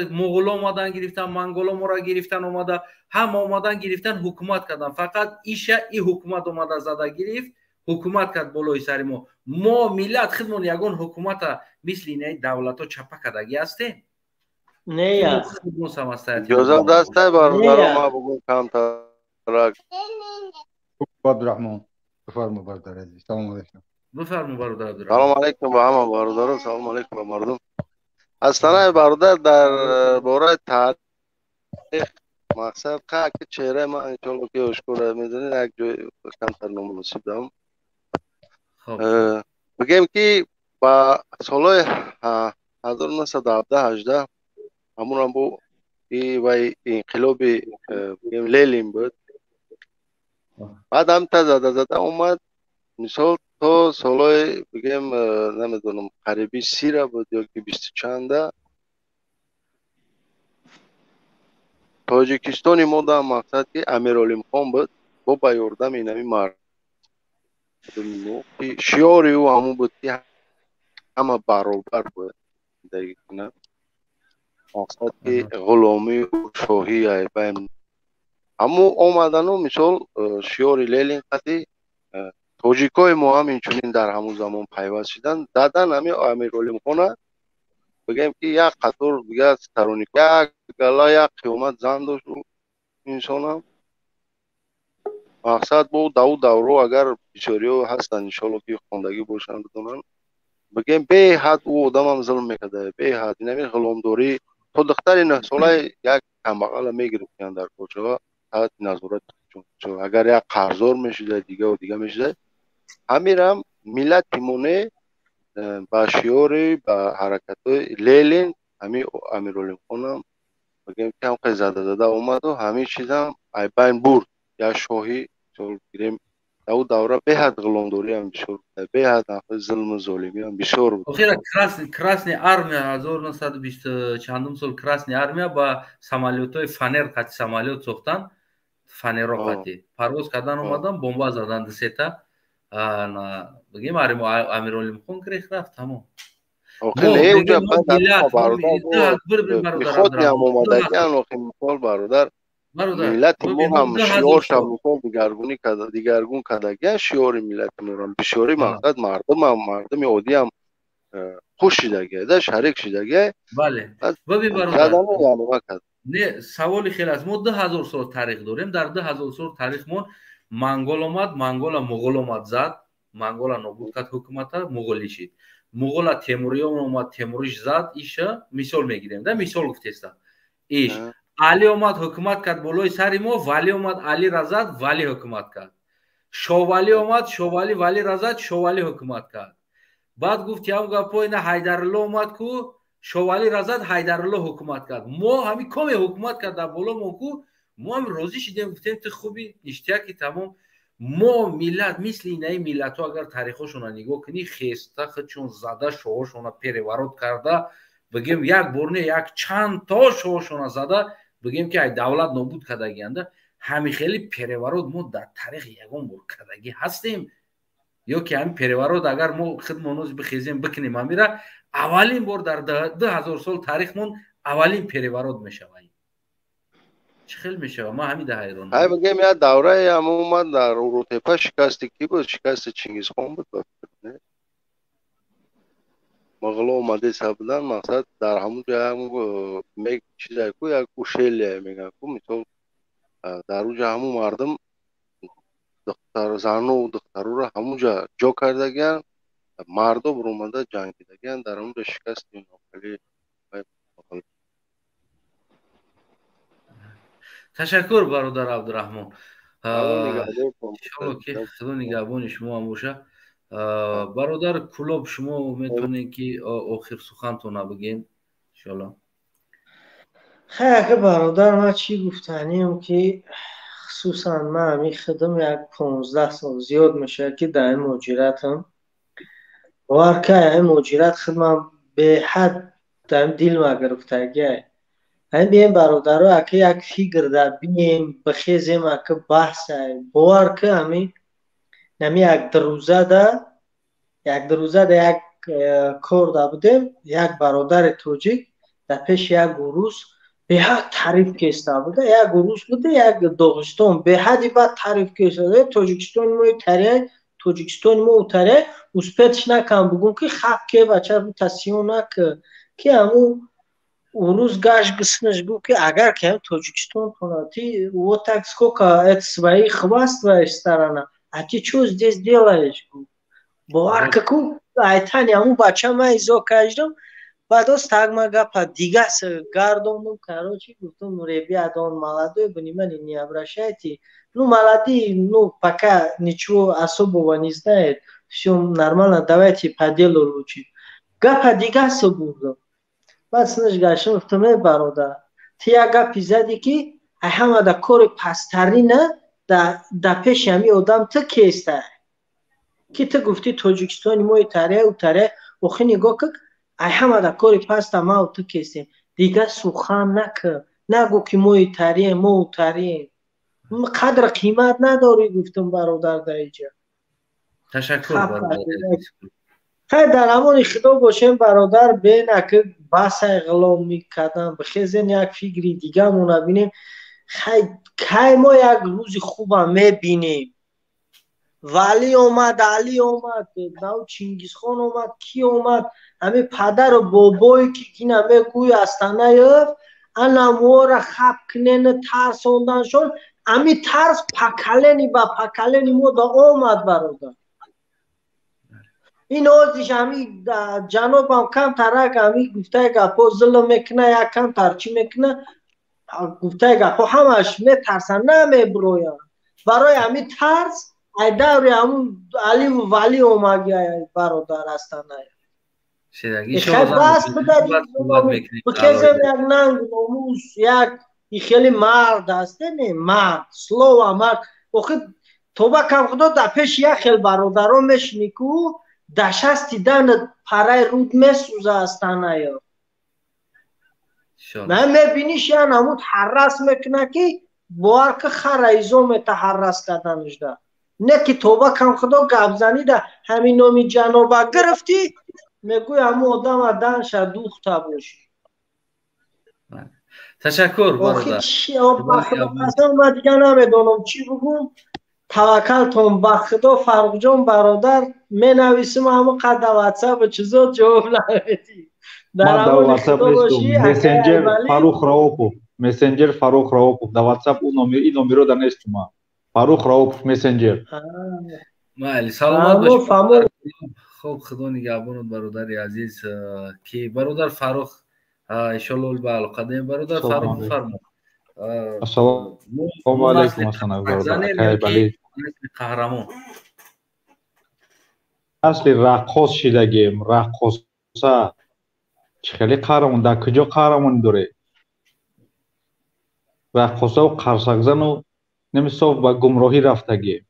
Speaker 1: муғуло омадан гирифтан, монголо моро гирифтан омада, ҳама омадан гирифтан, ҳукумат кардан. Фақат иша и ҳукумат омада зада гирифт, ҳукумат кард болои сари мо. Мо миллат худмон ягон ҳукумата мисли инаи давлатҳо чапа кардагӣ ҳастем?
Speaker 18: Не,
Speaker 19: иҷозат ҳастай бародаро, ма бугум камтарак.
Speaker 4: Абдурахмон, бифармо, бародар азиз. Салому алайкум.
Speaker 1: Бифармо, бародар Абдурахмон.
Speaker 19: Салому алайкум ба ҳама бародаро, салому алайкум ба мардум. Астанаи бародар, дар бораи таърих мақсад ки чеҳраи ман иншоалло ки ошкора медонед, як ҷой камтар номуносиб дам. Бигем ки ба солҳои 1917-18 ҳамонам бу вай инқилоби бигем Ленин буд. Баъд ҳамта зада зада омад, мисол то солҳои бигем намедонам қариби 30-ра буд ё ки бисту чанда Тоҷикистони мо да мақсад ки Амиролимхон буд, бо ба ёрдами инами мардуми мо ки шиори ӯ ҳамон буд ки ҳама баробар бояд зиндагӣ кунад, мақсад ки ғуломию шоҳӣ айбайн ҳамун омадану мисол шиори Ленин қати тоҷикои мо ҳам инчунин дар ҳамун замон пайваст шидан, задан ҳами Амиролимхона, бигем ки як қатор дига тарони як гала як қиёмат зан дошт инсонам. Мақсад бо даву давро агар бисёриҳо ҳастанд иншоалло ки хондагӣ бошанд бидонанд, бигем беҳад ӯ одамам зулм мекарда, беҳад инами ғуломдорӣ то духтари 9-солаи як камбағала мегирифтанд дар кӯчаҳо таҳти назорати, агар як қарздор мешуда дигаву дига мешуда. Ҳамирам миллати мо не ба шиори ба ҳаракатҳои Ленин ҳами Амиролимхонам бигем ки ҳамқай зада зада омаду ҳамин чизам айбайн бурд. Як шоҳӣ мисол гирем даву давра беҳад ғуломдориам бисёр буд, беҳад зулму золимиам бисёр буд.
Speaker 1: Охира Красный армия 1920 чандум сол Красный армия ба самолётҳои фанер қати самолёт сохтан, фанеро қати парвоз кардан омадан, бомба задан дусета, бигем Амиролимхон гирифт рафт, тамом.
Speaker 19: Михотниам омадагиан охи мисол бародар, миллати мо ҳам шиоршам мисол дигаргунӣ дигаргун кардагиан шиори миллати морам бисёри мақсад мардумам мардуми оддиам хуш шидагия да шарик шидагия.
Speaker 1: Бале, бибин бародар, не саволи хеле аст. Мо 2000 сол таърих дорем. Дар 2000 сол таърихмон монгол омад, монгола муғул омад зад, монгола нобуд кард ҳукумата, муғулӣ шид. Муғула темуриён омад, темуриш зад, иша мисол мегирем да, мисол гуфтестам. Иш Али омад ҳукумат кард болои сари мо, Вали омад Алира зад, Вали ҳукумат кард. Шовали омад, Шовали Валира зад, Шовали ҳукумат кард. Баъд гуфт ям гапо ина Ҳайдарулло омад ку, Шовали ра зад, Ҳайдарулло ҳукумат кард. Мо ҳамин коме ҳукумат кард дар боло мо ку, мо ҳам розӣ шидем, гуфтем ту хуби ништяки тамом. Мо миллат мисли инаи миллатҳо агар таърихҳошонро нигоҳ кунӣ, хеста худшон зада шоҳошонро переворот карда, бигем як бор не, як чанд то шоҳошонро зада, бигем ки ай давлат нобуд кардагианда. Ҳамин хели переворот мо дар таърих ягон бор кардагӣ ҳастем? Ё ки ҳамин переворот агар мо худмон оз бихезем бикунем ҳамира, аввалин бор дар 2000 сол таърихмон аввалин переворот мешавад. Чӣ хел мешавад? Ман ҳамин да ҳайронам.
Speaker 19: Ай бигем як даврае ҳам омад дар Урутепа шикасти ки буд? Шикасти Чингизхон буд ба фикр, не? Муғуло омадеса будан, мақсад дар ҳамун ҷо як мег чизе ку, як ушелия мегӯянд ку, мисол дар он ҷо ҳамун мардум духтар зану духтаруро ҳамун ҷо ҷо кардагиянд, мардо баромада ҷангидагиянд, дар ҳамун ҷо шикасти хеле.
Speaker 1: Ташаккур бародар Абдураҳмон. Иншоалло ки Худо нигаҳбони шумо ҳам боша. Бародар Кулоб, шумо метавонед ки охир сухантона бигем иншоалло.
Speaker 18: Хай ака бародар, ман чӣ гуфтаниям ки хусусан ман ҳамин худам як 15 сол зиёд мешавад ки дар ин муҳоҷиратам. Бовар кай ҳамин муҳоҷират худман беҳад дар ин дилма гирифтагиай. Ҳамин бием бародаро, ака як фикр да бием бихезем, ака баҳсай. Бовар ки ҳамин нами як дурӯза да Як ду рӯза да як кор да будем, як бародари тоҷик дар пеши як урус беҳад таъриф кеста буда, як урус буда, як Доғистон беҳади бад таъриф кеста, Тоҷикистони мо итарияй, Тоҷикистони мо утарияй, успетш накам бугум ки хап ке бача рутасиён нак, ки ҳамун урус гашт гиснаш гуфт ки агар ки ҳам Тоҷикистон ты вот так сколько это свои хвастаешь сторона, а ты чё здесь делаешь? Бовар ку айтани ҳамун бача ман изо кашдам. Баъд оз так ма гапа дига гардондум, короче, гуфтум: ребят, он молодой, внимание не обращайте, ну, молодые, ну, пока ничего особого не знает, все нормально, давайте по делу лучше. Гапа дига бурдам. Баъд синаш гаштам, гуфтам: э бародар, ту як гапи задӣ ки ай ҳама да кори пасттарина да пеши ҳами одам ту кеста, ки ту гуфтӣ Тоҷикистони мо итария утария. Охи нигоҳ ки ай ҳама да кори паста мау ту кестем. Дига сухан накар, нагӯ ки мо итарием, мо утарием, қадр қимат надорӣ, гуфтум бародар дар иҷа.
Speaker 1: Ташаккур.
Speaker 18: Хай, дар амони худо бошем, бародар. Бенаки басай ғуломӣ кардан, бихезен, як фикри дигамона бинем. Хай, кай мо як рӯзи хуба мебинем? Валӣ омад, Алӣ омад, нав Чингизхон омад, кӣ омад, ҳамин падару бобое ки кина мегӯй Астанаев анамуора хаб кунена тарсонданшон, ҳамин тарс поколение ба поколение мо да омад, бародар. Ин озиш ҳами ҷанобам камтарак ҳами гуфтаи гапҳо зулм мекуна, як камтар чӣ мекуна, гуфтаи гапҳо ҳамаш метарсанд, намебироянд. Барои ҳамин тарс ай даври ҳамун Аливу Валӣ омаги, бародар Астанаев. Бас бихезем, як нангу номус, як хеле мард ҳасте, не мард слово мард. Охи тоба кам худо, дар пеши як хел бародарон мешинӣ ку дашасти данат параи руд месӯза, Астанаев. На мебиниш, ян ҳамун ҳаррас мекуна ки бовар ки хара изо мета ҳаррас карданашда. Не ки тоба кам худо, гапзанида ҳамин номи ҷаноба гирифтӣ, мегӯй ҳамун одама данша духта бошӣ.
Speaker 1: Ташаккур.
Speaker 18: Ман дига намедонам чӣ бугум. Таваккалтон ба худо, Фарруқҷон бародар. Менависим ҳамон қадр ватсап чизо ҷавоб намедӣ.
Speaker 4: Дар ватсап мессенҷер Фаррух Раупов, мессенҷер Фаррух Раупов дар ватсап ӯ номер, ин номеро дар нестум. Фаррух Раупов мессенҷер.
Speaker 1: Майли, саломат бошед. Хуб, худо нигаҳбонат, бародари азиз, ки бародар Фаррух иншолло ба алоқа дем. Бародар Фаррух, бифармо.
Speaker 4: Ассалому алайкум, Ҳасанов бародар.
Speaker 1: Қаҳрамон.
Speaker 4: Асли раққос шидагем, раққоса. Чӣ хеле қаҳрамон, дар куҷо қаҳрамонӣ доред? Раққосаву қарсакзану немисоф ба гумроҳӣ рафтагем.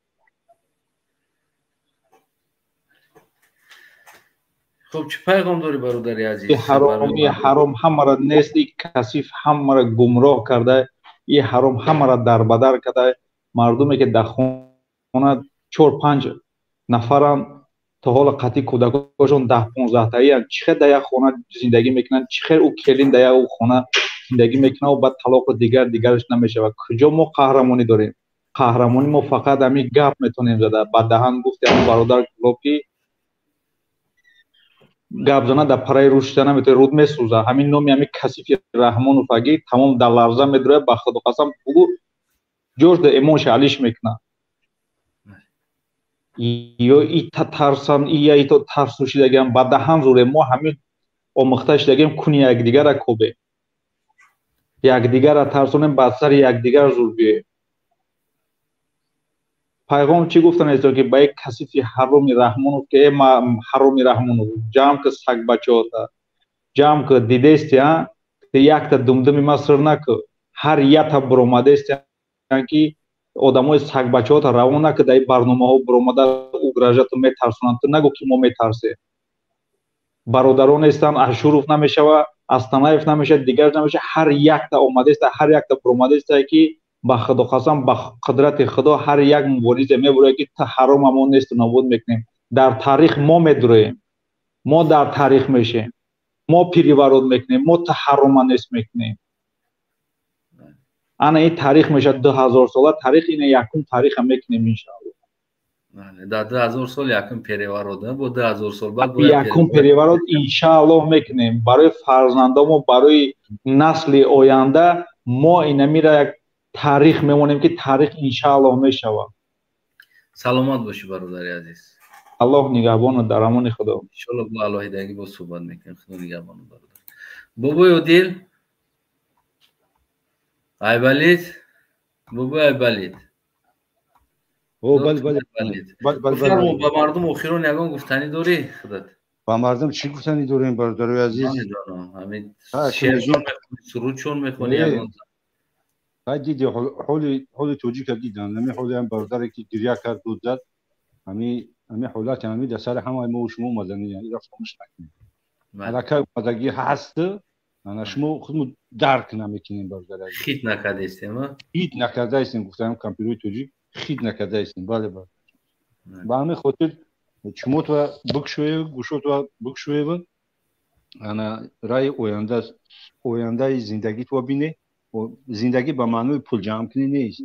Speaker 1: Хуб, чӣ пайғом дорӣ, бародари азиз?
Speaker 4: Ҳароми ҳаром ҳамаро нест, и касиф ҳамаро гумроҳ карда, и ҳаром ҳамаро дарбадар карда. Мардуме ки дар хона чор панҷ нафаранд, то ҳоло қатъи кӯдакошон 10-15таиянд, чӣ хел дар як хона зиндагӣ мекунанд? Чӣ хел ӯ келин дар як хона зиндагӣ мекунад, баъд талоқу дигар дигараш намешавад? Куҷо мо қаҳрамонӣ дорем? Қаҳрамонӣ мо фақат ҳамин гап метавонем зада ба даҳан. Гуфти ҳамон бародар ки гап зана дар параи руд шида наметавонад, руд месӯза. Ҳамин номи ҳамин касифи Раҳмонов аги тамом дар ларза медурояд. Ба худо қасам, бугӯ ҷош да эмонша алиш мекунад. Ё ита тарсан, ия ито тарсу шидагиам, ба даҳан зурем. Мо ҳамин омӯхта шидагием, куни якдигара кобе, якдигара тарсонем, ба сари якдигар зур биёем. Пайғом чӣ гуфтан эсто ки ба як касифи ҳароми Раҳмонов ки э ҳароми Раҳмонов, ҷамъ ки сагбачаота ҷамъ ки, дидести а якта думдуми ма сир накӣ, ҳар ята буромадести ки одамои сагбачаота равон накӣ, дар ин барномаҳо буромада угрожать метарсонанд. Ту нагӯ ки мо метарсем. Бародарон нестанд, Ашуров намешава, Астанаев намешава, дигар намешава. Ҳар якта омадеста, ҳар якта буромадеста ки ба худо қасам, ба қудрати худо ҳар як муборизе мебурад ки ту ҳаромамон несту нобуд мекунем.
Speaker 20: Дар таърих мо медуроем, мо дар таърих мешем, мо переворот мекунем, мо таҳаррума нест мекунем. Ана ин таърих мешавад 2000 сола таърих, ина якум таъриха мекунем иншааллоҳ.
Speaker 1: Дар 2000 сол якум переворот, бо 2000 сол баъд
Speaker 20: якум переворот иншааллоҳ мекунем барои фарзандомо, барои насли оянда. Мо инамира як таърих мемонем ки таърих иншааллоҳ мешавад.
Speaker 1: Саломат бошӣ, бародари азиз.
Speaker 20: Аллоҳ нигаҳбону дар амони Худо.
Speaker 1: Иншоаллоҳ бо алоҳидагӣ боз суҳбат мекунем. Худо нигаҳбону, бародар. Бобои Одил, Айбалид, бобои Айбалид. Ба мардум охирон ягон гуфтанӣ дорӣ худат?
Speaker 4: Ба мардум чӣ гуфтанӣ дорем, бародарои азиз?
Speaker 1: Сурудчон мехонӣ ягон?
Speaker 4: Диди ҳоли тоҷика дидам, ҳами ҳоли ҳам бародаре ки гиря кард, дуд зад, ҳами ҳолати ҳами дар сари ҳамаи мо шумо омаданӣ, ира фаромӯш накунем. Аллакай омадагӣ ҳаст, ана шумо худмо дарк намекунем, бародари азиз.
Speaker 1: Хит накардаистем, а?
Speaker 4: Хит накардаистем, гуфтаем кампирои тоҷик, хит накардаистем, бале, бародар. Ба ҳамин хотир чумотва бикшоев, гӯшотва бикшоев, ана раи оянда, ояндаи зиндагитва бине. Зиндагӣ ба маънои пул ҷамъ кунӣ нест,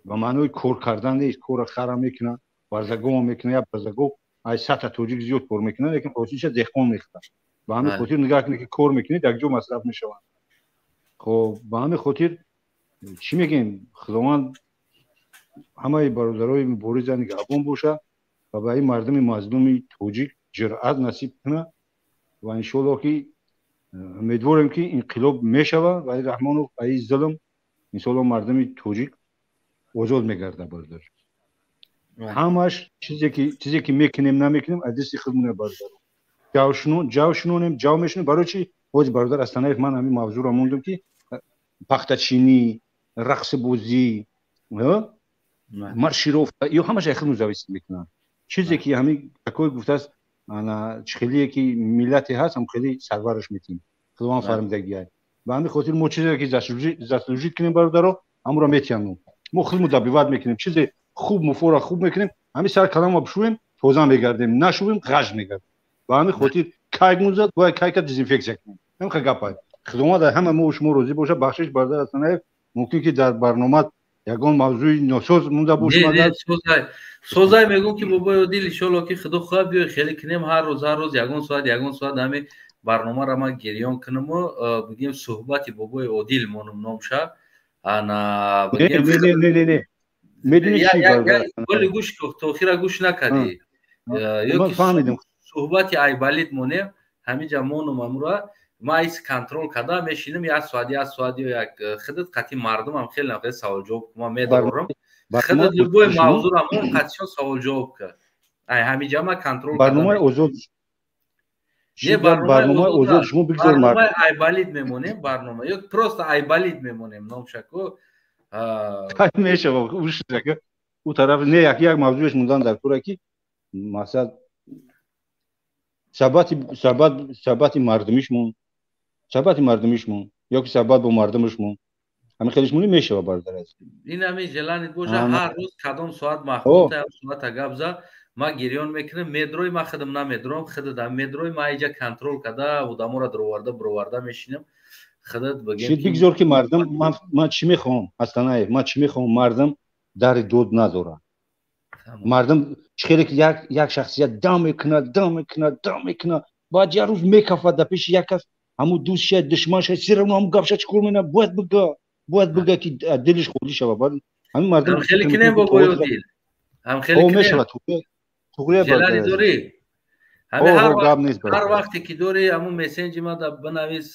Speaker 4: ба маънои кор кардан нест. Корро хара мекунад, барзагомо мекунад, як барзаго ай садта тоҷик зиёд кор мекунад, лекин ҳосилша деҳқон мехӯрад. Ба ҳамин хотир нигаҳ кунед ки кор мекунед, якҷо масраф мешаванд. Хоб, ба ҳамин хотир чӣ мегӯем? Худованд ҳамаи бародарои мубориза нигаҳбон бошад ва ба ин мардуми мазлуми тоҷик ҷуръат насиб кунад ва иншоаллоҳ ки умедворем ки инқилоб мешавад ва ин Раҳмонов ба ин зулм иншоаллоҳ мардуми тоҷик озод мегардад, бародар. Ҳамаш чизе ки мекунем намекунем аз дасти худмон, бародар. Ҷав шунонем, ҷав мешунем. Барои чи ҳоҷи бародар Астанаев ман ҳамин мавзӯъро мондам ки пахтачинӣ, рақсбозӣ, маршировка, ё ҳамаш аз худмон зависит мекунанд. Чизе ки ҳамин какой гуфтааст, ана чихелие ки миллате ҳаст, ҳам хеле сарвараш метим. Худованд фармудагиай. Ба ҳамин хотир мо чизе ки заслужить кунем, бародаро, ҳамонро метиҳанем. Мо худмон добивать мекунем. Чизе хуб муфора хуб мекунем, ҳамин сар калама бишӯем, тоза мегардем, нашӯем, ғаж мегардем. Ба ҳамин хотир кайк музад, бояд кайка дезинфексия кунем. Ҳамин хел гапай. Худованд дар ҳама мо шумо розӣ бошад. Бахшиш, бародар Астанаев, мумкин ки дар барнома ягон мавзӯи носоз монда бошад.
Speaker 1: Созай мегӯм ки бобои Одил, иншоаллоҳ ки Худо хоҳад биёй хеле кунем ҳар рӯз, ҳар рӯз ягон соат, ягон соат ҳамин барномаро ман гирён кунаму бигем суҳбати бобои Одил монум номша. Ана
Speaker 4: бигем не медонӣ чӣ, бародар?
Speaker 1: Вале гӯш то охира гӯш накардӣ. Ё ки
Speaker 4: фаҳмидем.
Speaker 1: Суҳбати Айбалид монем, ҳаминҷа монум амура ман ис контрол карда мешинам як соат, як соат ё як худат қатъи мардумам хеле хеле савол ҷавоб ман медорам. Худат любой мавзӯъро мон қатъишон савол ҷавоб кард. Ай ҳаминҷа ман контрол
Speaker 4: барномаи озод.
Speaker 1: Не,
Speaker 4: барномаи озод шумо бигзор
Speaker 1: барномаи Айбалид мемонем, барнома ё просто Айбалид мемонем номшаку.
Speaker 4: Мешава ӯ тараф не, як як мавзӯеш мондан дар кора ки мақсад сабати мардумишмон, сабати мардумишмон ё ки сабат бо мардумишмон, ҳамин хелишмонӣ мешава, бародар азиз.
Speaker 1: Ин ҳамин желанит боша, ҳар рӯз кадом соат маҳбута соата гап за, ман гирён мекунам, медрои ман худам намедром, худам медрои ман иҷа контрол карда одаморо дуроварда буроварда мешинам. Худат бигем
Speaker 4: чӣ бигзор ки мардум. Ман чӣ мехоҳам, Астанаев, ман чӣ мехоҳам? Мардум дари дод надорад. Мардум чӣ хеле ки як шахсият дам мекунад, дам мекунад, дам мекунад, баъд як рӯз мекафад дар пеши як кас, ҳамун дӯст шад, душман шад, все равно ҳамун гапша чӣ кор менад, бояд бига, бояд бига ки дилиш холӣ шавад. Баъд ҳамин мардум
Speaker 1: хеле кинем, бобои Одил, ҳам хеле кинем
Speaker 4: мешавад. Туғрия
Speaker 1: желани дорӣ? Ҳамин ҳар вақте ки дорӣ ҳамун мессенҷи ма да бинавис,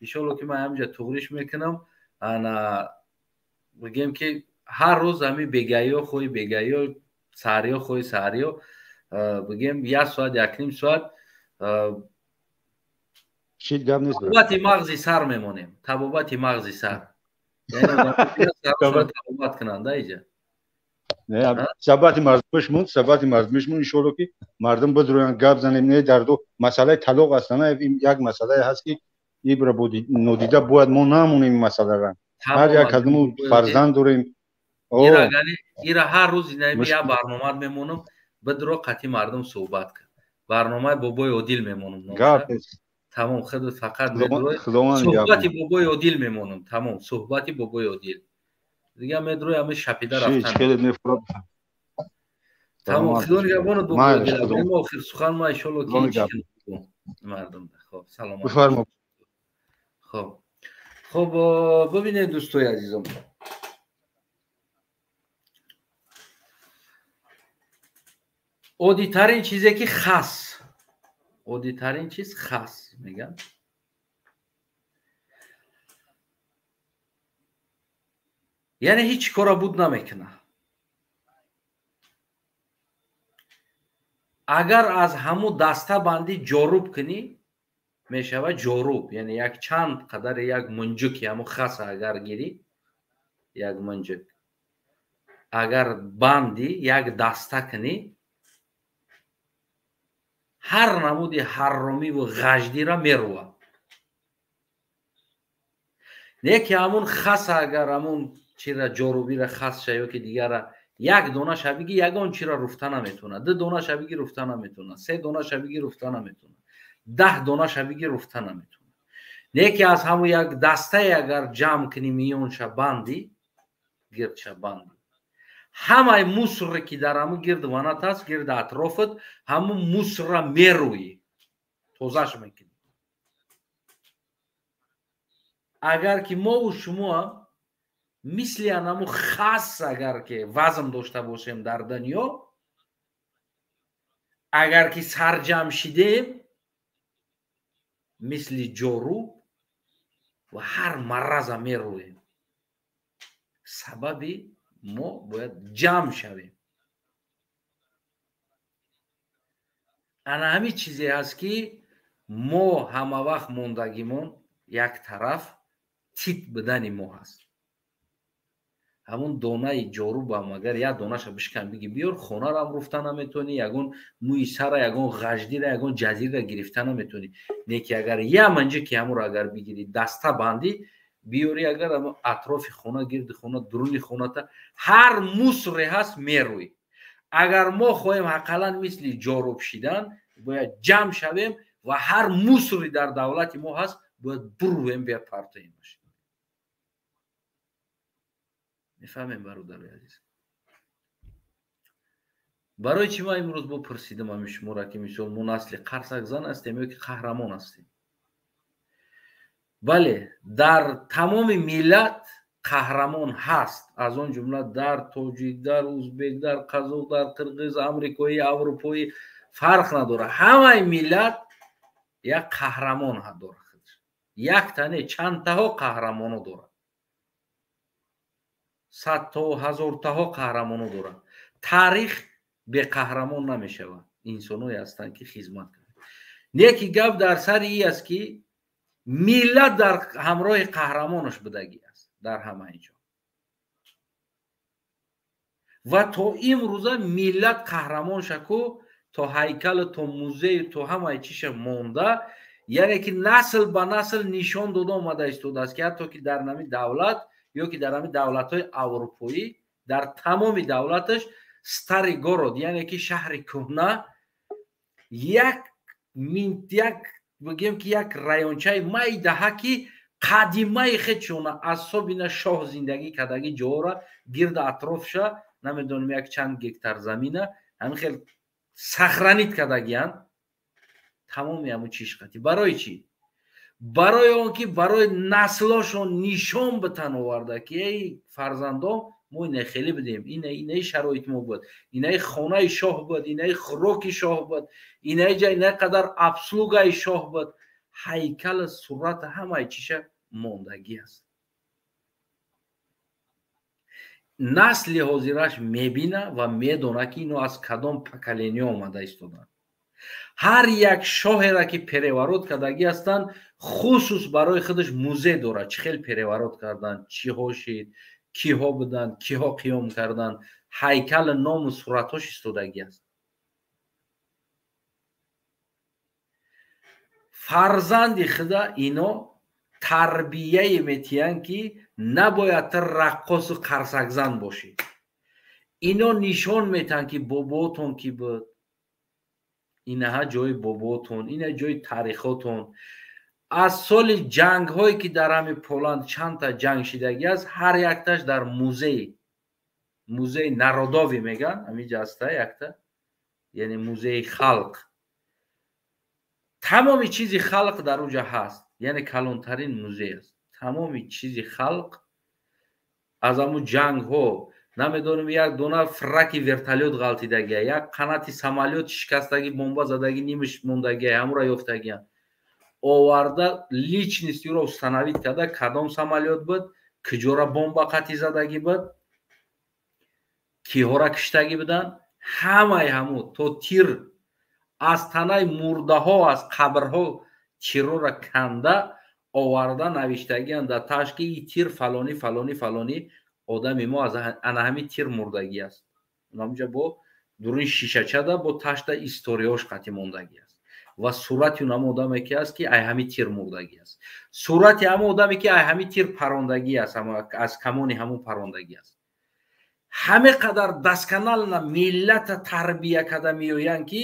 Speaker 1: иншоаллоҳ ки ман ҳаминҷа туғриш мекунам. Ана бигем ки ҳар рӯз ҳамин бегаиё хоҳӣ бегаиё, саҳриё хоҳӣ саҳриё, бигем як соат, як ним соат
Speaker 4: чӣ гап нест,
Speaker 1: табобати мағзи сар мемонем, табобати мағзи сар, яъне табобат кунанд иҷа.
Speaker 4: Сабати мардумишмон, сабати мардумишмон, иншоаллоҳ ки мардум бидроянд, гап занем. Не дарду масъалаи талоқ Астанаев, ин як масъалае ҳаст ки ибра нодида бояд мо намонем ин масъаларо. Ҳар як аз мо фарзанд дорем.
Speaker 1: Ира ҳар рӯз инаи як барномаат мемонам, Бидро қати мардум суҳбат кун. Барномаи бобои Одил мемонам. Тамом, худ фақат медрои суҳбати бобои Одил мемонам. Тамом, суҳбати бобои Одил. Дига медрои ҳами шапида рафтан. Тамом, худо нигаҳбонат бобои Одил. Мо охир сухан ма иншоалло ки мардум. Хоб, саломат.
Speaker 4: Бифармо.
Speaker 1: Хоб. Хоб, бибинед дӯстои азизом. Оддитарин чизе ки хас, оддитарин чиз хас меган. Яъне ҳеҷ кора буд намекунад. Агар аз ҳамун дастабандӣ ҷоруб кунӣ, мешавад ҷоруб. Яъне як чанд қадар як мунҷуки ҳамун хаса агар гирӣ, як мунҷук агар банди як даста кунӣ, ҳар намуди ҳарромиву ғаждира мерувад. Не ки ҳамун хаса агар ҳамун чира ҷорубира хасша ё ки дигара як донаша биги, ягон чира руфта наметавонад, ду донаша биги руфта наметавонад, се донаша биги руфта наметавонад, 10 донаша биги руфта наметавонад. Не ки аз ҳамун як дастае агар ҷамъ кунӣ, миёнша банди, гирдша банди, ҳамаи мусре ки дар ҳамун гирд ванат аст, гирд атрофат, ҳамун мусрра мерӯӣ, тозаш мекунӣ. Агар ки мову шумоам мисли анаму хас агар ки вазм дошта бошем дар дунё, агар ки сарҷамъ шидем мисли ҷоруб ва ҳар мараза мерӯем. Сабаби мо бояд ҷамъ шавем. Ана ҳамин чизе ҳаст ки мо ҳама вақт мондагимон як тараф тит будани мо ҳаст. Ҳамун донаи ҷорубам агар як донаша бишкан биги биёр, хонарам руфта наметавонӣ, ягон мӯи сара, ягон ғаждира, ягон ҷазира гирифта наметавонӣ. Не ки агар я манҷи ки ҳамуро агар бигирӣ, даста бандӣ биёрӣ, агар атрофи хона, гирди хона, дуруни хоната ҳар мусре ҳаст мерӯӣ. Агар мо хоҳем ҳақалан мисли ҷоруб шидан, бояд ҷамъ шавем ва ҳар мусре дар давлати мо ҳаст бояд бурӯем, бепартоем. Мефаҳмем бародари азиз? Барои чӣ ман имрӯз бо пурсидам ҳамин шуморо ки мисол мо насли қарсакзан ҳастем ё ки қаҳрамон ҳастем? Бале, дар тамоми миллат қаҳрамон ҳаст, аз он ҷумла дар тоҷик, дар узбек, дар қазоқ, дар қирғиз, амрикоӣ, аврупоӣ, фарқ надорад. Ҳамаи миллат як қаҳрамон дорад, як тане чандтаҳо қаҳрамоно дорад, садтаҳо, ҳазортаҳо қаҳрамоно дорад. Таърих беқаҳрамон намешавад. Инсоное ҳастанд ки хизмат карданд. Не ки гап дар сари ин аст ки миллат дар ҳамроҳи қаҳрамонаш будагӣ аст дар ҳамаи ҷо ва то имрӯза миллат қаҳрамонша ку то ҳайкалу то музею то ҳамаи чиша монда, яъне ки насл ба насл нишон дода омада истодааст ки ҳатто ки дар нами давлат ё ки дар ҳамин давлатҳои аврупоӣ дар тамоми давлаташ старый город, яъне ки шаҳри кӯҳна, як бигем ки як райончаи майдаҳа ки қадимаи хедшона асобина шоҳ зиндагӣ кардаги ҷоора гирд атрофша намедонем як чанд гектар замина ҳамин хел сохранить кардагиянд тамоми ҳамун чишқати. Барои чӣ? Барои он ки барои наслошон нишон битан оварда ки эй фарзандон, мо инаи хеле будем, инаи шароит мо буд, инаи хонаи шоҳ буд, инаи хӯроки шоҳ буд, инаи ҷа инаи қадар обслугаи шоҳ буд. Ҳайкал, сурат, ҳамаи чиша мондагӣ аст. Насли ҳозираш мебина ва медона ки ино аз кадом поколение омада истоданд. Ҳар як шоҳера ки переворот кардагӣ ҳастанд, хусус барои худаш музей дорад. Чӣ хел переворот карданд, чиҳо шид, киҳо буданд, киҳо қиём карданд, ҳайкал, ному суратҳош истодагӣ аст. Фарзанди худа ино тарбияе метиҳанд ки набояд ту раққосу қарсакзан бошӣ. Ино нишон метаҳанд, ки боботон ки буд, инаҳа ҷои боботон, ина ҷои таърихотон. Аз соли ҷангҳое ки дар ҳами Поланд чандта ҷанг шидагӣ аст, ҳар якташ дар музеи народовӣ мегӯянд, ҳамиҷа аста якта, яъне музеи халқ. Тамоми чизи халқ дар уҷа ҳаст, яъне калонтарин музей аст. Тамоми чизи халқ аз ҳамун ҷангҳо, намедонем, як дона фраки вертолёт ғалтидагия, як қанати самолёт шикастагӣ, бомба задагӣ, нимаш мондагия, ҳамура ёфтагиянд. Оварда личность ро установить карда, кадом самолёт буд, куҷора бомба қатъи задагӣ буд, киҳора киштагӣ буданд, ҳамаи ҳаму то тир аз танаи мурдаҳо, аз қабрҳо тирора канда оварда навиштагианд дар таш, ки и тир фалонӣ фалонӣ фалонӣ одами мо аз ана ҳамин тир мурдагӣ аст. Ҳамунҷа бо дуруни шишачада бо ташта историёш қатъи мондагӣ аст ва сурати он одаме ки аст, ки ай ҳамин тир мурдагӣ аст, сурати ҳамон одаме ки ай ҳамин тир парондагӣ аст, аз камони ҳамун парондагӣ аст. Ҳаме қадар досконально миллата тарбия карда меоянд, ки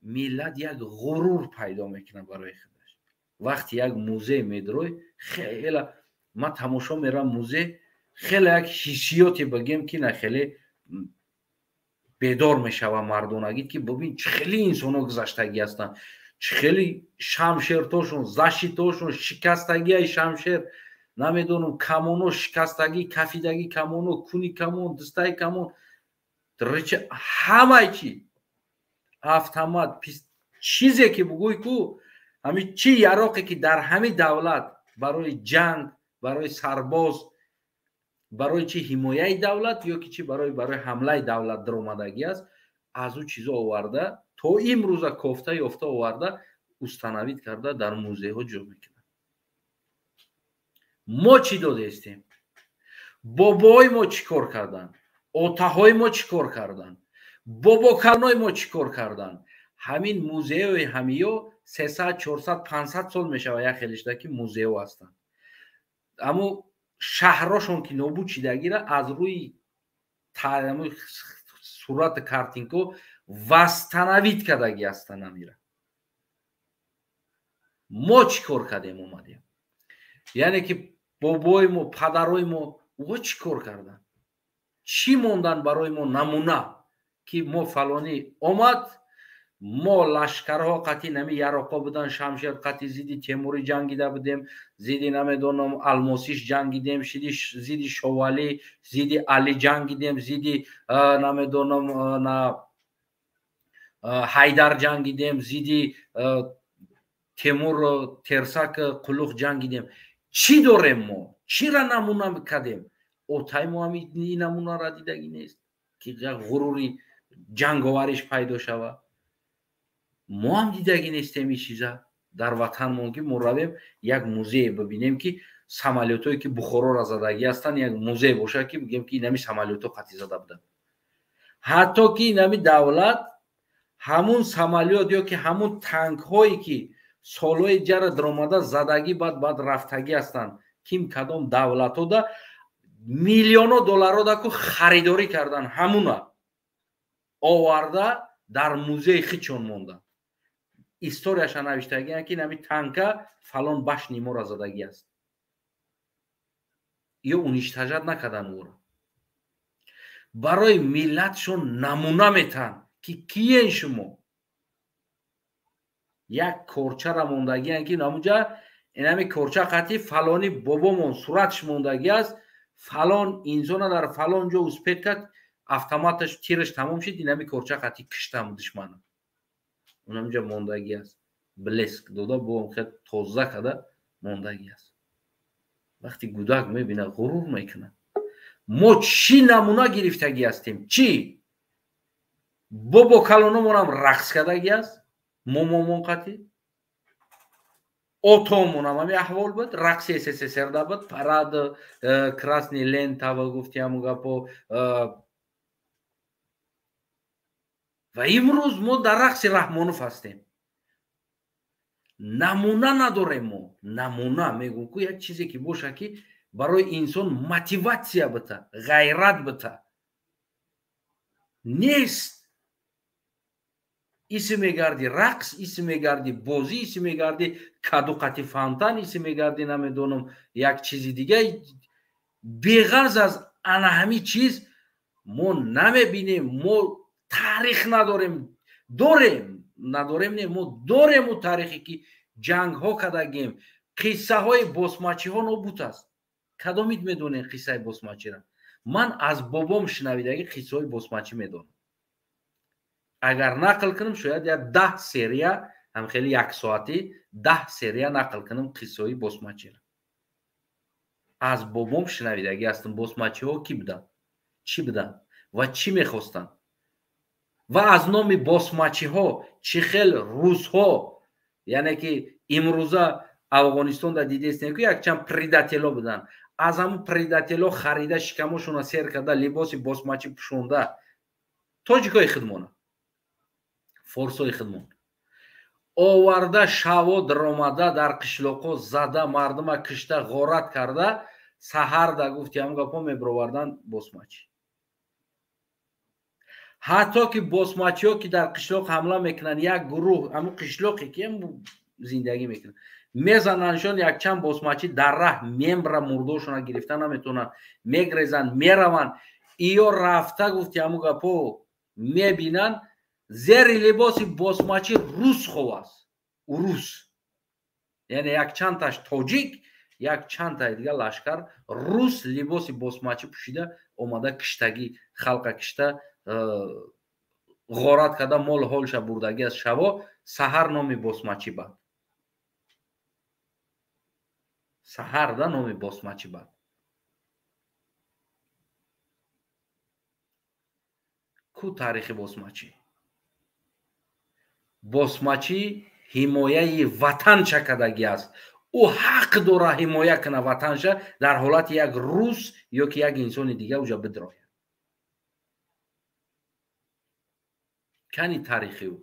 Speaker 1: миллат як ғурур пайдо мекунад барои худаш. Вақти як музей медрой, хела ман тамошо мерам музей, хеле як ҳиссиёте бигем, ки на хеле бедор мешава мардонагӣ, ки бибин, чӣ хеле инсонҳо гузаштагӣ ҳастанд, чӣ хеле шамшертошон, защитошон шикастагиаи шамшер, намедонам, камоно шикастагӣ, кафидагӣ камоно, куни камон, дастаи камон, ҳамаи чи, автомат, чизе ки бугӯй ку, ҳамин чи яроқе ки дар ҳамин давлат барои ҷанг, барои сарбоз, барои чи ҳимояи давлат ё ки чи барои ҳамлаи давлат даромадагӣ аст, аз ӯ чизо оварда то имрӯза кофта ёфта оварда установить карда дар музейҳо ҷо мекунад. Мо чӣ додаистем? Бобои мо чӣ кор карданд? Отаҳои мо чӣ кор карданд? Бобокалонои мо чӣ кор карданд? Ҳамин музейҳои ҳамиё 300, 400, 500 сол мешавад як хелишда, ки музейҳо ҳастанд. Аммо шаҳрошон ки нобуд шидагира, аз рӯи сурати картинко восстановить кардагӣ ҳастанд амира. Мо чӣ кор кардем омадем? Яъне ки бобои мо, падарои мо ӯ чӣ кор карданд? Чӣ мондан барои мо намуна, ки мо фалонӣ омад, мо лашкарҳо қатъи нами яроқҳо будан, шамшер қатъи зидди Темурӣ ҷангида будем, зидди намедонам Алмосиш ҷангидем, зидди Шовалӣ, зидди Алӣ ҷангидем, зидди намедонам на Ҳайдар ҷангидем, зидди Темур Терсак Қулуқ ҷангидем. Чӣ дорем мо? Чира намуна кардем? Отаи мо ҳам ин намунара дидагӣ нест, ки як ғурури ҷанговариш пайдо шавад. Мо ҳам дидагӣ нестем ин чиза дар ватанмон, ки мо равем як музее бибинем, ки самолётое ки Бухороро задагӣ ҳастанд, як музей бошад, ки бигем, ки инами самолётҳо қатъи зада буданд. Ҳатто ки инами давлат ҳамун самолёт ё ки ҳамун танкҳое ки солҳои ҷара даромада задагӣ, баъд рафтагӣ ҳастанд, ким кадом давлатҳода миллионҳо долларҳо ку харидорӣ кардан, ҳамуна оварда дар музеи хичон монда. Историяша навиштагианд, ки нами танка фалон башни моро задагӣ аст. Ё уничтожать накардан ӯро. Барои миллатшон намуна метаҳанд, ки киен шумо. Як корчара мондагианд, ки намуҷа инами корча қатъи фалони бобомон суратш мондагӣ аст, фалон инсона дар фалон ҷо успеть кард, автоматаш тираш тамом шид, инами корча қатъи киштам душмана. Унамҷа мондагӣ аст. Блеск дода бо хел тоза карда мондагӣ аст. Вақти гудак мебинад, ғурур мекунад. Мо чӣ намуна гирифтагӣ ҳастем? Чӣ? Бобо калономонам рақс кардагӣ аст, момомон қатъи отомонам ҳами аҳвол буд, рақси СССР да буд, парад красный лента ва гуфти ҳамун гапо. Ва имрӯз мо дар рақси Раҳмонов ҳастем. Намуна надорем мо. Намуна мегӯм ку як чизе ки боша, ки барои инсон мотиватсия бита, ғайрат бита. Нест. Иси мегарди рақс, иси мегарди бозӣ, иси мегарди каду қати фонтан, иси мегарди намедонам як чизи дига. Беғарз аз ана ҳамин чиз мо намебинем, мо таърих надорем. Дорем, надорем не, мо дорем ӯ таърихе ки ҷангҳо кардагем, қиссаҳои босмачиҳо нобуд аст. Кадомид медонед қиссаи босмачиро? Ман аз бобом шунавидаги қиссаҳои босмачӣ медонам. Агар нақл кунам, шояд як 10 серия, ҳам хеле як соатӣ 10 серия нақл кунам қиссаҳои босмачиро. Аз бобом шунавидаги ҳастам босмачиҳо кӣ буданд, чӣ буданд ва чӣ мехостанд ва аз номи босмачиҳо чӣ хел русҳо, яъне ки имрӯза Афғонистонда дидестем ки якчанд предатело буданд, аз ҳамун предатело харида шикамошона сер карда либоси босмачӣ пӯшонда тоҷикои хидмона, форсои хидмон оварда шаво даромада дар қишлоқҳо зада мардума кишта ғорат карда саҳарда гуфти ҳамун гапҳо мебировардан босмачӣ. Ҳатто ки босмачиҳо ки дар қишлоқ ҳамла мекунанд, як гурӯҳ ҳамун қишлоқе ки зиндагӣ мекунанд мезанандшон, якчанд босмачӣ дар раҳ мембра мурдошона гирифта наметавонанд, мегрезанд, мераванд. Иё рафта гуфти ҳамун гапҳо мебинанд зери либоси босмачӣ рус хов аст, урус, яъне якчандташ тоҷик, якчандтаи дига лашкар рус либоси босмачӣ пӯшида омада киштагӣ халқа кишта ғорат карда мол ҳолша бурдагӣ аз шаво саҳар номи босмачӣ бад, саҳарда номи босмачӣ бад. Ку таърихи босмачӣ? Босмачӣ ҳимояи ватанша кардагӣ аст. Ӯ ҳақ дора ҳимоя кунад ватанша дар ҳолати як рус ё ки як инсони дига уҷа бидрояд. Кани таърихи ӯ?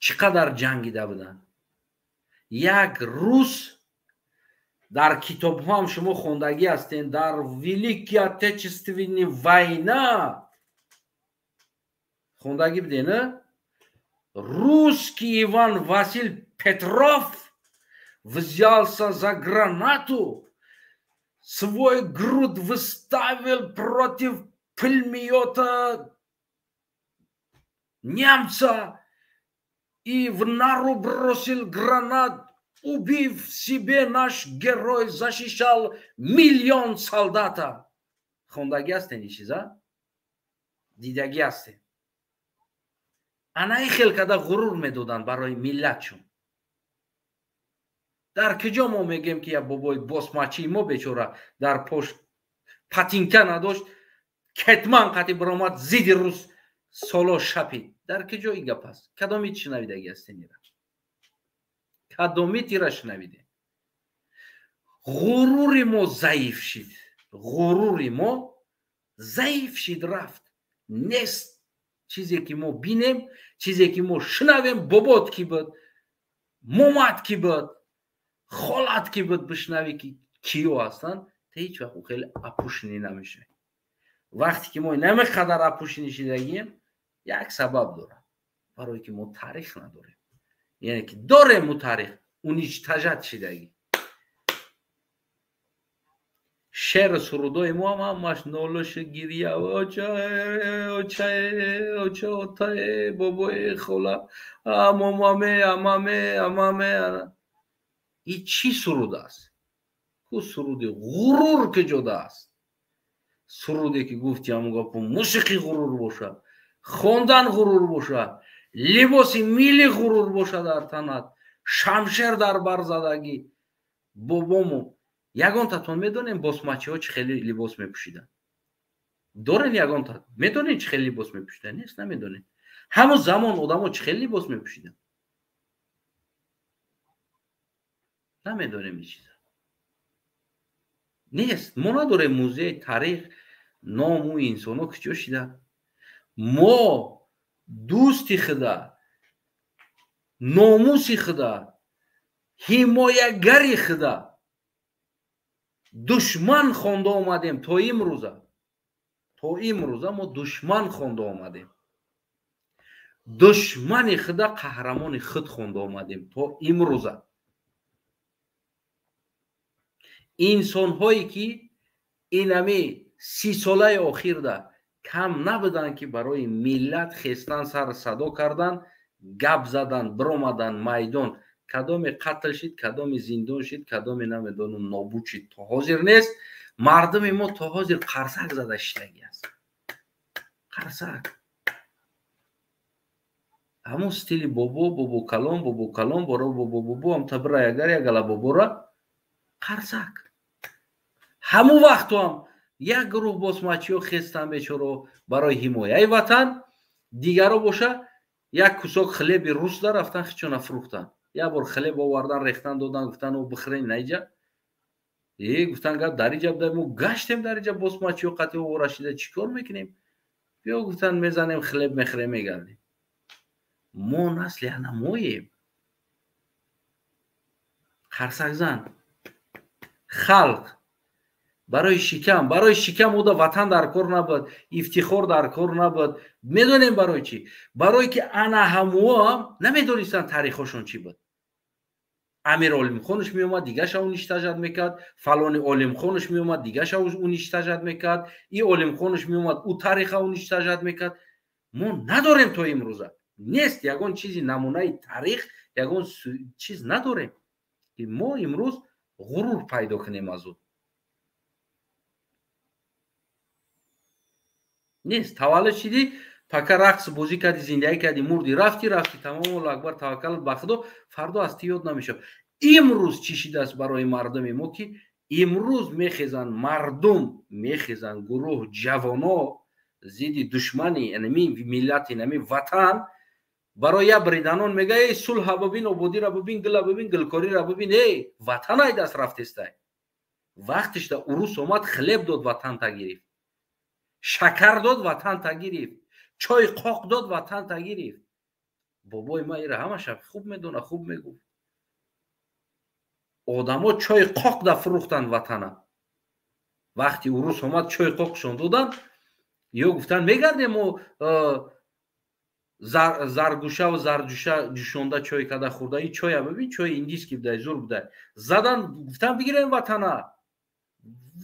Speaker 1: Чӣ қадар ҷангида буданд? Як рус дар китобҳо ҳам шумо хондагӣ ҳастед, дар Великая Отечественная война хондагӣ будед, не? Русский Иван Василь Петров взялся за гранату, свой груд выставил против пулемета немца и в нару бросил гранат, убив себе наш герой защищал миллион солдата. Хондагӣ ҳастен ин чиза? Дидагӣ ҳастен. Анаи хел када ғурур медоданд барои миллатшон. Дар куҷо мо мегӯем ки як бобои босмачии мо бечора дар пош патинка надошт, кетман қати биромад зидди рус соло шапид. Дар куҷо ин гап аст? Кадомит шунавидагӣ ҳастен ира? Кадомит ира шунавиде? Ғурури мо заиф шид. Ғурури мо заиф шид, рафт. Нест. Чизе ки мо бинем, чизе ки мо шунавем, бобот ки буд, момад ки буд, холат ки буд, бишнавӣ ки киё ҳастанд, та ҳеҷ вақт ӯ хеле апушинӣ намешавад. Вақте ки мо намеқадар апушинӣ шидагием, як сабаб дорад. Барое ки мо таърих надорем. Яъне ки дорем мо таърих, уничтожать шидагӣ. Шеъру сурудои мо ҳам ҳамаш нолошу гиря, очае, очае, оча, отае, бобое, хола, момаме, амаме, амаме. Ин чӣ суруд аст? Ку суруди ғурур куҷода аст? Суруде ки гуфти ҳамун гапо мусиқӣ ғурур бошад, хондан ғурур бошад, либоси милли ғурур бошад дар танат, шамшер дар бар задагӣ. Бобому ягонтатон медонем босмачиҳо чӣ хеле либос мепӯшиданд? Дорем ягонта? Медонем чӣ хеле либос мепӯшиданд? Нест, намедонем. Ҳамон замон одамо чӣ хеле либос мепӯшиданд? Намедонем ин чиза. Нест. Мо надорем музей, таърих, ному инсонҳо куҷо шиданд? Мо дӯсти худа, номуси худа, ҳимоягари худа душман хонда омадем то имрӯза. То имрӯза мо душман хонда омадем, душмани худа қаҳрамони худ хонда омадем то имрӯза. Инсонҳое ки инами 30 солаи охирда кам набуданд, ки барои миллат хестан, сар садо кардан, гап задан, биромадан майдон, кадоме қатл шид, кадоме зиндон шид, кадоме намедонам нобуд шид, то ҳозир нест. Мардуми мо то ҳозир қарсак зада шидаги аст, қарсак. Ҳамон стили бобо, бобо калон, бобо калон, боро бобо, бобо ҳам табира ягар ягала бобора қарсак. Ҳамон вақту ҳам як гурӯҳ босмачиҳо хестан бечоро барои ҳимояи ватан, дигаро боша як кусок хлеби русда рафтан хичона фурӯхтан. Як бор хлеб овардан, рехтан, додан, гуфтан о бихӯрен наиҷа. Гуфтан гап дар иҷа буда, мо гаштем дар иҷа босмачиҳо қатъи овора шида чӣ кор мекунем? Биё гуфтан мезанем хлеб мехӯрем мегардем. Мо насли анамоем. Қарсакзан халқ барои шикам, барои шикам уда ватан дар кор набуд, ифтихор дар кор набуд. Медонем барои чӣ? Барое ки ана ҳамуам намедонистанд таърихошон чӣ буд. Амир Олимхонаш меомад, дигаша уништажад мекард, фалони Олимхонаш меомад, дигаша уништажад мекард, и Олимхонаш меомад, ӯ тариха уништажад мекард. Мо надорем то имрӯза. Нест ягон чизи намунаи таърих, ягон чиз надорем ки мо имрӯз ғурур пайдо кунем аз ӯ. Нест. Таваллуд шидӣ, пака рақс бозӣ кардӣ, зиндагӣ кардӣ, мурдӣ, рафтӣ, рафтӣ, тамом, Аллоҳу акбар, таваккал ба Худо, фардо аз ту ёд намешавад. Имрӯз чӣ шидааст барои мардуми мо, ки имрӯз мехезанд мардум, мехезанд гурӯҳ ҷавоно зидди душмани инами миллат, инами ватан, барои як бриданон мега эй сулҳа бибин, ободира бибин, гила бибин, гилкорира бибин, эй ватан ай даст рафтестай. Вақтишда урус омад, хлеб дод, ватан та гирифт, шакар дод, ватан та гирифт, чой қоқ дод, ватан та гирифт. Бобои ма ира ҳамаша хуб медона, хуб мегуфт. Одамо чой қоқ да фурӯхтанд ватана. Вақти урус омад, чой қоқшон доданд, ё гуфтанд мегардем мо заргӯшаву зарҷуша ҷӯшонда чой када хӯрда, и чоя бибин, чои индийский будай, зур будай. Задан, гуфтанд бигирем ватана.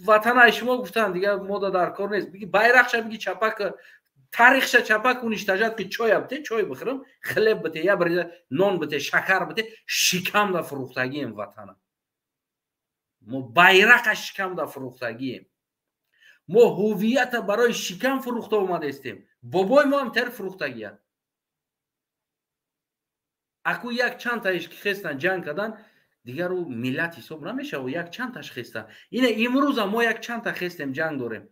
Speaker 1: Ватана шумо гуфтанд, дигар мода дар кор нест. Биги байрақша биги чапак, таърихша чапак уништажад ки чоя бите, чой бихӯрам, хлеб бите, я брида нон бите, шакар бите, шикам да фурӯхтагием ватана. Мо байрақа шикам да фурӯхтагием. Мо ҳуввията барои шикам фурӯхта омадастем. Бобои мо ҳам тер фурӯхтагиянд. Аку як чанд таиш ки хестан ҷанг кардан, дигар ӯ миллат ҳисоб намешавад, як чанд таш хестан. Ина имрӯза мо як чанд та хестем, ҷанг дорем.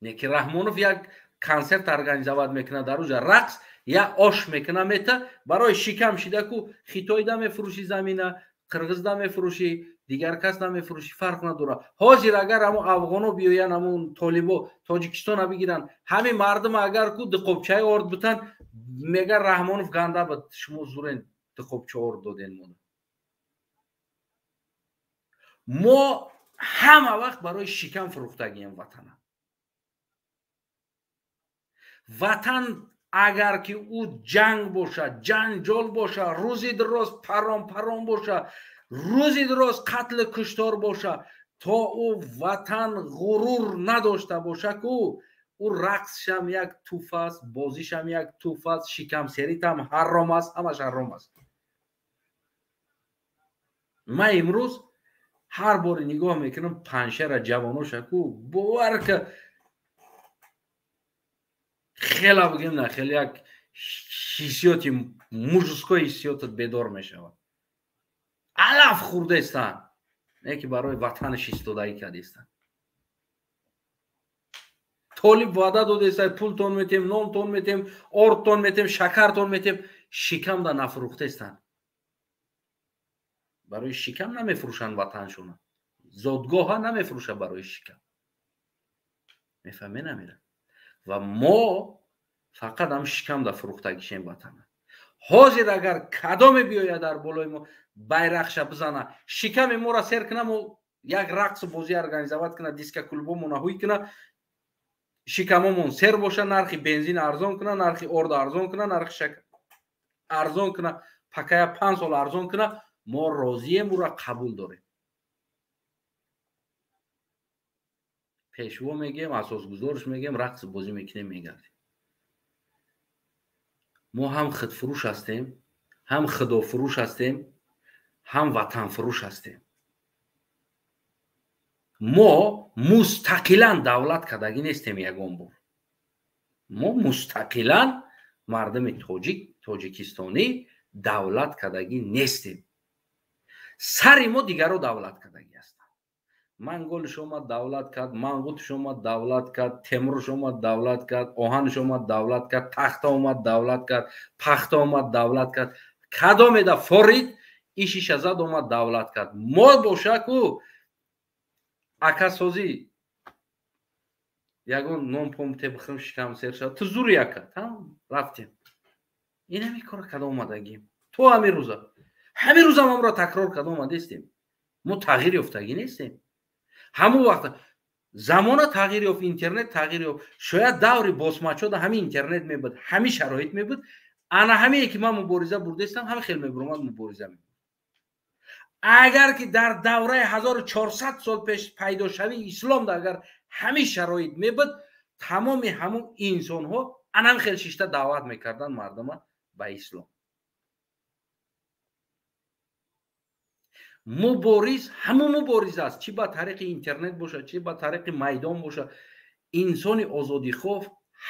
Speaker 1: Не ки Раҳмонов як консерт организовать мекунад, дар уҷа рақс, як ош мекуна мета, барои шикам шида ку Хитойда мефурӯши замина, Қирғизда мефурӯши, дигар кас намефурӯши, фарқ надорад. Ҳозир агар ҳамон афғоно биёянд, ҳамон толибо Тоҷикистона бигиранд, ҳамин мардум агар ку диқобчаи орд бутан, мега Раҳмонов ганда буд, шумо зурен диқобча орд доден мода. Мо ҳама вақт барои шикам фурӯхтагием ватана. Ватан агар ки ӯ ҷанг бошад, ҷанҷол бошад, рӯзи дароз парон парон бошад, рӯзи дароз қатлу куштор бошад, то ӯ ватан ғурур надошта бошад, ку ӯ рақсшам як туф аст, бозишам як туф аст, шикамсеритам ҳаром аст, ҳамаш ҳаром аст. Ман имрӯз ҳар боре нигоҳ мекунам паншера ҷавоноша, ку бовар ка хела бигем на, хеле як ҳиссиёти мужской ҳиссиётат бедор мешавад. Алаф хӯрдаистанд, не ки барои ватанаш истодагӣ кардистанд. Толиб ваъда додеста, пултон метем, нонтон метем, ордтон метем, шакартон метем, шикамда нафурӯхтаистанд. Барои шикам намефурӯшанд ватаншона, зодгоҳа намефурӯшад барои шикам. Мефаҳме намера? Ва мо фақат ҳам шикамда фурӯхтагишем ватана. Ҳозир агар кадоме биёяд дар болои мо байрақша бизана, шиками моро сер куна, мо Як рақсу бозӣ организовать кунад, дискоклубомона ҳуй кунад, шикамомон сер боша, нархи бензин арзон кунад, нархи орд арзон кунад, нархи шакар арзон кунад, пакая 5 сол арзон кунад, мо розием, ӯра қабул дорем. Пешво мегем, асосгузорш мегем, рақс бозӣ мекунем, мегардем. Мо ҳам худфурӯш ҳастем, ҳам худофурӯш ҳастем, ҳам ватанфурӯш ҳастем. Мо мустақилан давлат кардагӣ нестем ягон бор. Мо мустақилан мардуми тоҷик, тоҷикистонӣ давлат кардагӣ нестем. Сари мо дигаро давлат кардагӣ ҳастанд. Манголш омад давлат кард, мангутш омад давлат кард, темурш омад давлат кард, оҳанш омад давлат кард, тахта омад давлат кард, пахта омад давлат кард, кадомеда форид ишиша зад омад давлат кард. Мо бошаку акасозӣ ягон нон пом те бихӯрем, шикам сер шавад, ту зури ака рафтем. Ин ҳамин кора карда омадагим то ҳамин рӯза. Ҳамин рӯзам ҳамро такрор карда омадестем. Мо тағйир ёфтагӣ нестем. Ҳамон вақт замона тағйир ёфт, интернет тағйир ёфт. Шояд даври босмачода ҳамин интернет мебуд, ҳамин шароит мебуд. Ана ҳамие ки ман мубориза бурдестам, ҳамин хел мебуромад, мубориза мебуд. Агар ки дар давраи 1400 сол пеш пайдошавии ислом агар ҳамин шароит мебуд, тамоми ҳамун инсонҳо анам хел шишта даъват мекарданд мардума ба ислом. Мубориз ҳамун мубориз аст, чӣ ба тариқи интернет бошад, чӣ ба тариқи майдон бошад. Инсони озодихоҳ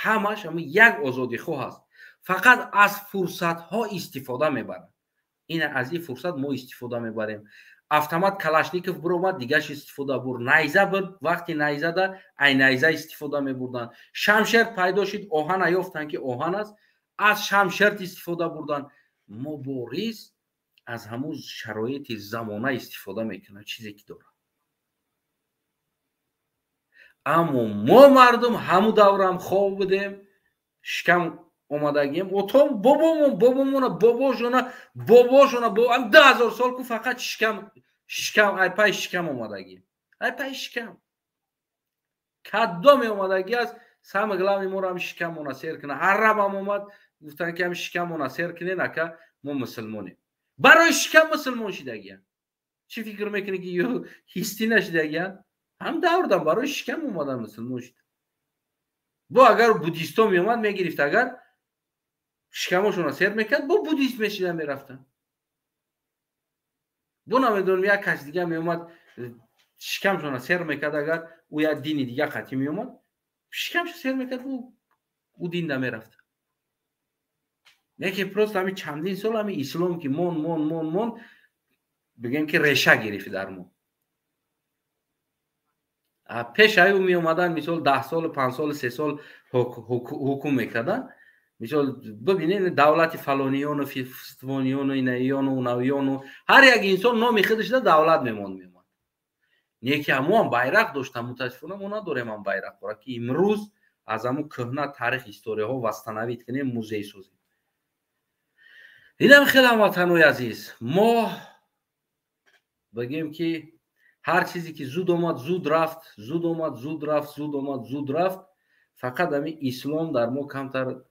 Speaker 1: ҳамаш ҳамун як озодихоҳ аст, фақат аз фурсатҳо истифода мебарад. Ин аз ин фурсат мо истифода мебарем. Автомат Калашников биромад, дигаш истифода бурд. Найза буд, вақти найзада ай найза истифода мебурданд. Шамшер пайдо шуд, оҳана ёфтанд ки оҳан аст, аз шамшерт истифода бурданд. Мубориз аз ҳамун шароити замона истифода мекунад, чизе ки дорад. Аммо мо мардум ҳамун даврам хоб будем, шикам омадагием. Отом бобомон, бобомона, бобошона, бобошона, 2000 сол ку фақат шикам, шикам, ай пай шикам омадагием. Ай пай шикам. Кадоме омадагӣ аст, самое главное моро ҳам шикамона сер кунад. Арабам омад, гуфтанд ки ҳам шикамона сер кунен, ака мо мусулмонем. Барои шикам мусулмон шидагиян. Чӣ фикр мекунӣ ки ҳистӣ нашидагиян? Ҳам даврдан барои шикам омадан мусулмон шид. Бо агар буддисто меомад, мегирифт, агар шикамошонро сер мекард, бо буддист мешида мерафтанд. Бо намедонам як кас дига меомад, шикамшонро сер мекард, агар ӯ як дини дига қатъӣ меомад, шикамшо сер мекард, ӯ динда мерафт. Неки просто ҳамин чандин сол ҳамин ислом ки мон мон мон мон бигем ки реша гирифт дар мо. Пеш аю меомадан, мисол 10 сол, 5 сол, 3 сол ҳукм мекарданд. Мисол бибинед давлати фалониону, фистониону, инаиону, унавиону, ҳар як инсон номи худашда давлат мемонд меомад. Неки ҳамоам байрақ доштан, мутаассифона мо надорем ҳам байрақҳоро ки имрӯз аз ҳамун кӯҳна таърих историяҳо восстановить кунем, музей созем. Инам хеле ҳамватанои азиз, мо бигем ки ҳар чизе ки зуд омад зуд рафт, зуд омад зуд рафт, зуд омад зуд рафт, фақат ҳамин ислом дар мо камтар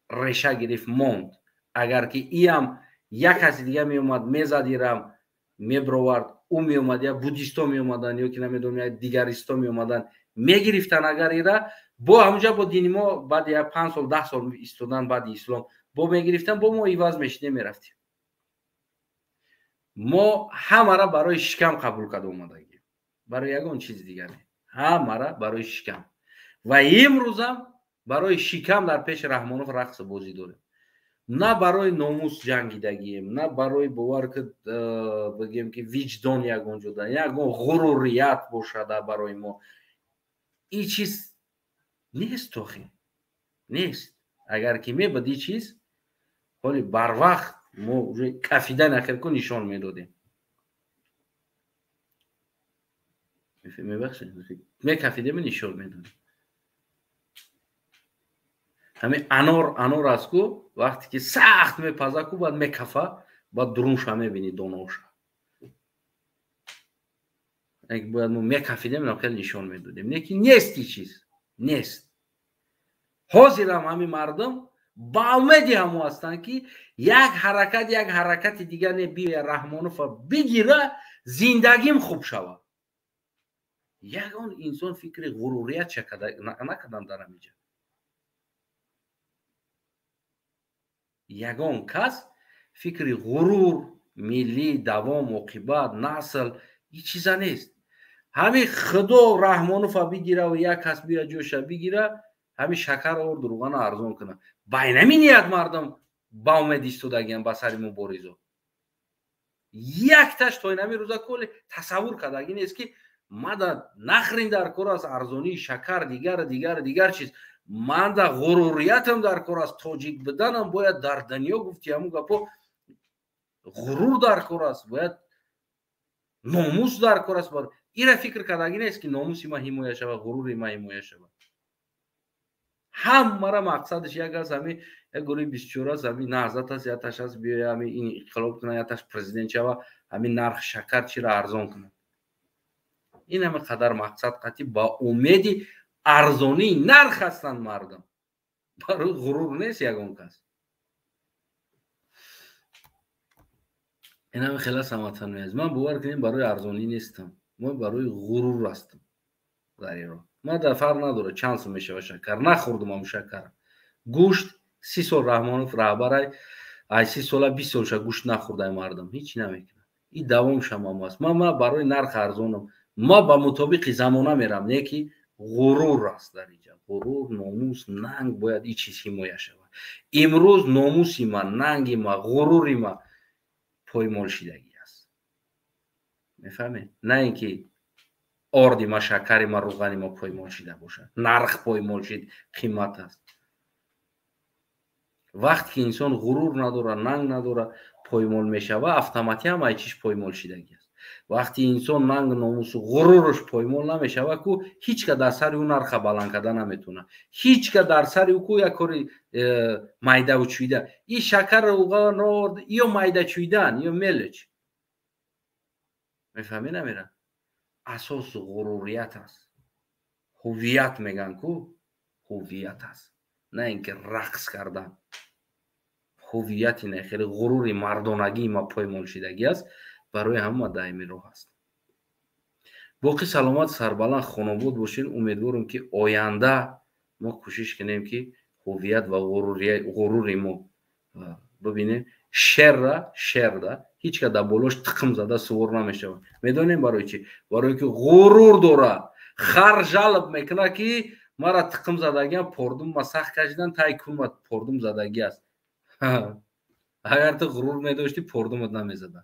Speaker 1: реша гирифт монд. Агар ки иам як каси дига меомад, мезад ирам, мебровард, ӯ меомад, я буддисто меомаданд, ё ки намедонам як дигаристо меомаданд, мегирифтанд агар ира, бо ҳамунҷа бо дини мо баъди як 5 сол 10 сол истодан баъди ислом бо мегирифтан, бо мо иваз мешидем, мерафтем. Мо ҳамара барои шикам қабул карда омадагем, барои ягон чизи дигар не, ҳамара барои шикам. Ва имрӯзам барои шикам дар пеши Раҳмонов рақсу бозӣ дорем. На барои номус ҷангидагием, на барои бовар ки бигем ки виҷдон ягон ҷода, ягон ғурурият бошада барои мо. Ин чиз нест, охи нест. Агар ки мебуд ин чиз, ҳоли барвақт мо уже кафидан ахир ку нишон медодем. Мебахшед, мекафидем нишон медодем. Ҳамин анор, анор аст ку, вақте ки сахт мепаза ку, баъд мекафа, баъд дурунша мебини донаоша. Бояд мо мекафидем, нам хеле нишон медодем. Не ки нест чиз, нест. Ҳозирам ҳамин мардум ба умеди ҳамо ҳастанд, ки як ҳаракат, як ҳаракати дигар не, бия Раҳмонова бигира, зиндагим хуб шавад. Ягон инсон фикри ғурурият накардан дар ҳаминҷа. Ягон кас фикри ғурур, миллӣ, давом, оқибат, насл ин чиза нест. Ҳамин Худо Раҳмонова бигира ва як кас бия ҷоша бигира, ҳамин шакар орд руғана арзон кунад. Ба инами ният мардум ба умед истодагиан ба сари муборизо. Якташ то инами рӯза коли тасаввур кардагӣ нест, ки мада нахрин дар кор аст арзонии шакар, дигар дигар дигар чиз. Ман да ғуруриятам дар кор аст, тоҷик буданам бояд дар дунё гуфти ҳамун гапо ғурур дар кор аст, бояд номус дар кор аст. Ира фикр кардагӣ нест, ки номуси ма ҳимоя шавад, ғурури ма ҳимоя шавад. Ҳамара мақсадаш як аст, ҳамин як гурӯҳи 24 аст, ҳамин наҳзат аст, яташ аст биёя ҳамин ин инқилоб кунад, яташ президент шава, ҳамин нархи шакар чира арзон кунад. Ин ҳама қадар мақсад қатъи ба умеди арзонии нарх ҳастанд мардум. Барои ғурур нест ягон кас. Ин ҳама хела саматанои аст. Ман бовар кунем, барои арзонӣ нестам, ман барои ғурур ҳастам дар Эрон. Ман дар фарқ надорад чанд сум мешавад шакар, нахӯрдум ҳамун шакар. Гӯшт 30 сол Раҳмонов раҳбарай, ай 30 сола 20 солша гӯшт нахӯрдай мардум, ҳеч намекунад. Ин давом шамам аст. Ман барои нарх арзонам, ма ба мутобиқи замона мерам, не ки ғурур аст дар инҷа. Ғурур, номус, нанг бояд ин чиз ҳимоя шавад. Имрӯз номуси ма, нанги ма, ғурури ма поймол шидагӣ аст. Мефаҳмед? На ин ки орди ма, шакари ма, руғани ма поймол шида бошад. Нарх поймол шид, қимат аст. Вақте ки инсон ғурур надорад, нанг надорад, поймол мешавад, автоматӣ ҳам ай чиш поймол шидагӣ аст. Вақте инсон нанг, номусу ғуруруш поймол намешавад, ку ҳеҷ ка дар сари ӯ нарха баланд карда наметавонад. Ҳеҷ ка дар сари ӯ ку як кори майдаву чӯида. Ин шакар, руған, орд ё майда чӯидан, ё мелоч. Мефаҳмӣ намера? Асос ғурурият аст. Ҳувият меган ку, ҳувият аст. На ин ки рақс кардан. Ҳувияти не, хеле ғурури мардонагии ма поймол шидагӣ аст. Барои ҳама даими роҳ аст. Боқӣ саломат, сарбаланд, хонобод бошед. Умедворам, ки оянда мо кӯшиш кунем, ки ҳувият ва ғурури мо бибинем. Шерра, шерда ҳеҷ ка дар болош тиқм зада сувор намешавад. Медонем барои чӣ? Барои ки ғурур дорад. Хар жалб мекунад, ки мара тиқм задагиам, пордум ма сахт кашидан, тай кунма пордум задагӣ аст. Агар ту ғурур медоштӣ, пордумат намезада.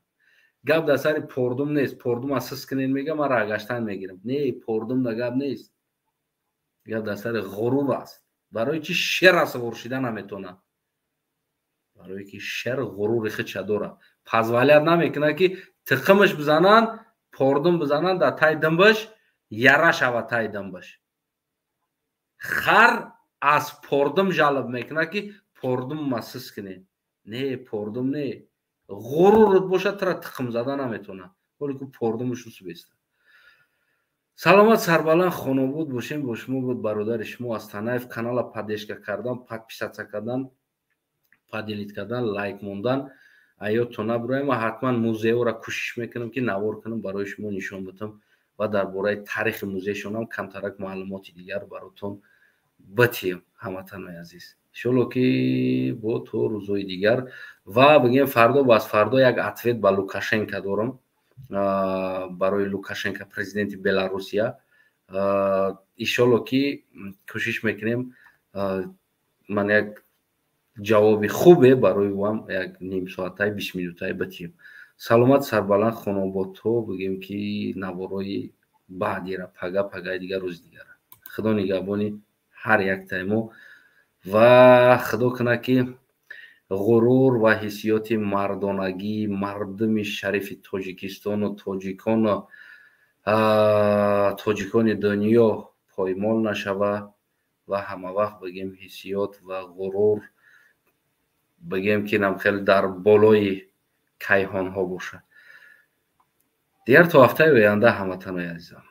Speaker 1: Гап дар сари пордум нест. Пордум асис кунед мега, ман рагаштан мегирам. Не, пордум да гап нест. Гап дар сари ғурур аст. Барои чи шер савор шида наметавонад? Барои ки шер ғурури худша дорад. Позволят намекунад, ки тиқимаш бизананд, пордум бизананд, дар тай думбаш яра шавад тай думбаш. Хар аз пордум жалб мекунад, ки пордум ма сис кунед. Не, пордум не. Ғурурут бошад, тура тиқм зада наметавонад. Ҳоле ку пордумаш усубеста. Саломат, сарбаланд, хонобод бошем. Бо шумо буд бародари шумо Астанаев. Канала поддержка кардан, подписаться кардан, поделить кардан, лайк мондан аёдтон набураем. Ма ҳатман музеоро кӯшиш мекунам, ки навор кунам, барои шумо нишон бидам ва дар бораи таърихи музейшонам камтарак маълумоти дигар баротон битиҳам. Ҳамватанои азиз, иншоалло ки бо то рӯзҳои дигар ва бигем фардо, бас фардо як ответ ба Лукашенко дорам. Барои Лукашенко, президенти Беларусия. Иншоалло ки кӯшиш мекунем, ман як ҷавоби хубе барои ӯам як нимсоатаи 20 минутаи битиҳем. Саломат, сарбаланд, хонободто бигем ки наворои баъдира, пага, пагаи дигар, рӯзи дигара. Худо нигаҳбони ҳар яктаи мо ва худо кунад, ки ғурур ва ҳиссиёти мардонагии мардуми шарифи Тоҷикистону тоҷикону тоҷикони дунё поймол нашава ва ҳамавақт бигем ҳиссиёт ва ғурур бигем ки нам хеле дар болои кайҳонҳо бошад. Дигар то ҳафтаи оянда, ҳамватанои азизам.